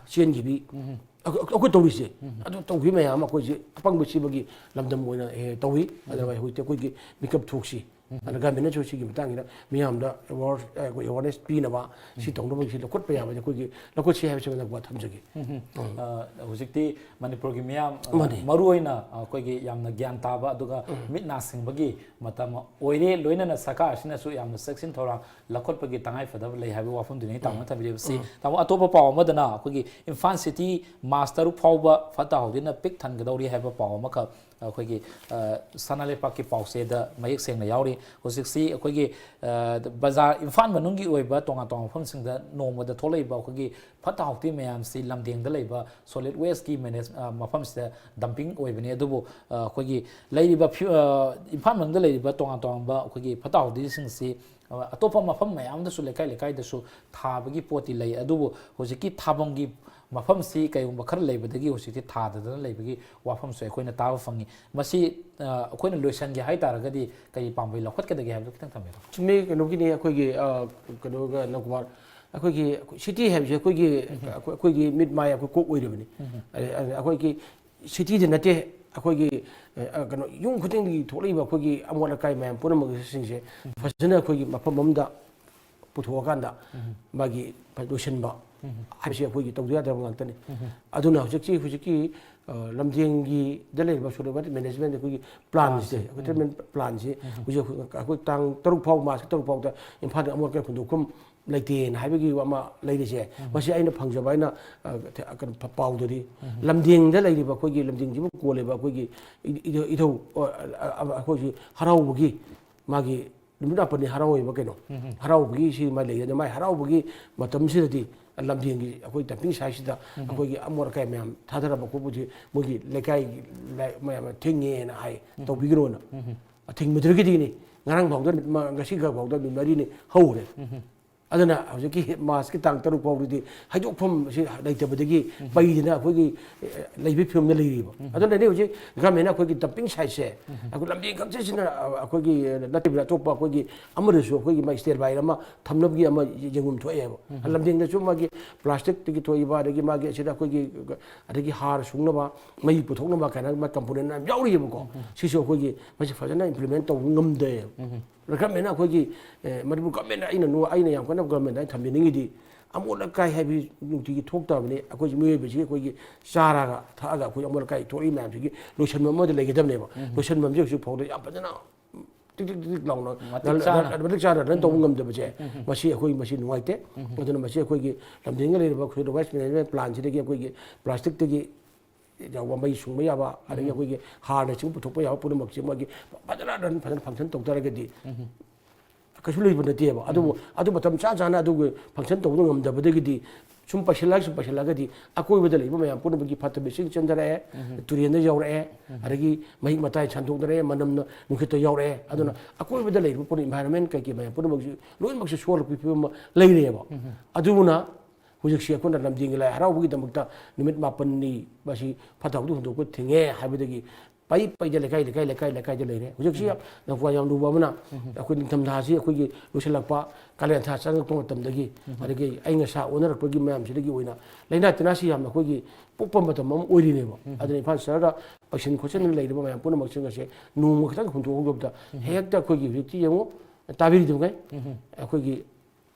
ꯆꯦꯟꯈꯤꯕꯤ, ꯎꯝ꯫ ꯑꯩꯈꯣꯏ, ꯑꯩꯈꯣꯏ ꯇꯧꯔꯤꯁꯦ, ꯎꯝ꯫ ꯑꯗꯨ ꯇꯧꯈꯤꯕ ꯃꯌꯥꯝ ꯑꯃ ꯑꯩꯈꯣꯏꯁꯦ ꯑꯄꯪꯕ ꯁꯤꯕꯒꯤ ꯂꯝꯗꯝ ꯑꯣꯏꯅ, ꯑꯦ, ꯇꯧꯏ꯫ ꯎꯝ꯫ ꯑꯗꯨꯅ ꯍꯧꯖꯤꯛꯇꯤ ꯑꯩꯈꯣꯏꯒꯤ ꯃꯤꯀꯞ ꯊꯣꯛꯁꯤ꯫ ꯎꯝ꯫ ꯑꯗꯨꯅ ꯒꯃꯦꯟꯅꯁꯨ ꯁꯤꯒꯤ ꯃꯇꯥꯡꯁꯤꯗ ꯃꯤꯌꯥꯝꯗ ꯑꯦꯋꯥꯔ-, ꯑꯩꯈꯣꯏ ꯑꯦꯋꯥꯔꯅꯦꯁ ꯄꯤꯅꯕ, ꯁꯤ ꯎꯝ꯫ ꯇꯧꯅꯕꯒꯤ ꯂꯧꯈꯠꯄ ꯌꯥꯕꯁꯦ ꯑꯩꯈꯣꯏꯒꯤ ꯂꯧꯈꯠꯁꯤ ꯍꯥꯏꯕꯁꯤꯃ ꯋꯥ ꯊꯝꯖꯒꯦ꯫ ꯎꯝ꯫ ꯎꯝ꯫ ꯑ, ꯍꯧꯖꯤꯛꯇꯤ ꯃꯅꯤꯄꯨꯔꯒꯤ ꯃꯤꯌꯥꯝ, ꯑ, ꯃꯥꯅꯤ꯫ ꯃꯔꯨ ꯑꯣꯏꯅ ꯑꯩꯈꯣꯏꯒꯤ ꯌꯥꯝꯅ ꯒ꯭ꯌꯥꯟ ꯇꯥꯕ ꯑꯗꯨꯒ ꯎꯝ꯫ ꯃꯤꯠ ꯅꯥ ꯁꯤꯡꯕꯒꯤ ꯃꯇꯝ ꯑꯣꯏꯔꯦ꯫ ꯂꯣꯏꯅꯅ ꯁꯔꯀꯥꯔ ꯑꯁꯤꯅꯁꯨ ꯌꯥꯝꯅ ꯆꯦꯛꯁꯤꯟ ꯊꯧꯔꯥꯡ ꯂꯧꯈꯠꯄꯒꯤ ꯇꯉꯥꯏ ꯐꯗꯕ ꯂꯩ ꯍꯥꯏꯕꯒꯤ ꯋꯥꯐꯝꯗꯨꯅꯤ ꯇꯥꯃꯣꯅ ꯎꯝ꯫ ꯊꯝꯕꯤꯔꯤꯕꯁꯤ꯫ ꯎꯝ꯫ ꯇꯥꯃꯣ, ꯑꯇꯣꯞꯄ ꯄꯥꯎ ꯑꯃꯗꯅ ꯑꯩꯈꯣꯏꯒꯤ ꯏꯝꯐꯥꯜ ꯁꯤꯇꯤ ꯃꯥꯔꯆ ꯇꯔꯨꯛ ꯐꯥꯎꯕ ꯐꯠꯇ ꯍꯥꯎꯗꯤꯅ ꯄꯤꯛ ꯊꯟꯒꯗꯧꯔꯤ ꯍꯥꯏꯕ ꯄꯥꯎ ꯑꯃꯈꯛ ꯑꯩꯈꯣꯏꯒꯤ, ꯑ, ꯁꯅꯥ ꯂꯩꯄꯥꯛꯀꯤ ꯄꯥꯎꯆꯦꯗ ꯃꯌꯦꯛ ꯁꯦꯡꯅ ꯌꯥꯎꯔꯤ꯫ ꯍꯧꯖꯤꯛꯁꯤ ꯑꯩꯈꯣꯏꯒꯤ, ꯑ, ꯕꯖꯥꯔ, ꯏꯝꯐꯥꯜ ꯃꯅꯨꯡꯒꯤ ꯑꯣꯏꯕ ꯇꯣꯉꯥꯟ ꯇꯣꯉꯥꯟꯕ ꯃꯐꯝꯁꯤꯡꯗ ꯅꯣꯡꯃꯗ ꯊꯣꯛꯂꯛꯏꯕ ꯑꯩꯈꯣꯏꯒꯤ ꯐꯠꯇ ꯍꯥꯎꯗꯤ ꯃꯌꯥꯝꯁꯤ ꯂꯝꯗꯦꯡꯗ ꯂꯩꯕ ꯁꯣꯂꯤꯗ ꯋꯦꯁꯀꯤ ꯃꯦꯅꯦꯖ-, ꯑ, ꯃꯐꯝꯁꯤꯗ ꯗꯝꯄꯤꯡ ꯑꯣꯏꯕꯅꯤ꯫ ꯑꯗꯨꯕꯨ, ꯑ, ꯑꯩꯈꯣꯏꯒꯤ ꯂꯩꯔꯤꯕ ꯐ꯭ꯌꯨ-, ꯑ, ꯏꯝꯐꯥꯜ ꯃꯅꯨꯡꯗ ꯂꯩꯔꯤꯕ ꯇꯣꯉꯥꯟ ꯇꯣꯉꯥꯟꯕ ꯑꯩꯈꯣꯏꯒꯤ ꯐꯠꯇ ꯍꯥꯎꯗꯤꯁꯤꯡꯁꯤ ꯑꯇꯣꯞꯄ ꯃꯐꯝ ꯃꯌꯥꯝꯗꯁꯨ, ꯂꯩꯀꯥꯏ ꯂꯩꯀꯥꯏꯗꯁꯨ ꯊꯥꯕꯒꯤ ꯄꯣꯠꯇꯤ ꯂꯩ, ꯑꯗꯨꯕꯨ ꯍꯧꯖꯤꯛꯀꯤ ꯊꯥꯐꯝꯒꯤ ꯃꯐꯝꯁꯤ ꯀꯩꯒꯨꯝꯕ ꯈꯔ ꯂꯩꯕꯗꯒꯤ ꯍꯧꯖꯤꯛꯇꯤ ꯊꯥꯗꯗꯅ ꯂꯩꯕꯒꯤ ꯋꯥꯐꯝꯁꯨ ꯑꯩꯈꯣꯏꯅ ꯇꯥꯕ ꯐꯪꯉꯤ꯫ ꯃꯁꯤ, ꯑ, ꯑꯩꯈꯣꯏꯅ ꯂꯣꯏꯁꯤꯟꯒꯦ ꯍꯥꯏ ꯇꯥꯔꯒꯗꯤ ꯀꯔꯤ ꯄꯥꯝꯕꯩ ꯂꯧꯈꯠꯀꯗꯒꯦ ꯍꯥꯏꯕꯗꯨ ꯈꯤꯇꯪ ꯊꯝꯕꯤꯔꯣ꯫ ꯆꯨꯝꯃꯤ, ꯀꯩꯅꯣꯒꯤꯅꯤ, ꯑꯩꯈꯣꯏꯒꯤ, ꯑ, ꯀꯩꯅꯣꯒ ꯅꯧꯀꯨꯃꯥꯔ, ꯑꯩꯈꯣꯏꯒꯤ ꯁꯤꯇꯤ ꯍꯥꯏꯕꯁꯦ ꯑꯩꯈꯣꯏꯒꯤ, ꯎꯝ꯫ ꯑꯩꯈꯣꯏ-, ꯑꯩꯈꯣꯏꯒꯤ ꯃꯤꯠ ꯃꯥꯏ ꯑꯩꯈꯣꯏ ꯀꯣꯛ ꯑꯣꯏꯔꯤꯕꯅꯤ꯫ ꯎꯝ꯫ ꯑ, ꯑ, ꯑꯩꯈꯣꯏꯒꯤ ꯁꯤꯇꯤꯗ ꯅꯠꯇꯦ, ꯑꯩꯈꯣꯏꯒꯤ ꯑ, ꯀꯩꯅꯣ, ꯌꯨꯝ ꯈꯨꯗꯤꯡꯒꯤ ꯊꯣꯛꯂꯛꯏꯕ ꯑꯩꯈꯣꯏꯒꯤ ꯑꯃꯣꯠ ꯑꯀꯥꯏ ꯃꯌꯥꯝ ꯄꯨꯝꯅꯃꯛꯁꯤꯡꯁꯦ ꯐꯖꯅ ꯑꯩꯈꯣꯏꯒꯤ ꯃꯐꯝ ꯑꯃꯗ ꯄꯨꯊꯣꯛꯑꯀꯥꯟꯗ ꯃꯥꯒꯤ ꯂꯣꯏꯁꯤꯟꯕ ꯍꯥꯏꯕꯁꯤ ꯑꯩꯈꯣꯏꯒꯤ ꯇꯧꯗ ꯌꯥꯗ꯭ꯔꯕ ꯉꯥꯛꯇꯅꯤ꯫ ꯑꯗꯨꯅ ꯍꯧꯖꯤꯛꯁꯤ, ꯍꯧꯖꯤꯛꯀꯤ ꯑ, ꯂꯝꯗꯦꯡꯒꯤꯗ ꯂꯩꯔꯤꯕ solid waste management ꯑꯩꯈꯣꯏꯒꯤ plan ꯁꯦ, ꯑꯩꯈꯣꯏ treatment plan ꯁꯦ ꯍꯧꯖꯤꯛ ꯑꯩꯈꯣꯏ, ꯑꯩꯈꯣꯏ ꯇꯥꯡ ꯇꯔꯨꯛ ꯐꯥꯎ, ꯃꯥꯔꯁꯀꯤ ꯇꯔꯨꯛ ꯐꯥꯎꯗ ꯏꯝꯐꯥꯜꯗ ꯑꯃꯣꯠ ꯑꯀꯥꯏ ꯍꯨꯟꯗꯣꯛꯐꯝ ꯂꯩꯇꯦꯅ ꯍꯥꯏꯕꯒꯤ ꯑꯃ ꯂꯩꯔꯤꯁꯦ, ꯃꯁꯤ ꯑꯩꯅ ꯐꯪꯖꯕ ꯍꯥꯏꯅ, ꯑ, ꯊ-, ꯀꯩꯅꯣ, ꯄ-, ꯄꯥꯎꯗꯗꯤ ꯂꯝꯗꯦꯡꯗ ꯂꯩꯔꯤꯕ ꯑꯩꯈꯣꯏꯒꯤ ꯂꯝꯗꯦꯡꯁꯤꯕꯨ ꯀꯣꯜꯂꯤꯕ ꯑꯩꯈꯣꯏꯒꯤ ꯏ-, ꯏꯙꯧ, ꯏꯙꯧ, ꯑ, ꯑ, ꯑ, ꯑꯩꯈꯣꯏꯒꯤ ꯍꯔꯥꯎꯕꯒꯤ ꯃꯥꯒꯤ ꯅꯨꯃꯤꯠ ꯃꯥꯄꯟꯅꯤ ꯍꯔꯥꯎꯋꯦꯕ ꯀꯩꯅꯣ꯫ ꯍꯔꯥꯎꯕꯒꯤ ꯁꯤ ꯃꯥ ꯂꯩꯔꯦ꯫ ꯑꯗ ꯃꯥꯏ ꯍꯔꯥꯎꯕꯒꯤ ꯃꯇꯝꯁꯤꯗꯗꯤ ꯂꯝꯗꯦꯡꯒꯤ ꯑꯩꯈꯣꯏ dumping site ꯁꯤꯗ ꯑꯩꯈꯣꯏꯒꯤ ꯑꯃꯣꯠ ꯑꯀꯥꯏ ꯃꯌꯥꯝ ꯊꯥꯗꯔꯕ ꯈꯣꯠꯄꯁꯤ ꯃꯣꯏꯒꯤ ꯂꯩꯀꯥꯏꯒꯤ ꯂꯥꯏ-, ꯃꯌꯥꯝꯅ ꯊꯤꯡꯉꯦꯅ ꯍꯥꯏ꯫ ꯇꯧꯕꯤꯒꯅꯣꯅ꯫ ꯊꯤꯡꯕꯗꯨꯗꯒꯤꯗꯤꯅꯤ ꯉꯔꯥꯡ ꯐꯥꯎꯗ, ꯃ-, ꯉꯁꯤ ꯈꯛ ꯐꯥꯎꯗ ꯅꯨꯃꯤꯠ ꯃꯔꯤꯅꯤ ꯍꯧꯔꯦ꯫ ꯑꯗꯨꯅ ꯍꯧꯖꯤꯛꯀꯤ ꯃꯥꯔꯁꯀꯤ ꯇꯥꯡ ꯇꯔꯨꯛ ꯐꯥꯎꯗꯗꯤ ꯍꯥꯏꯗꯣꯛꯐꯝ ꯑꯁꯤ ꯂꯩꯇꯕꯗꯒꯤ ꯄꯩꯗꯅ ꯑꯩꯈꯣꯏꯒꯤ, ꯑꯦ, ꯂꯩꯕꯒꯤ ꯐꯤꯕꯝꯗ ꯂꯩꯔꯤꯕ꯫ ꯑꯗꯨꯅꯅꯦ ꯍꯧꯖꯤꯛ government ꯅ ꯑꯩꯈꯣꯏꯒꯤ dumping site ꯁꯦ ꯑꯩꯈꯣꯏ ꯂꯝꯗꯦꯡ ꯈꯛꯁꯤꯅ ꯑꯩꯈꯣꯏꯒꯤ ꯅꯠꯇꯕꯤꯗ ꯑꯇꯣꯞꯄ ꯑꯩꯈꯣꯏꯒꯤ ꯑꯃꯗꯁꯨ ꯑꯩꯈꯣꯏꯒꯤ ꯃꯥꯒꯤ stand by ꯑꯃ ꯊꯝꯅꯕꯒꯤ ꯑꯃ ꯌꯦꯡꯐꯝ ꯊꯣꯛꯑꯦꯕ꯫ ꯂꯝꯗꯦꯡꯗꯁꯨ ꯃꯥꯒꯤ plastic ꯇꯒꯤ ꯊꯣꯛꯏꯕ, ꯑꯗꯒꯤ ꯃꯥꯒꯤ ꯑꯁꯤꯗ ꯑꯩꯈꯣꯏꯒꯤ, ꯑꯗꯒꯤ ꯍꯥꯔ ꯁꯨꯡꯅꯕ, ꯃꯩ ꯄꯨꯊꯣꯛꯅꯕ ꯀꯥꯏꯅ ꯃꯥꯒꯤ component ꯃꯌꯥꯝ ꯌꯥꯎꯔꯤꯑꯕꯀꯣ꯫ ꯁꯤꯁꯨ ꯑꯩꯈꯣꯏꯒꯤ ꯃꯁꯤ ꯐꯖꯅ implement ꯇꯧꯕ ꯉꯝꯗꯦꯕ꯫ Government ꯅ ꯑꯩꯈꯣꯏꯒꯤ, ꯑꯦ, ꯃꯅꯤꯄꯨꯔ government ꯅ ꯑꯩꯅ ꯅꯣ-, ꯑꯩꯅ ꯌꯥꯝ ꯀꯟꯅ government ꯗ ꯑꯩꯅ ꯊꯝꯖꯅꯤꯡꯉꯤꯗꯤ, ꯑꯃꯣꯠ ꯑꯀꯥꯏ ꯍꯥꯏꯕꯁꯤ ꯅꯨꯡꯇꯤꯒꯤ ꯊꯣꯛꯇꯕꯅꯤ꯫ ꯑꯩꯈꯣꯏꯁꯤ ꯃꯤꯑꯣꯏꯕꯁꯤ ꯑꯩꯈꯣꯏꯒꯤ ꯆꯥꯔꯒ ꯊꯛꯑꯒ ꯑꯩꯈꯣꯏ ꯑꯃꯣꯠ ꯑꯀꯥꯏ ꯊꯣꯛꯂꯛꯏ ꯃꯌꯥꯝꯁꯤꯒꯤ ꯂꯣꯏꯁꯟꯕ ꯑꯃꯗ ꯂꯩꯒꯗꯕꯅꯦꯕ꯫ ꯂꯣꯏꯁꯟꯕ ꯑꯃꯁꯦ ꯍꯧꯖꯤꯛ ꯐꯥꯎꯗ ꯌꯥꯝ ꯐꯖꯅ ꯇꯤꯛ ꯇꯤꯛ ꯇꯤꯛ ꯂꯥꯎꯅ ꯃꯇꯤꯛ ꯆꯥꯅ꯫ ꯃꯇꯤꯛ ꯆꯥꯅ run ꯇꯧꯕ ꯉꯝꯗꯕꯁꯦ, ꯃꯁꯤ ꯑꯩꯈꯣꯏ, ꯃꯁꯤ ꯅꯨꯡꯉꯥꯏꯇꯦ꯫ ꯑꯗꯨꯅ ꯃꯁꯤ ꯑꯩꯈꯣꯏꯒꯤ ꯂꯝꯗꯤꯡꯒ ꯂꯩꯔꯤꯕ solid waste management plan ꯁꯤꯗꯒꯤ ꯑꯩꯈꯣꯏꯒꯤ plastic ꯇꯒꯤ ꯌꯥꯎꯕ ꯃꯩ ꯁꯨꯡꯕ ꯌꯥꯕ, ꯑꯗꯒꯤ ꯑꯩꯈꯣꯏꯒꯤ ꯍꯥꯔꯅꯆꯤꯡꯕ ꯄꯨꯊꯣꯛꯄ ꯌꯥꯕ ꯄꯨꯝꯅꯃꯛꯁꯦ ꯃꯣꯏꯒꯤ ꯐꯖꯅ run, ꯐꯖꯅ function ꯇꯧ ꯇꯥꯔꯒꯗꯤ ꯀꯩꯁꯨ ꯂꯩꯕ ꯅꯠꯇꯦꯕ꯫ ꯑꯗꯨꯕꯨ ꯑꯗꯨ ꯃꯇꯝ ꯆꯥ ꯆꯥꯅ ꯑꯗꯨꯒꯤ function ꯇꯧꯕ ꯉꯝꯗꯕꯗꯒꯤꯗꯤ ꯁꯨꯝ ꯄꯩꯁꯤꯜꯂꯛꯑ, ꯁꯨꯝ ꯄꯩꯁꯤꯜꯂꯛꯑꯒꯗꯤ ꯑꯀꯣꯏꯕꯗ ꯂꯩꯕ ꯃꯌꯥꯝ ꯄꯨꯝꯅꯃꯛꯀꯤ ꯐꯠꯇꯕ ꯏꯁꯤꯡ ꯆꯦꯟꯊꯔꯛꯑꯦ, ꯇꯨꯔꯦꯟꯗ ꯌꯧꯔꯛꯑꯦ, ꯑꯗꯒꯤ ꯃꯍꯤꯛ ꯃꯇꯥꯏ ꯁꯟꯗꯣꯛꯅꯔꯛꯑꯦ, ꯃꯅꯝꯅ ꯅꯨꯡꯁꯤꯠꯇ ꯌꯧꯔꯛꯑꯦ꯫ ꯑꯗꯨꯅ ꯑꯀꯣꯏꯕꯗ ꯂꯩꯔꯤꯕ ꯄꯨꯝꯅꯃꯛ, environment ꯀꯩꯀꯩ ꯃꯌꯥꯝ ꯄꯨꯝꯅꯃꯛꯁꯨ ꯂꯣꯏꯅꯃꯛꯁꯦ ꯁꯣꯛꯍꯜꯂꯛꯄꯒꯤ ꯐꯤꯕꯝ ꯑꯃ ꯂꯩꯔꯦꯕ꯫ ꯑꯗꯨꯅ ꯍꯧꯖꯤꯛꯁꯤ ꯑꯩꯈꯣꯏꯅ ꯂꯝꯗꯤꯡꯒꯤ ꯂꯥꯏ ꯍꯔꯥꯎꯕꯒꯤꯗꯃꯛꯇ ꯅꯨꯃꯤꯠ ꯃꯥꯄꯟꯅꯤ ꯃꯁꯤ ꯐꯠꯇ ꯍꯥꯎꯗꯤ ꯍꯨꯟꯗꯣꯛꯄ ꯊꯤꯡꯉꯦ ꯍꯥꯏꯕꯗꯒꯤ ꯄꯩ ꯄꯩꯗ ꯂꯩꯀꯥꯏ ꯂꯩꯀꯥꯏ ꯂꯩꯀꯥꯏ ꯂꯩꯀꯥꯏꯗ ꯂꯩꯔꯦ꯫ ꯍꯧꯖꯤꯛꯁꯤ ꯌꯥꯝ ꯅꯧꯄꯥ ꯌꯥꯝ ꯂꯨꯕ ꯑꯃꯅ, ꯑꯩꯈꯣꯏ ꯅꯤꯡꯊꯝꯊꯥꯁꯤ ꯑꯩꯈꯣꯏꯒꯤ ꯂꯣꯏꯁꯤꯜꯂꯛꯄ, ꯀꯥꯂꯦꯟ ꯊꯥ ꯆꯪꯉꯛꯄ ꯃꯇꯝꯗꯒꯤ, ꯑꯗꯒꯤ ꯑꯏꯪ ꯑꯁꯥ ꯑꯣꯟꯅꯔꯛꯄꯒꯤ ꯃꯌꯥꯝꯁꯤꯗꯒꯤ ꯑꯣꯏꯅ ꯂꯥꯏꯅꯥ ꯇꯤꯟꯅꯥꯁꯤ ꯌꯥꯝꯅ ꯑꯩꯈꯣꯏꯒꯤ ꯄꯣꯛꯄ ꯃꯇꯝ ꯑꯃ ꯑꯣꯏꯔꯤꯅꯦꯕ꯫ ꯑꯗꯨꯅ ꯏꯝꯐꯥꯜ ꯁꯍꯔꯗ ꯄꯩꯁꯤꯟ ꯈꯣꯠꯆꯤꯟꯗꯅ ꯂꯩꯔꯤꯕ ꯃꯌꯥꯝ ꯄꯨꯝꯅꯃꯛꯁꯤꯡ ꯑꯁꯦ ꯅꯣꯡꯃ ꯈꯤꯇꯪ ꯍꯨꯟꯗꯣꯛꯍꯧꯗꯕꯗ, ꯍꯦꯛꯇ ꯑꯩꯈꯣꯏꯒꯤ ꯍꯧꯖꯤꯛꯇꯤ ꯌꯦꯡꯉꯨ, ꯇꯥꯕꯤꯔꯤꯗꯨꯉꯩ, ꯑꯩꯈꯣꯏꯒꯤ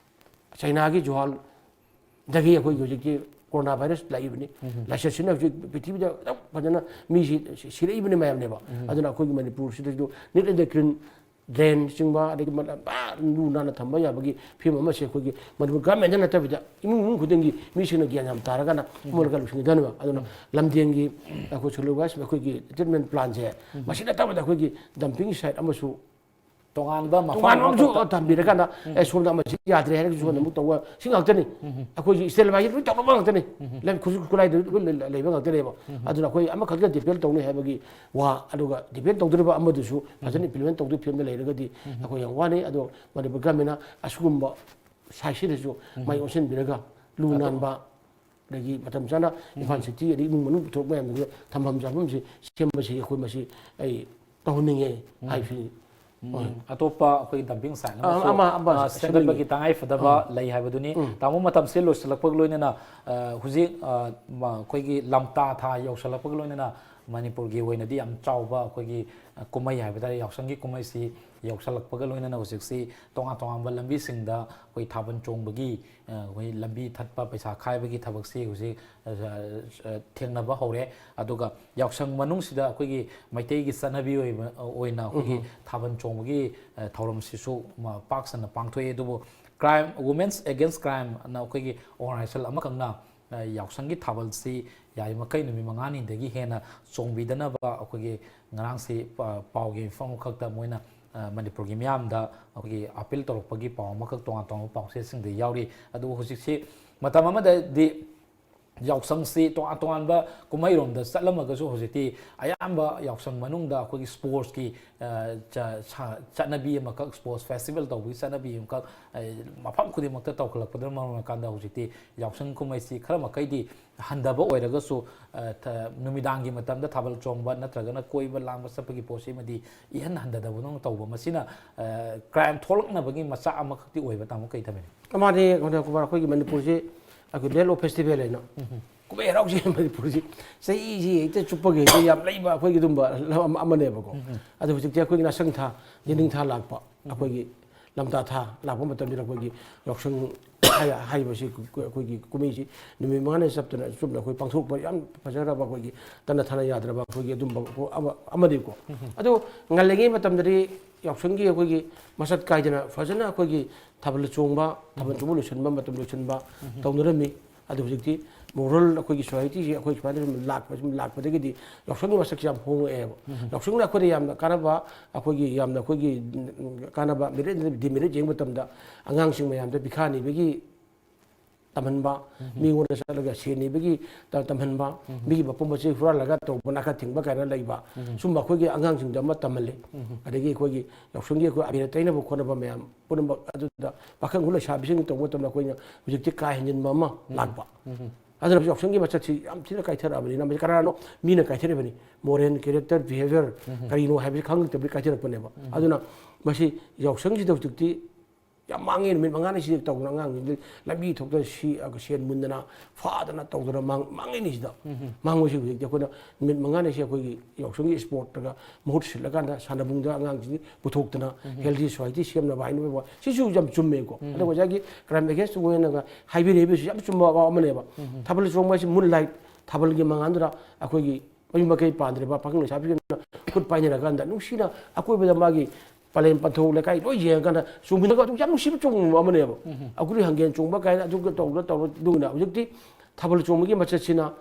ꯆꯩꯅꯥꯒꯤ ꯖꯨꯍꯥꯟꯗꯒꯤ ꯑꯩꯈꯣꯏꯒꯤ ꯍꯧꯖꯤꯛꯀꯤ ꯀꯣꯔꯣꯅꯥ ꯚꯥꯏꯔꯁ ꯂꯥꯛꯏꯕꯅꯤ꯫ ꯂꯥꯏꯆꯠꯁꯤꯅ ꯍꯧꯖꯤꯛ ꯄ꯭ꯔꯤꯊꯤꯕꯤꯗ ꯌꯥꯝ ꯐꯖꯅ ꯃꯤꯁꯤ ꯁꯤ-, ꯁꯤꯔꯛꯏꯕꯅꯤ ꯃꯌꯥꯝꯅꯦꯕ꯫ ꯑꯗꯨꯅ ꯑꯩꯈꯣꯏꯒꯤ ꯃꯅꯤꯄꯨꯔꯁꯤꯗꯁꯨ neat and clean drain ꯆꯤꯡꯕ, ꯑꯗꯒꯤ ꯃ-, ꯄꯨꯔꯥ ꯂꯨ ꯅꯥꯟꯅ ꯊꯝꯕ ꯌꯥꯕꯒꯤ ꯐꯤꯕꯝ ꯑꯃꯁꯦ ꯑꯩꯈꯣꯏꯒꯤ ꯃꯅꯤꯄꯨꯔ government ꯅꯠꯇꯕꯤꯗ ꯏꯃꯨꯡ ꯏꯃꯨꯡ ꯈꯨꯗꯤꯡꯒꯤ ꯃꯤꯁꯤꯡꯅ ꯒ꯭ꯌꯥꯟ ꯌꯥꯝ ꯇꯥꯔꯒꯅ ꯑꯃꯣꯠ ꯑꯀꯥꯏ ꯂꯧꯁꯤꯟꯈꯤꯗꯅꯕ꯫ ꯑꯗꯨꯅ ꯂꯝꯗꯦꯡꯒꯤ ꯑꯩꯈꯣꯏ solid waste, ꯑꯩꯈꯣꯏꯒꯤ treatment plantꯁꯦ, ꯃꯁꯤ ꯅꯠꯇꯕꯗ ꯑꯩꯈꯣꯏꯒꯤ dumping site ꯑꯃꯁꯨ ꯇꯣꯉꯥꯟꯕ ꯃꯐꯝ ꯇꯣꯉꯥꯟꯕ ꯑꯃꯁꯨ ꯑꯃꯈꯛꯇ ꯊꯝꯕꯤꯔꯀꯥꯟꯗ, "ꯑꯦ, ꯁꯣꯝꯗ ꯑꯃ ꯁꯤ ꯌꯥꯗ꯭ꯔꯦ" ꯍꯥꯏꯔꯒꯁꯨ ꯁꯣꯝꯗ ꯑꯃꯨꯛ ꯇꯧꯕ, ꯁꯤ ꯉꯥꯛꯇꯅꯤ꯫ ꯑꯩꯈꯣꯏꯒꯤ ꯁ꯭ꯇꯦꯟ ꯕꯥꯏꯁꯤ ꯂꯣꯏ ꯇꯧꯅꯕ ꯉꯥꯛꯇꯅꯤ꯫ ꯂꯝ ꯈꯨꯠꯁꯨ ꯈꯨꯠꯂꯥꯏꯗ ꯂꯣꯏ ꯂꯩ-, ꯂꯩꯕ ꯉꯥꯛꯇꯅꯦꯕ꯫ ꯑꯗꯨꯅ ꯑꯩꯈꯣꯏ ꯑꯃꯈꯛꯇ depend ꯇꯧꯅꯤ ꯍꯥꯏꯕꯒꯤ ꯋꯥ, ꯑꯗꯨꯒ depend ꯇꯧꯗꯣꯔꯤꯕ ꯑꯃꯗꯨꯁꯨ ꯐꯖꯅ implement ꯇꯧꯗꯣꯏ ꯐꯤꯕꯝꯗ ꯂꯩꯔꯒꯗꯤ ꯑꯩꯈꯣꯏ ꯌꯥꯝ ꯋꯥꯅꯤ꯫ ꯑꯗꯣ ꯃꯅꯤꯄꯨꯔ government ꯅ ꯑꯁꯤꯒꯨꯝꯕ site ꯁꯤꯗꯁꯨ ꯃꯥꯏ ꯑꯣꯟꯁꯤꯟꯕꯤꯔꯒ ꯂꯨ ꯅꯥꯟꯕ, ꯑꯗꯒꯤ ꯃꯇꯝ ꯆꯥꯅ ꯏꯝꯐꯥꯜ city ꯑꯗꯒꯤ ꯏꯃꯨꯡ ꯃꯅꯨꯡ ꯄꯨꯊꯣꯛ ꯃꯌꯥꯝꯗꯨꯗ ꯊꯝꯐꯝ ꯆꯥꯐꯝꯁꯤ ꯁꯦꯝꯕꯁꯤ ꯑꯩꯈꯣꯏ ꯃꯁꯤ ꯑꯩ ꯇꯧꯍꯟꯅꯤꯡꯉꯦ ꯍꯥꯏꯕꯁꯤ꯫ ꯎꯝ, ꯑꯇꯣꯞꯄ ꯑꯩꯈꯣꯏ dumping site ꯑ, ꯑꯃꯁꯨ, ꯑꯃ, ꯑꯃ ꯑ, ꯁꯦꯝꯒꯠꯄꯒꯤ ꯇꯉꯥꯏ ꯐꯗꯕ ꯂꯩ ꯍꯥꯏꯕꯗꯨꯅꯤ꯫ ꯇꯥꯃꯣ, ꯃꯇꯝꯁꯦ ꯂꯣꯏꯁꯤꯜꯂꯛꯄꯒ ꯂꯣꯏꯅꯅ, ꯑ, ꯍꯧꯖꯤꯛ, ꯑ, ꯃ-, ꯑꯩꯈꯣꯏꯒꯤ ꯂꯝꯇꯥ ꯊꯥ ꯌꯧꯁꯤꯜꯂꯛꯄꯒ ꯂꯣꯏꯅꯅ ꯃꯅꯤꯄꯨꯔꯒꯤ ꯑꯣꯏꯅꯗꯤ ꯌꯥꯝ ꯆꯥꯎꯕ ꯑꯩꯈꯣꯏꯒꯤ, ꯑ, ꯀꯨꯝꯍꯩ ꯍꯥꯏꯕ ꯇꯥꯔꯦ, ꯌꯥꯎꯁꯪꯒꯤ ꯀꯨꯝꯍꯩꯁꯤ ꯌꯧꯁꯤꯜꯂꯛꯄꯒ ꯂꯣꯏꯅꯅ ꯍꯧꯖꯤꯛꯁꯤ ꯇꯣꯉꯥꯟ ꯇꯣꯉꯥꯟꯕ ꯂꯝꯕꯤꯁꯤꯡꯗ ꯑꯩꯈꯣꯏ ꯊꯥꯕꯜ ꯆꯣꯡꯕꯒꯤ, ꯑ, ꯑꯩꯈꯣꯏ ꯂꯝꯕꯤ ꯊꯠꯄ, ꯄꯩꯁꯥ ꯈꯥꯏꯕꯒꯤ ꯊꯕꯛꯁꯤ ꯍꯧꯖꯤꯛ, ꯑ, ꯑ, ꯊꯦꯡꯅꯕ ꯍꯧꯔꯦ꯫ ꯑꯗꯨꯒ ꯌꯥꯎꯁꯪ ꯃꯅꯨꯡꯁꯤꯗ ꯑꯩꯈꯣꯏꯒꯤ ꯃꯩꯇꯩꯒꯤ ꯆꯠꯅꯕꯤ ꯑꯣꯏꯕ, ꯑꯣꯏꯅ ꯑꯩꯈꯣꯏꯒꯤ ꯊꯥꯕꯜ ꯆꯣꯡꯕꯒꯤ, ꯑ, ꯊꯧꯔꯝꯁꯤꯁꯨ ꯃ-, ꯄꯥꯛ ꯁꯟꯅ ꯄꯥꯡꯊꯣꯛꯑꯦ꯫ ꯑꯗꯨꯕꯨ crime, Women's Against Crime ꯑꯅ ꯑꯩꯈꯣꯏꯒꯤ organization ꯑꯃꯈꯛꯅ, ꯑ, ꯌꯥꯎꯁꯪꯒꯤ ꯊꯥꯕꯜꯁꯤ ꯌꯥꯔꯤꯃꯈꯩ ꯅꯨꯃꯤꯠ ꯃꯉꯥꯅꯤꯗꯒꯤ ꯍꯦꯟꯅ ꯆꯣꯡꯕꯤꯗꯅꯕ ꯑꯩꯈꯣꯏꯒꯤ ꯉꯔꯥꯡꯁꯤ ꯄ-, ꯄꯥꯎꯒꯤ ꯃꯤꯐꯝ ꯑꯃꯈꯛꯇ ꯃꯣꯏꯅ, ꯑ, ꯃꯅꯤꯄꯨꯔꯒꯤ ꯃꯤꯌꯥꯝꯗ ꯑꯩꯈꯣꯏꯒꯤ appeal ꯇꯧꯔꯛꯄꯒꯤ ꯄꯥꯎ ꯑꯃꯈꯛ ꯇꯣꯉꯥꯟ ꯇꯣꯉꯥꯟꯕ ꯄꯥꯎꯆꯦꯁꯤꯡꯗ ꯌꯥꯎꯔꯤ꯫ ꯑꯗꯨꯕꯨ ꯍꯧꯖꯤꯛꯁꯤ ꯃꯇꯝ ꯑꯃꯗꯗꯤ ꯌꯥꯎꯁꯪꯁꯤ ꯇꯣꯉꯥꯟ ꯇꯣꯉꯥꯟꯕ ꯀꯨꯝꯍꯩꯔꯣꯝꯗ ꯆꯠꯂꯝꯃꯒꯁꯨ, ꯍꯧꯖꯤꯛꯇꯤ ꯑꯌꯥꯝꯕ ꯌꯥꯎꯁꯪ ꯃꯅꯨꯡꯗ ꯑꯩꯈꯣꯏꯒꯤ ꯁ꯭ꯄꯣꯔꯠꯁꯀꯤ, ꯑ, ꯆ-, ꯁꯥ-, ꯆꯠꯅꯕꯤ ꯑꯃꯈꯛ, ꯁ꯭ꯄꯣꯔꯠꯁ ꯐꯦꯁꯇꯤꯚꯦꯜ ꯇꯧꯕꯒꯤ ꯆꯠꯅꯕꯤ ꯑꯃꯈꯛ, ꯑ, ꯃꯐꯝ ꯈꯨꯗꯤꯡꯃꯛꯇ ꯇꯧꯈꯠꯂꯛꯄꯗꯨꯅ ꯃꯔꯝ ꯑꯣꯏꯔꯀꯥꯟꯗ, ꯍꯧꯖꯤꯛꯇꯤ ꯌꯥꯎꯁꯪ ꯀꯨꯝꯍꯩꯁꯤ ꯈꯔ ꯃꯈꯩꯗꯤ ꯍꯟꯊꯕ ꯑꯣꯏꯔꯒꯁꯨ, ꯑ, ꯊ-, ꯅꯨꯃꯤꯗꯥꯡꯒꯤ ꯃꯇꯝꯗ ꯊꯥꯕꯜ ꯆꯣꯡꯕ ꯅꯠꯇ꯭ꯔꯒꯅ ꯀꯣꯏꯕ ꯂꯥꯡꯕ ꯆꯠꯄꯒꯤ ꯄꯣꯠꯁꯤꯃꯗꯤ ꯏꯍꯟ ꯍꯟꯊꯗꯕꯗꯧꯅ ꯇꯧꯕ, ꯃꯁꯤꯅ, ꯑ, ꯀ꯭ꯔꯥꯏꯝ ꯊꯣꯛꯂꯛꯅꯕꯒꯤ ꯃꯆꯥꯛ ꯑꯃꯈꯛꯇꯤ ꯑꯣꯏꯕ, ꯇꯥꯃꯣ, ꯀꯩ ꯊꯝꯃꯤꯅꯤ? ꯃꯥꯅꯦ, ꯀꯩꯅꯣ, ꯀꯨꯃꯥꯔ, ꯑꯩꯈꯣꯏꯒꯤ ꯃꯅꯤꯄꯨꯔꯁꯤ ꯑꯩꯈꯣꯏ land of festival ꯍꯥꯏꯅ, ꯀꯨꯝꯍꯩ ꯍꯔꯥꯎꯁꯦ ꯃꯅꯤꯄꯨꯔꯁꯤ ꯆꯍꯤꯁꯤ ꯍꯦꯛꯇ ꯆꯨꯞꯄꯒꯤ ꯍꯦꯛꯇ ꯌꯥꯝ ꯂꯩꯕ ꯑꯩꯈꯣꯏꯒꯤ ꯑꯗꯨꯝꯕ ꯂꯝ ꯑꯃ-, ꯑꯃꯅꯦꯕꯀꯣ꯫ ꯑꯗꯣ ꯍꯧꯖꯤꯛꯇꯤ ꯑꯩꯈꯣꯏꯒꯤ ꯅꯥꯁꯪ ꯊꯥ, ꯌꯦꯅꯤꯡ ꯊꯥ ꯂꯥꯛꯄ, ꯑꯩꯈꯣꯏꯒꯤ ꯂꯝꯇꯥ ꯊꯥ ꯂꯥꯛꯄ ꯃꯇꯝꯁꯤꯗ ꯑꯩꯈꯣꯏꯒꯤ ꯌꯥꯎꯁꯪ ꯍꯥꯏ-, ꯍꯥꯏꯔꯤꯕꯁꯤ ꯑꯩꯈꯣꯏꯒꯤ ꯀꯨꯝꯍꯩꯁꯤ ꯅꯨꯃꯤꯠ ꯃꯉꯥꯅꯤ ꯆꯞꯇꯅ ꯆꯨꯞꯅ ꯑꯩꯈꯣꯏ ꯄꯥꯡꯊꯣꯛꯄ ꯌꯥꯝ ꯐꯖꯔꯕ, ꯑꯩꯈꯣꯏꯒꯤ ꯇꯠꯅ ꯊꯥꯅ ꯌꯥꯗ꯭ꯔꯕ ꯑꯩꯈꯣꯏꯒꯤ ꯑꯗꯨꯝꯕ ꯑꯃ-, ꯑꯃꯅꯤꯀꯣ꯫ ꯑꯗꯣ ꯉꯜꯂꯤꯉꯩ ꯃꯇꯝꯗꯗꯤ ꯌꯥꯎꯁꯪꯒꯤ ꯑꯩꯈꯣꯏꯒꯤ ꯃꯆꯠ ꯀꯥꯏꯗꯅ ꯐꯖꯅ ꯑꯩꯈꯣꯏꯒꯤ ꯊꯥꯕꯜ ꯆꯣꯡꯕ, ꯊꯥꯕꯜ ꯆꯣꯡꯕ ꯂꯣꯏꯁꯤꯟꯕ ꯃꯇꯝ ꯂꯣꯏꯁꯤꯟꯕ ꯇꯧꯅꯔꯝꯃꯤ꯫ ꯑꯗꯨ ꯍꯧꯖꯤꯛꯇꯤ ꯃꯣꯔꯦꯜ ꯑꯩꯈꯣꯏꯒꯤ ꯁꯣꯁꯥꯏꯇꯤꯁꯤ ꯑꯩꯈꯣꯏ ꯁꯨꯃꯥꯏꯅ ꯁꯨꯝ ꯂꯥꯛꯄ, ꯁꯨꯝ ꯂꯥꯛꯄꯗꯒꯤꯗꯤ ꯌꯥꯎꯁꯪꯒꯤ ꯃꯁꯛꯁꯦ ꯌꯥꯝ ꯍꯣꯡꯉꯛꯑꯦꯕ꯫ ꯌꯥꯎꯁꯪꯅ ꯑꯩꯈꯣꯏꯗ ꯌꯥꯝꯅ ꯀꯥꯟꯅꯕ, ꯑꯩꯈꯣꯏꯒꯤ ꯌꯥꯝꯅ ꯑꯩꯈꯣꯏꯒꯤ ꯀꯥꯟꯅꯕ ꯃꯦꯔꯤꯠ, ꯗꯤꯃꯦꯔꯤꯠ ꯌꯦꯡꯕ ꯃꯇꯝꯗ ꯑꯉꯥꯡꯁꯤꯡ ꯃꯌꯥꯝꯗ ꯄꯤꯈꯥ ꯅꯤꯕꯒꯤ ꯇꯝꯍꯟꯕ, ꯃꯤꯉꯣꯟꯗ ꯆꯠꯂꯒ ꯁꯦꯟ ꯅꯤꯕꯒꯤ ꯇ-, ꯇꯝꯍꯟꯕ, ꯃꯤꯒꯤ ꯃꯄꯣꯠ ꯃꯆꯩ ꯍꯨꯔꯥꯜꯂꯒ ꯇꯧꯕ ꯅꯥꯀ ꯊꯤꯡꯕ ꯀꯥꯏꯅ ꯂꯩꯕ, ꯁꯨꯝꯕ ꯑꯩꯈꯣꯏꯒꯤ ꯑꯉꯥꯡꯁꯤꯡꯗ ꯑꯃ ꯇꯝꯍꯜꯂꯤ꯫ ꯑꯗꯒꯤ ꯑꯩꯈꯣꯏꯒꯤ ꯌꯥꯎꯁꯪꯒꯤ ꯑꯩꯈꯣꯏ ꯑꯕꯦꯔ ꯇꯩꯅꯕ ꯈꯣꯠꯅꯕ ꯃꯌꯥꯝ ꯄꯨꯝꯅꯃꯛ ꯑꯗꯨꯗ ꯄꯥꯈꯪ ꯂꯩꯁꯥꯕꯤꯁꯤꯡꯅ ꯇꯧꯕ ꯃꯇꯝꯗ ꯑꯩꯈꯣꯏꯅ ꯍꯧꯖꯤꯛꯇꯤ ꯀꯥ ꯍꯦꯟꯖꯤꯟꯕ ꯑꯃ ꯂꯥꯛꯄ꯫ ꯑꯗꯨꯅ ꯌꯥꯎꯁꯪꯒꯤ ꯃꯆꯠꯁꯤ ꯌꯥꯝ ꯊꯤꯅ ꯀꯥꯏꯊꯔꯛꯑꯕꯅꯤꯅ, ꯃꯁꯤ ꯀꯅꯥꯅꯣ ꯃꯤꯅ ꯀꯥꯏꯊꯔꯛꯏꯕꯅꯤ? Moral character behavior ꯀꯔꯤꯅꯣ ꯍꯥꯏꯕꯁꯤ ꯈꯪꯉꯛꯇꯕꯒꯤ ꯀꯥꯏꯊꯔꯛꯄꯅꯦꯕ꯫ ꯑꯗꯨꯅ ꯃꯁꯤ ꯌꯥꯎꯁꯪꯁꯤꯗ ꯍꯧꯖꯤꯛꯇꯤ ꯌꯥꯝ ꯃꯥꯡꯉꯦ꯫ ꯅꯨꯃꯤꯠ ꯃꯉꯥꯅꯤ ꯁꯤꯗ ꯇꯧꯗꯅ ꯑꯉꯥꯡꯁꯤꯡꯗꯤ ꯂꯝꯕꯤ ꯊꯣꯛꯇ ꯁꯤ-, ꯁꯦꯟ ꯃꯨꯟꯗꯅ ꯐꯥꯗꯅ ꯇꯧꯗꯅ ꯃꯥꯡ-, ꯃꯥꯡꯉꯤꯅꯤ ꯁꯤꯗ꯫ ꯃꯥꯡꯕꯁꯤ ꯍꯧꯖꯤꯛꯇꯤ ꯑꯩꯈꯣꯏꯅ ꯅꯨꯃꯤꯠ ꯃꯉꯥꯅꯤꯁꯤ ꯑꯩꯈꯣꯏꯒꯤ ꯌꯥꯎꯁꯪꯒꯤ ꯏꯁꯄꯣꯔꯠꯇꯒ ꯃꯍꯨꯠ ꯁꯤꯜꯂꯀꯥꯟꯗ ꯁꯥꯟꯅꯕꯨꯡꯗ ꯑꯉꯥꯡꯁꯤꯡꯁꯤ ꯄꯨꯊꯣꯛꯇꯅ healthy society ꯁꯦꯝꯅꯕ ꯍꯥꯏꯅꯕ ꯁꯤꯁꯨ ꯌꯥꯝ ꯆꯨꯝꯃꯦꯀꯣ꯫ ꯑꯗꯨꯒ ꯉꯁꯥꯏꯒꯤ crime against womenꯅꯒ ꯍꯥꯏꯕꯤꯔꯛꯏꯕꯁꯤ ꯌꯥꯝ ꯆꯨꯝꯕ ꯋꯥ ꯑꯃꯅꯦꯕ꯫ ꯊꯥꯕꯜ ꯆꯣꯡꯕ ꯍꯥꯏꯁꯤ moonlight, ꯊꯥꯕꯜꯒꯤ ꯃꯉꯥꯜꯗꯨꯗ ꯑꯩꯈꯣꯏꯒꯤ ꯃꯌꯨꯝ ꯃꯀꯩ ꯄꯥꯟꯗ꯭ꯔꯤꯕ ꯄꯥꯈꯪ ꯂꯩꯁꯥꯕꯤꯁꯤꯡꯅ ꯈꯨꯠ ꯄꯥꯏꯅꯔꯀꯥꯟꯗ ꯅꯨꯡꯁꯤꯅ ꯑꯀꯣꯏꯕꯗ ꯃꯥꯒꯤ ꯄꯂꯦꯟ ꯄꯟꯊꯧ ꯂꯩꯀꯥꯏ ꯂꯣꯏ ꯌꯦꯡꯉꯀꯥꯟꯗ ꯆꯣꯡꯃꯤꯟꯅꯒ ꯑꯗꯨ ꯌꯥꯝ ꯅꯨꯡꯁꯤꯕ ꯆꯣꯡꯕ ꯑꯃꯅꯦꯕ꯫ ꯑꯩꯈꯣꯏ ꯍꯪꯒꯦꯟ ꯆꯣꯡꯕ ꯀꯥꯏꯅ ꯑꯗꯨꯒ ꯇꯧꯗꯅ ꯇꯧꯔ ꯑꯗꯨꯒꯤꯅ ꯍꯧꯖꯤꯛꯇꯤ ꯊꯥꯕꯜ ꯆꯣꯡꯕꯒꯤ ꯃꯆꯠꯁꯤꯅ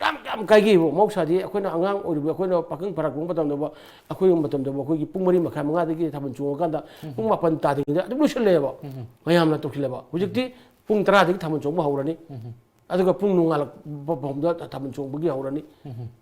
ꯌꯥꯝ, ꯌꯥꯝ ꯀꯥꯏꯒꯩꯕ꯫ ꯃꯍꯧꯁꯥꯗꯤ ꯑꯩꯈꯣꯏꯅ ꯑꯉꯥꯡ ꯑꯣꯏꯔꯤꯕ ꯑꯩꯈꯣꯏꯅ ꯄꯥꯈꯪ ꯐꯔꯛꯄ ꯃꯇꯝꯗꯕꯨ, ꯑꯩꯈꯣꯏ ꯃꯇꯝꯗꯕꯨ ꯑꯩꯈꯣꯏꯒꯤ ꯄꯨꯡ ꯃꯔꯤ ꯃꯈꯥꯏ, ꯃꯉꯥꯗꯒꯤ ꯊꯥꯕꯜ ꯆꯣꯡꯉꯀꯥꯟꯗ ꯄꯨꯡ ꯃꯥꯄꯟ ꯇꯥꯗ꯭ꯔꯤꯉꯩꯗ ꯑꯗꯨꯝ ꯂꯣꯏꯁꯤꯜꯂꯦꯕ꯫ ꯃꯌꯥꯝꯅ ꯇꯧꯁꯤꯜꯂꯦꯕ꯫ ꯍꯧꯖꯤꯛꯇꯤ ꯄꯨꯡ ꯇꯔꯥꯗꯒꯤ ꯊꯥꯕꯜ ꯆꯣꯡꯕ ꯍꯧꯔꯅꯤ꯫ ꯑꯗꯨꯒ ꯄꯨꯡ ꯅꯣꯡꯉꯥꯜꯂꯛꯄ ꯐꯥꯎꯕꯗ ꯊꯥꯕꯜ ꯆꯣꯡꯕꯒꯤ ꯍꯧꯔꯅꯤ꯫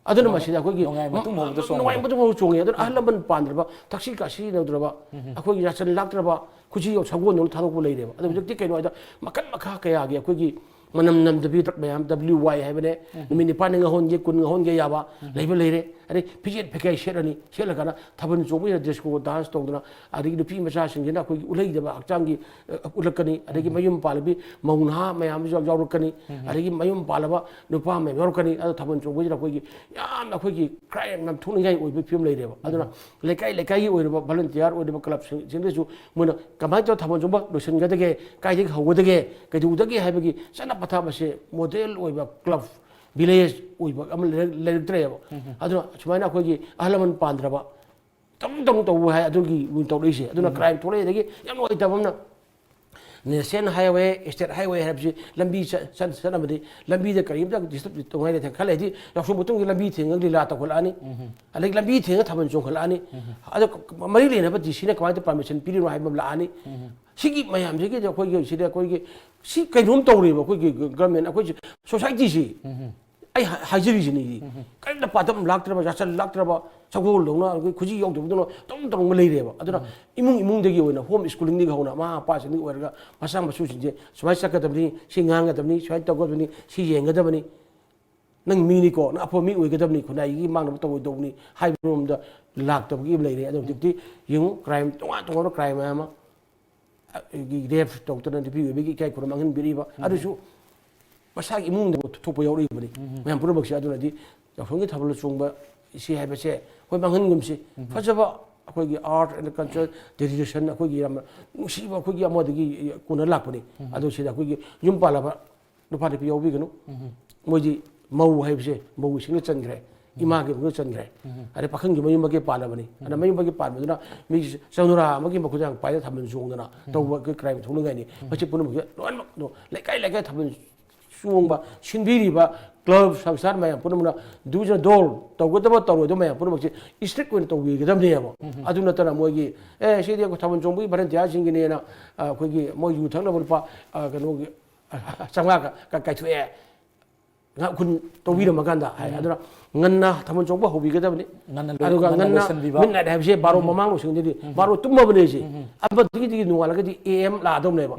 ꯑꯗꯨꯅ ꯃꯁꯤꯗ ꯑꯩꯈꯣꯏꯒꯤ ꯅꯣꯡꯉꯥꯏ ꯃꯇꯨꯡ ꯐꯥꯎꯕꯗ ꯆꯣꯡꯕ꯫ ꯅꯣꯡꯉꯥꯏ ꯃꯇꯨꯡ ꯐꯥꯎꯕ ꯆꯣꯡꯉꯤ꯫ ꯑꯗꯨꯅ ꯑꯍꯜ ꯂꯃꯟ ꯄꯥꯟꯗ꯭ꯔꯕ, ꯊꯛꯁꯤ ꯈꯥꯁꯤ ꯁꯤꯖꯤꯟꯅꯗ꯭ꯔꯕ, ꯑꯩꯈꯣꯏꯒꯤ ꯌꯥꯁꯟ ꯂꯥꯛꯇ꯭ꯔꯕ, ꯈꯨꯖꯤ ꯁꯒꯣꯜꯗꯧꯅ ꯊꯥꯗꯣꯛꯄ ꯂꯩꯔꯦꯕ꯫ ꯑꯗꯣ ꯍꯧꯖꯤꯛꯇꯤ ꯀꯩꯅꯣ ꯍꯥꯏꯗ, ꯃꯈꯜ ꯃꯈꯥ ꯀꯌꯥꯒꯤ ꯑꯩꯈꯣꯏꯒꯤ ꯃꯅꯝ ꯅꯝꯗꯕꯤ ꯗ꯭ꯔꯛ ꯃꯌꯥꯝ, ꯗꯕ꯭ꯂꯤꯌꯨ ꯋꯥꯏ ꯍꯥꯏꯕꯅꯦ, ꯅꯨꯃꯤꯠ ꯅꯤꯄꯥꯟ ꯉꯥꯍꯣꯟꯒꯦ, ꯀꯨꯟ ꯉꯥꯍꯣꯟꯒꯦ ꯌꯥꯕ ꯂꯩꯕ ꯂꯩꯔꯦ꯫ ꯑꯗꯩ ꯐꯤꯖꯦꯠ ꯐꯤꯒꯥꯏ ꯁꯦꯠꯂꯅꯤ, ꯁꯦꯠꯂꯀꯥꯟꯗ ꯊꯥꯕꯜ ꯆꯣꯡꯕꯁꯤꯗ ꯗꯤꯁꯀꯣ ꯗꯥꯟꯁ ꯇꯧꯗꯅ, ꯑꯗꯒꯤ ꯅꯨꯄꯤ ꯃꯆꯥꯁꯤꯡꯁꯤꯅ ꯑꯩꯈꯣꯏꯒꯤ ꯎꯠꯂꯩꯗꯕ ꯍꯛꯆꯥꯡꯒꯤ, ꯑ, ꯎꯠꯂꯛꯀꯅꯤ꯫ ꯑꯗꯒꯤ ꯃꯌꯨꯝ ꯄꯥꯜꯂꯕꯤ ꯃꯧ ꯅꯍꯥ ꯃꯌꯥꯝꯁꯨ ꯌꯥꯎꯔꯛꯀꯅꯤ꯫ ꯑꯗꯒꯤ ꯃꯌꯨꯝ ꯄꯥꯜꯂꯕ ꯅꯨꯄꯥ ꯃꯌꯥꯝ ꯌꯥꯎꯔꯛꯀꯅꯤ꯫ ꯑꯗꯣ ꯊꯥꯕꯜ ꯆꯣꯡꯕꯁꯤꯗ ꯑꯩꯈꯣꯏꯒꯤ ꯌꯥꯝꯅ ꯑꯩꯈꯣꯏꯒꯤ ꯀ꯭ꯔꯥꯏꯝ ꯌꯥꯝ ꯊꯣꯛꯅꯤꯡꯉꯥꯏ ꯑꯣꯏꯕ ꯐꯤꯕꯝ ꯂꯩꯔꯦꯕ꯫ ꯑꯗꯨꯅ ꯂꯩꯀꯥꯏ ꯂꯩꯀꯥꯏꯒꯤ ꯑꯣꯏꯔꯕ ꯚꯣꯂꯨꯟꯇꯤꯌꯥꯔ ꯑꯣꯏꯔꯕ ꯀ꯭ꯂꯕꯁꯤꯡꯁꯤꯡꯗꯁꯨ ꯃꯣꯏꯅ ꯀꯃꯥꯏꯅ ꯇꯧꯔ ꯊꯥꯕꯜ ꯆꯣꯡꯕ ꯂꯣꯏꯁꯤꯟꯒꯗꯒꯦ, ꯀꯥꯏꯗꯒꯤ ꯍꯧꯒꯗꯒꯦ, ꯀꯩꯗꯧꯗꯒꯦ ꯍꯥꯏꯕꯒꯤ ꯆꯠꯅ ꯄꯊꯥꯞ ꯑꯁꯦ ꯃꯣꯗꯦꯜ ꯑꯣꯏꯕ ꯀ꯭ꯂꯕ, ꯚꯤꯂꯦꯖ ꯑꯣꯏꯕ ꯑꯃ ꯂꯩꯔꯛ-, ꯂꯩꯔꯛꯇ꯭ꯔꯦꯕ꯫ ꯑꯗꯨꯅ ꯁꯨꯃꯥꯏꯅ ꯑꯩꯈꯣꯏꯒꯤ ꯑꯍꯜ ꯂꯃꯟ ꯄꯥꯟꯗ꯭ꯔꯕ ꯇꯧꯅꯨ ꯇꯧꯅꯨ ꯇꯧꯕ ꯍꯥꯏ ꯑꯗꯨꯒꯤ ꯑꯣꯏꯅ ꯇꯧꯔꯛꯏꯁꯦ꯫ ꯑꯗꯨꯅ ꯀ꯭ꯔꯥꯏꯝ ꯊꯣꯛꯂꯛꯏ꯫ ꯑꯗꯒꯤ ꯌꯥꯝ ꯅꯨꯡꯉꯥꯏꯇꯕ ꯑꯃꯅ, ꯅꯦꯁꯅꯦꯜ ꯍꯥꯏꯋꯦ, ꯁ꯭ꯇꯦꯠ ꯍꯥꯏꯋꯦ ꯍꯥꯏꯕꯁꯤ ꯂꯝꯕꯤ ꯆꯠ-, ꯆꯠ-, ꯆꯠꯅꯕꯗꯤ ꯂꯝꯕꯤꯗ ꯀꯔꯤꯝꯇ ꯗꯤꯁꯇꯔꯕ ꯇꯧꯉꯥꯏ ꯂꯩꯇꯦ꯫ ꯈꯔ ꯂꯩꯔꯗꯤ ꯌꯥꯎꯁꯪ ꯃꯇꯨꯡꯒꯤ ꯂꯝꯕꯤ ꯊꯤꯡꯉꯒ ꯂꯤꯂꯥ ꯇꯧꯈꯠꯂꯛꯑꯅꯤ꯫ ꯑꯗꯒꯤ ꯂꯝꯕꯤ ꯊꯤꯡꯉꯒ ꯊꯥꯕꯜ ꯆꯣꯡꯈꯠꯂꯛꯑꯅꯤ꯫ ꯑꯗꯣ ꯃꯔꯤ ꯂꯩꯅꯕ ꯗꯤ ꯁꯤꯅ ꯀꯃꯥꯏꯅ ꯄꯥꯔꯃꯤꯁꯟ ꯄꯤꯔꯤꯅꯣ ꯍꯥꯏꯕ ꯑꯃ ꯂꯥꯛꯑꯅꯤ꯫ ꯁꯤꯒꯤ ꯃꯌꯥꯝꯁꯤꯒꯤꯗꯤ ꯑꯩꯈꯣꯏꯒꯤ ꯁꯤꯗ ꯑꯩꯈꯣꯏꯒꯤ ꯁꯤ ꯀꯩꯅꯣꯝ ꯇꯧꯔꯦꯕ꯫ ꯑꯩꯈꯣꯏꯒꯤ ꯒ-, ꯒꯚꯔꯟꯃꯦꯟ, ꯑꯩꯈꯣꯏ ꯁꯣꯁꯥꯏꯇꯤꯁꯤ꯫ ꯑꯩ ꯍꯥꯏ-, ꯍꯥꯏꯖꯔꯤꯁꯤꯅꯤ꯫ ꯀꯔꯤꯝꯇ ꯄꯥꯗꯝ ꯂꯥꯛꯇ꯭ꯔꯕ, ꯌꯥꯆꯜ ꯂꯥꯛꯇ꯭ꯔꯕ, ꯁꯒꯣꯜꯗꯧꯅ ꯑꯩꯈꯣꯏ ꯈꯨꯖꯤ ꯌꯥꯎꯗꯕꯗꯧꯅ ꯇꯧ ꯇꯧꯔꯒ ꯂꯩꯔꯦꯕ꯫ ꯑꯗꯨꯅ ꯏꯃꯨꯡ ꯏꯃꯨꯡꯗꯒꯤ ꯑꯣꯏꯅ ꯍꯣꯝ ꯁ꯭ꯀꯨꯂꯤꯡꯗꯒꯤ ꯍꯧꯅ ꯃꯃꯥ ꯃꯄꯥꯁꯤꯡꯗꯒꯤ ꯑꯣꯏꯔꯒ ꯃꯆꯥ ꯃꯁꯨꯁꯤꯡꯁꯦ ꯁꯨꯃꯥꯏꯅ ꯆꯠꯀꯗꯕꯅꯤ, ꯁꯤ ꯉꯥꯡꯒꯗꯕꯅꯤ, ꯁꯨꯃꯥꯏꯅ ꯇꯧꯒꯗꯕꯅꯤ, ꯁꯤ ꯌꯦꯡꯒꯗꯕꯅꯤ, ꯅꯪ ꯃꯤꯅꯤꯀꯣ, ꯅꯪ ꯑꯐꯕ ꯃꯤ ꯑꯣꯏꯒꯗꯕꯅꯤ, ꯈꯨꯟꯅꯥꯏꯒꯤ ꯃꯥꯡꯅꯕ ꯇꯧꯔꯣꯏꯗꯧꯕꯅꯤ ꯍꯥꯏꯕꯔꯣꯝꯗ ꯂꯥꯛꯇꯕꯒꯤ ꯑꯃ ꯂꯩꯔꯦ꯫ ꯑꯗꯣ ꯍꯧꯖꯤꯛꯇꯤ ꯌꯦꯡꯉꯨ, ꯀ꯭ꯔꯥꯏꯝ ꯇꯣꯉꯥꯟ ꯇꯣꯉꯥꯟꯕ ꯀ꯭ꯔꯥꯏꯝ ꯃꯌꯥꯝ ꯑꯃ ꯑꯩꯒꯤ ꯔꯦꯞ ꯇꯧꯗꯅ ꯅꯨꯄꯤ ꯑꯣꯏꯕꯒꯤ ꯏꯀꯥꯏ ꯈꯨꯔꯝ ꯃꯥꯡꯍꯟꯕꯤꯔꯤꯕ, ꯑꯗꯨꯁꯨ ꯃꯁꯥꯒꯤ ꯏꯃꯨꯡꯗ ꯊꯣꯛꯄ ꯌꯥꯎꯔꯛꯏꯕꯅꯤ꯫ ꯃꯌꯥꯝ ꯄꯨꯝꯅꯃꯛꯁꯦ ꯑꯗꯨꯅꯗꯤ ꯌꯥꯎꯁꯪꯒꯤ ꯊꯥꯕꯜ ꯆꯣꯡꯕ ꯁꯤ ꯍꯥꯏꯕꯁꯦ ꯑꯩꯈꯣꯏ ꯃꯥꯡꯍꯟꯒꯨꯝꯁꯤ꯫ ꯐꯖꯕ ꯑꯩꯈꯣꯏꯒꯤ art and culture tradition, ꯑꯩꯈꯣꯏꯒꯤ ꯌꯥꯝꯅ ꯅꯨꯡꯁꯤꯕ ꯑꯩꯈꯣꯏꯒꯤ ꯑꯃꯗꯒꯤ ꯀꯣꯟꯅ ꯂꯥꯛꯄꯅꯤ꯫ ꯑꯗꯨ ꯁꯤꯗ ꯑꯩꯈꯣꯏꯒꯤ ꯌꯨꯝ ꯄꯥꯜꯂꯕ ꯅꯨꯄꯥ ꯅꯨꯄꯤ ꯌꯥꯎꯕꯤꯒꯅꯨ꯫ ꯃꯣꯏꯗꯤ ꯃꯧ ꯍꯥꯏꯕꯁꯦ ꯃꯧ ꯏꯁꯤꯡꯗ ꯆꯟꯈ꯭ꯔꯦ, ꯏꯃꯥꯒꯤ ꯃꯅꯨꯡꯗ ꯆꯟꯈ꯭ꯔꯦ꯫ ꯑꯗꯩ ꯄꯥꯈꯪꯒꯤ ꯃꯌꯨꯝ ꯃꯀꯩ ꯄꯥꯜꯂꯕꯅꯤ꯫ ꯑꯗ ꯃꯌꯨꯝ ꯃꯀꯩ ꯄꯥꯟꯕꯗꯨꯅ ꯃꯤ ꯆꯧꯅꯨꯔꯥ ꯑꯃꯒꯤ ꯃꯈꯨꯗꯥꯡ ꯄꯥꯏꯗ ꯊꯥꯕꯜ ꯆꯣꯡꯗꯅ ꯇꯧꯕ ꯑꯩꯈꯣꯏ ꯀ꯭ꯔꯥꯏꯝ ꯊꯣꯛꯅꯤꯡꯉꯥꯏꯅꯤ꯫ ꯃꯁꯤ ꯄꯨꯝꯅꯃꯛꯁꯦ ꯂꯣꯏꯅꯃꯛ ꯂꯩꯀꯥꯏ ꯂꯩꯀꯥꯏ ꯊꯥꯕꯜ ꯆꯣꯡꯕ ꯁꯤꯟꯕꯤꯔꯤꯕ ꯀ꯭ꯂꯕ ꯁꯪꯁꯊꯥꯟ ꯃꯌꯥꯝ ꯄꯨꯝꯅꯃꯛꯅ do the door, ꯇꯧꯒꯗꯕ ꯇꯧꯔꯣꯏꯗꯕ ꯃꯌꯥꯝ ꯄꯨꯝꯅꯃꯛꯁꯦ ꯏꯁꯇ꯭ꯔꯤꯛ ꯑꯣꯏꯅ ꯇꯧꯕꯤꯒꯗꯕꯅꯦꯕ꯫ ꯑꯗꯨ ꯅꯠꯇꯅ ꯃꯣꯏꯒꯤ, "ꯑꯦ, ꯁꯤꯗꯤ ꯑꯩꯈꯣꯏ ꯊꯥꯕꯜ ꯆꯣꯡꯕꯒꯤ ꯚꯣꯂꯟꯇꯤꯌꯥꯔꯁꯤꯡꯒꯤꯅꯦꯅ", ꯑ, ꯑꯩꯈꯣꯏꯒꯤ ꯃꯣꯏ ꯌꯨ ꯊꯛꯅꯕ ꯂꯨꯄꯥ, ꯑ, ꯀꯩꯅꯣꯒꯤ ꯆꯥꯝꯃꯉꯥ ꯀ- ꯀ- ꯀꯥꯏꯊꯣꯛꯑꯦ, ꯉꯥ ꯎꯈꯨꯟ ꯇꯧꯕꯤꯔꯝꯃꯀꯥꯟꯗ ꯍꯥꯏ꯫ ꯑꯗꯨꯅ ꯉꯟꯅ ꯊꯥꯕꯜ ꯆꯣꯡꯕ ꯍꯧꯕꯤꯒꯗꯕꯅꯤ꯫ ꯉꯟꯅ ꯂꯣꯏ- ꯑꯗꯨꯒ ꯉꯟꯅ ꯉꯟꯅ ꯂꯣꯏꯁꯤꯟꯕꯤꯕ꯫ ꯃꯤꯠ ꯅꯥꯏꯠ ꯍꯥꯏꯕꯁꯦ ꯕꯥꯔꯣ ꯃꯃꯥꯡ ꯂꯣꯏꯁꯤꯟꯒꯗꯤ, ꯕꯥꯔꯣ ꯇꯨꯝꯃꯕꯅꯦ ꯑꯩꯁꯦ꯫ ꯑꯃꯗꯒꯤꯗꯤ ꯅꯣꯡꯉꯥꯜꯂꯒꯗꯤ ꯑꯦ ꯑꯦꯝ ꯂꯥꯛꯑꯗꯕꯅꯦꯕ,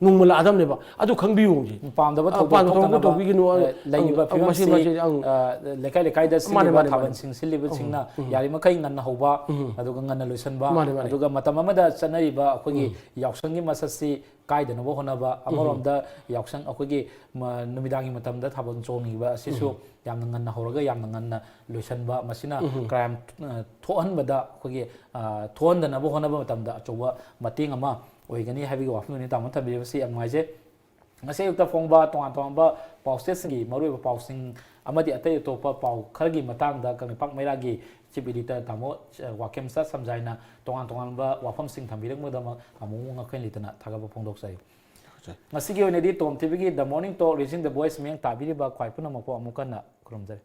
ꯅꯣꯡꯃ ꯂꯥꯛꯑꯗꯕꯅꯦꯕ꯫ ꯑꯗꯨ ꯈꯪꯕꯤꯌꯨ ꯍꯧꯖꯤꯛ꯫ ꯄꯥꯝꯗꯕ ꯑ, ꯊꯧꯗꯣꯛ ꯄꯥꯝꯗꯕ ꯊꯧꯗꯣꯛ ꯊꯣꯛꯇꯅꯕ, ꯇꯧꯕꯤꯒꯅꯨ꯫ ꯑ, ꯂꯩꯔꯤꯕ ꯑ, ꯃꯁꯤ- ꯐꯤꯕꯝꯁꯤ, ꯃꯁꯤ ꯑꯪ꯫ ꯑ, ꯂꯩꯀꯥꯏ ꯂꯩꯀꯥꯏꯗ ꯃꯥꯅꯦ, ꯁꯤꯜꯂꯤꯕ ꯃꯥꯅꯦ, ꯃꯥꯅꯦ꯫ ꯊꯥꯕꯜꯁꯤꯡ ꯁꯤꯜꯂꯤꯕꯁꯤꯡꯅ ꯌꯥꯔꯤꯃꯈꯩ ꯉꯟꯅ ꯍꯧꯕ, ꯑꯗꯨꯒ ꯉꯟꯅ ꯂꯣꯏꯁꯤꯟꯕ, ꯃꯥꯅꯦ, ꯃꯥꯅꯦ꯫ ꯑꯗꯨꯒ ꯃꯇꯝ ꯑꯃꯗ ꯆꯠꯅꯔꯤꯕ ꯑꯩꯈꯣꯏꯒꯤ ꯌꯥꯎꯁꯪꯒꯤ ꯃꯁꯛꯁꯤ ꯀꯥꯏꯗꯅꯕ ꯍꯣꯠꯅꯕ, ꯑꯃꯔꯣꯝꯗ ꯌꯥꯎꯁꯪ ꯑꯩꯈꯣꯏꯒꯤ ꯃ- ꯅꯨꯃꯤꯗꯥꯡꯒꯤ ꯃꯇꯝꯗ ꯊꯥꯕꯜ ꯆꯣꯡꯉꯤꯕ ꯑꯁꯤꯁꯨ ꯌꯥꯝꯅ ꯉꯟꯅ ꯍꯧꯔꯒ ꯌꯥꯝꯅ ꯉꯟꯅ ꯂꯣꯏꯁꯤꯟꯕ, ꯃꯁꯤꯅ ꯀ꯭ꯔꯥꯏꯝ, ꯑ, ꯊꯣꯛꯍꯟꯕꯗ ꯑꯩꯈꯣꯏꯒꯤ, ꯑ, ꯊꯣꯛꯍꯟꯗꯅꯕ ꯍꯣꯠꯅꯕ ꯃꯇꯝꯗ ꯑꯆꯧꯕ ꯃꯇꯦꯡ ꯑꯃ ꯑꯣꯏꯒꯅꯤ ꯍꯥꯏꯕꯒꯤ ꯋꯥꯐꯝꯗꯨꯅꯤ ꯇꯥꯃꯣ ꯊꯝꯕꯤꯔꯤꯕꯁꯤ꯫ ꯌꯥꯝ ꯅꯨꯡꯉꯥꯏꯖꯩ꯫ ꯉꯁꯤ ꯑꯌꯨꯛꯇ ꯐꯣꯡꯕ ꯇꯣꯉꯥꯟ ꯇꯣꯉꯥꯟꯕ ꯄꯥꯎꯆꯦꯁꯤꯡꯒꯤ ꯃꯔꯨꯑꯣꯏꯕ ꯄꯥꯎꯁꯤꯡ ꯑꯃꯗꯤ ꯑꯇꯩ ꯑꯇꯣꯞꯄ ꯄꯥꯎ ꯈꯔꯒꯤ ꯃꯇꯥꯡꯗ ꯀꯪꯂꯩꯄꯥꯛ ꯃꯩꯔꯥꯒꯤ ꯆꯤꯞ ꯏꯗꯤꯇꯔ ꯇꯥꯃꯣ, ꯑ, ꯋꯥꯀꯦꯝꯆꯥ ꯁꯝꯖꯥꯏꯅ ꯇꯣꯉꯥꯟ ꯇꯣꯉꯥꯟꯕ ꯋꯥꯐꯝꯁꯤꯡ ꯊꯝꯕꯤꯔꯛꯄꯒꯤꯗꯃꯛ ꯑꯃꯨꯛ ꯑꯃꯨꯛ ꯉꯛꯈꯩ ꯂꯩꯇꯅ ꯊꯥꯒꯠꯄ ꯐꯣꯡꯗꯣꯛꯆꯔꯤ꯫ ꯉꯁꯤꯒꯤ ꯑꯣꯏꯅꯗꯤ ꯇꯣꯝ ꯇꯤꯚꯤꯒꯤ The Morning Talk, Raising the Voice ꯃꯤꯠꯌꯦꯡ ꯇꯥꯕꯤꯔꯤꯕ ꯈ꯭ꯋꯥꯏ ꯄꯨꯝꯅꯃꯛꯄꯨ ꯑꯃꯨꯛ ꯍꯟꯅ ꯈꯨꯔꯨꯝꯖꯔꯤ꯫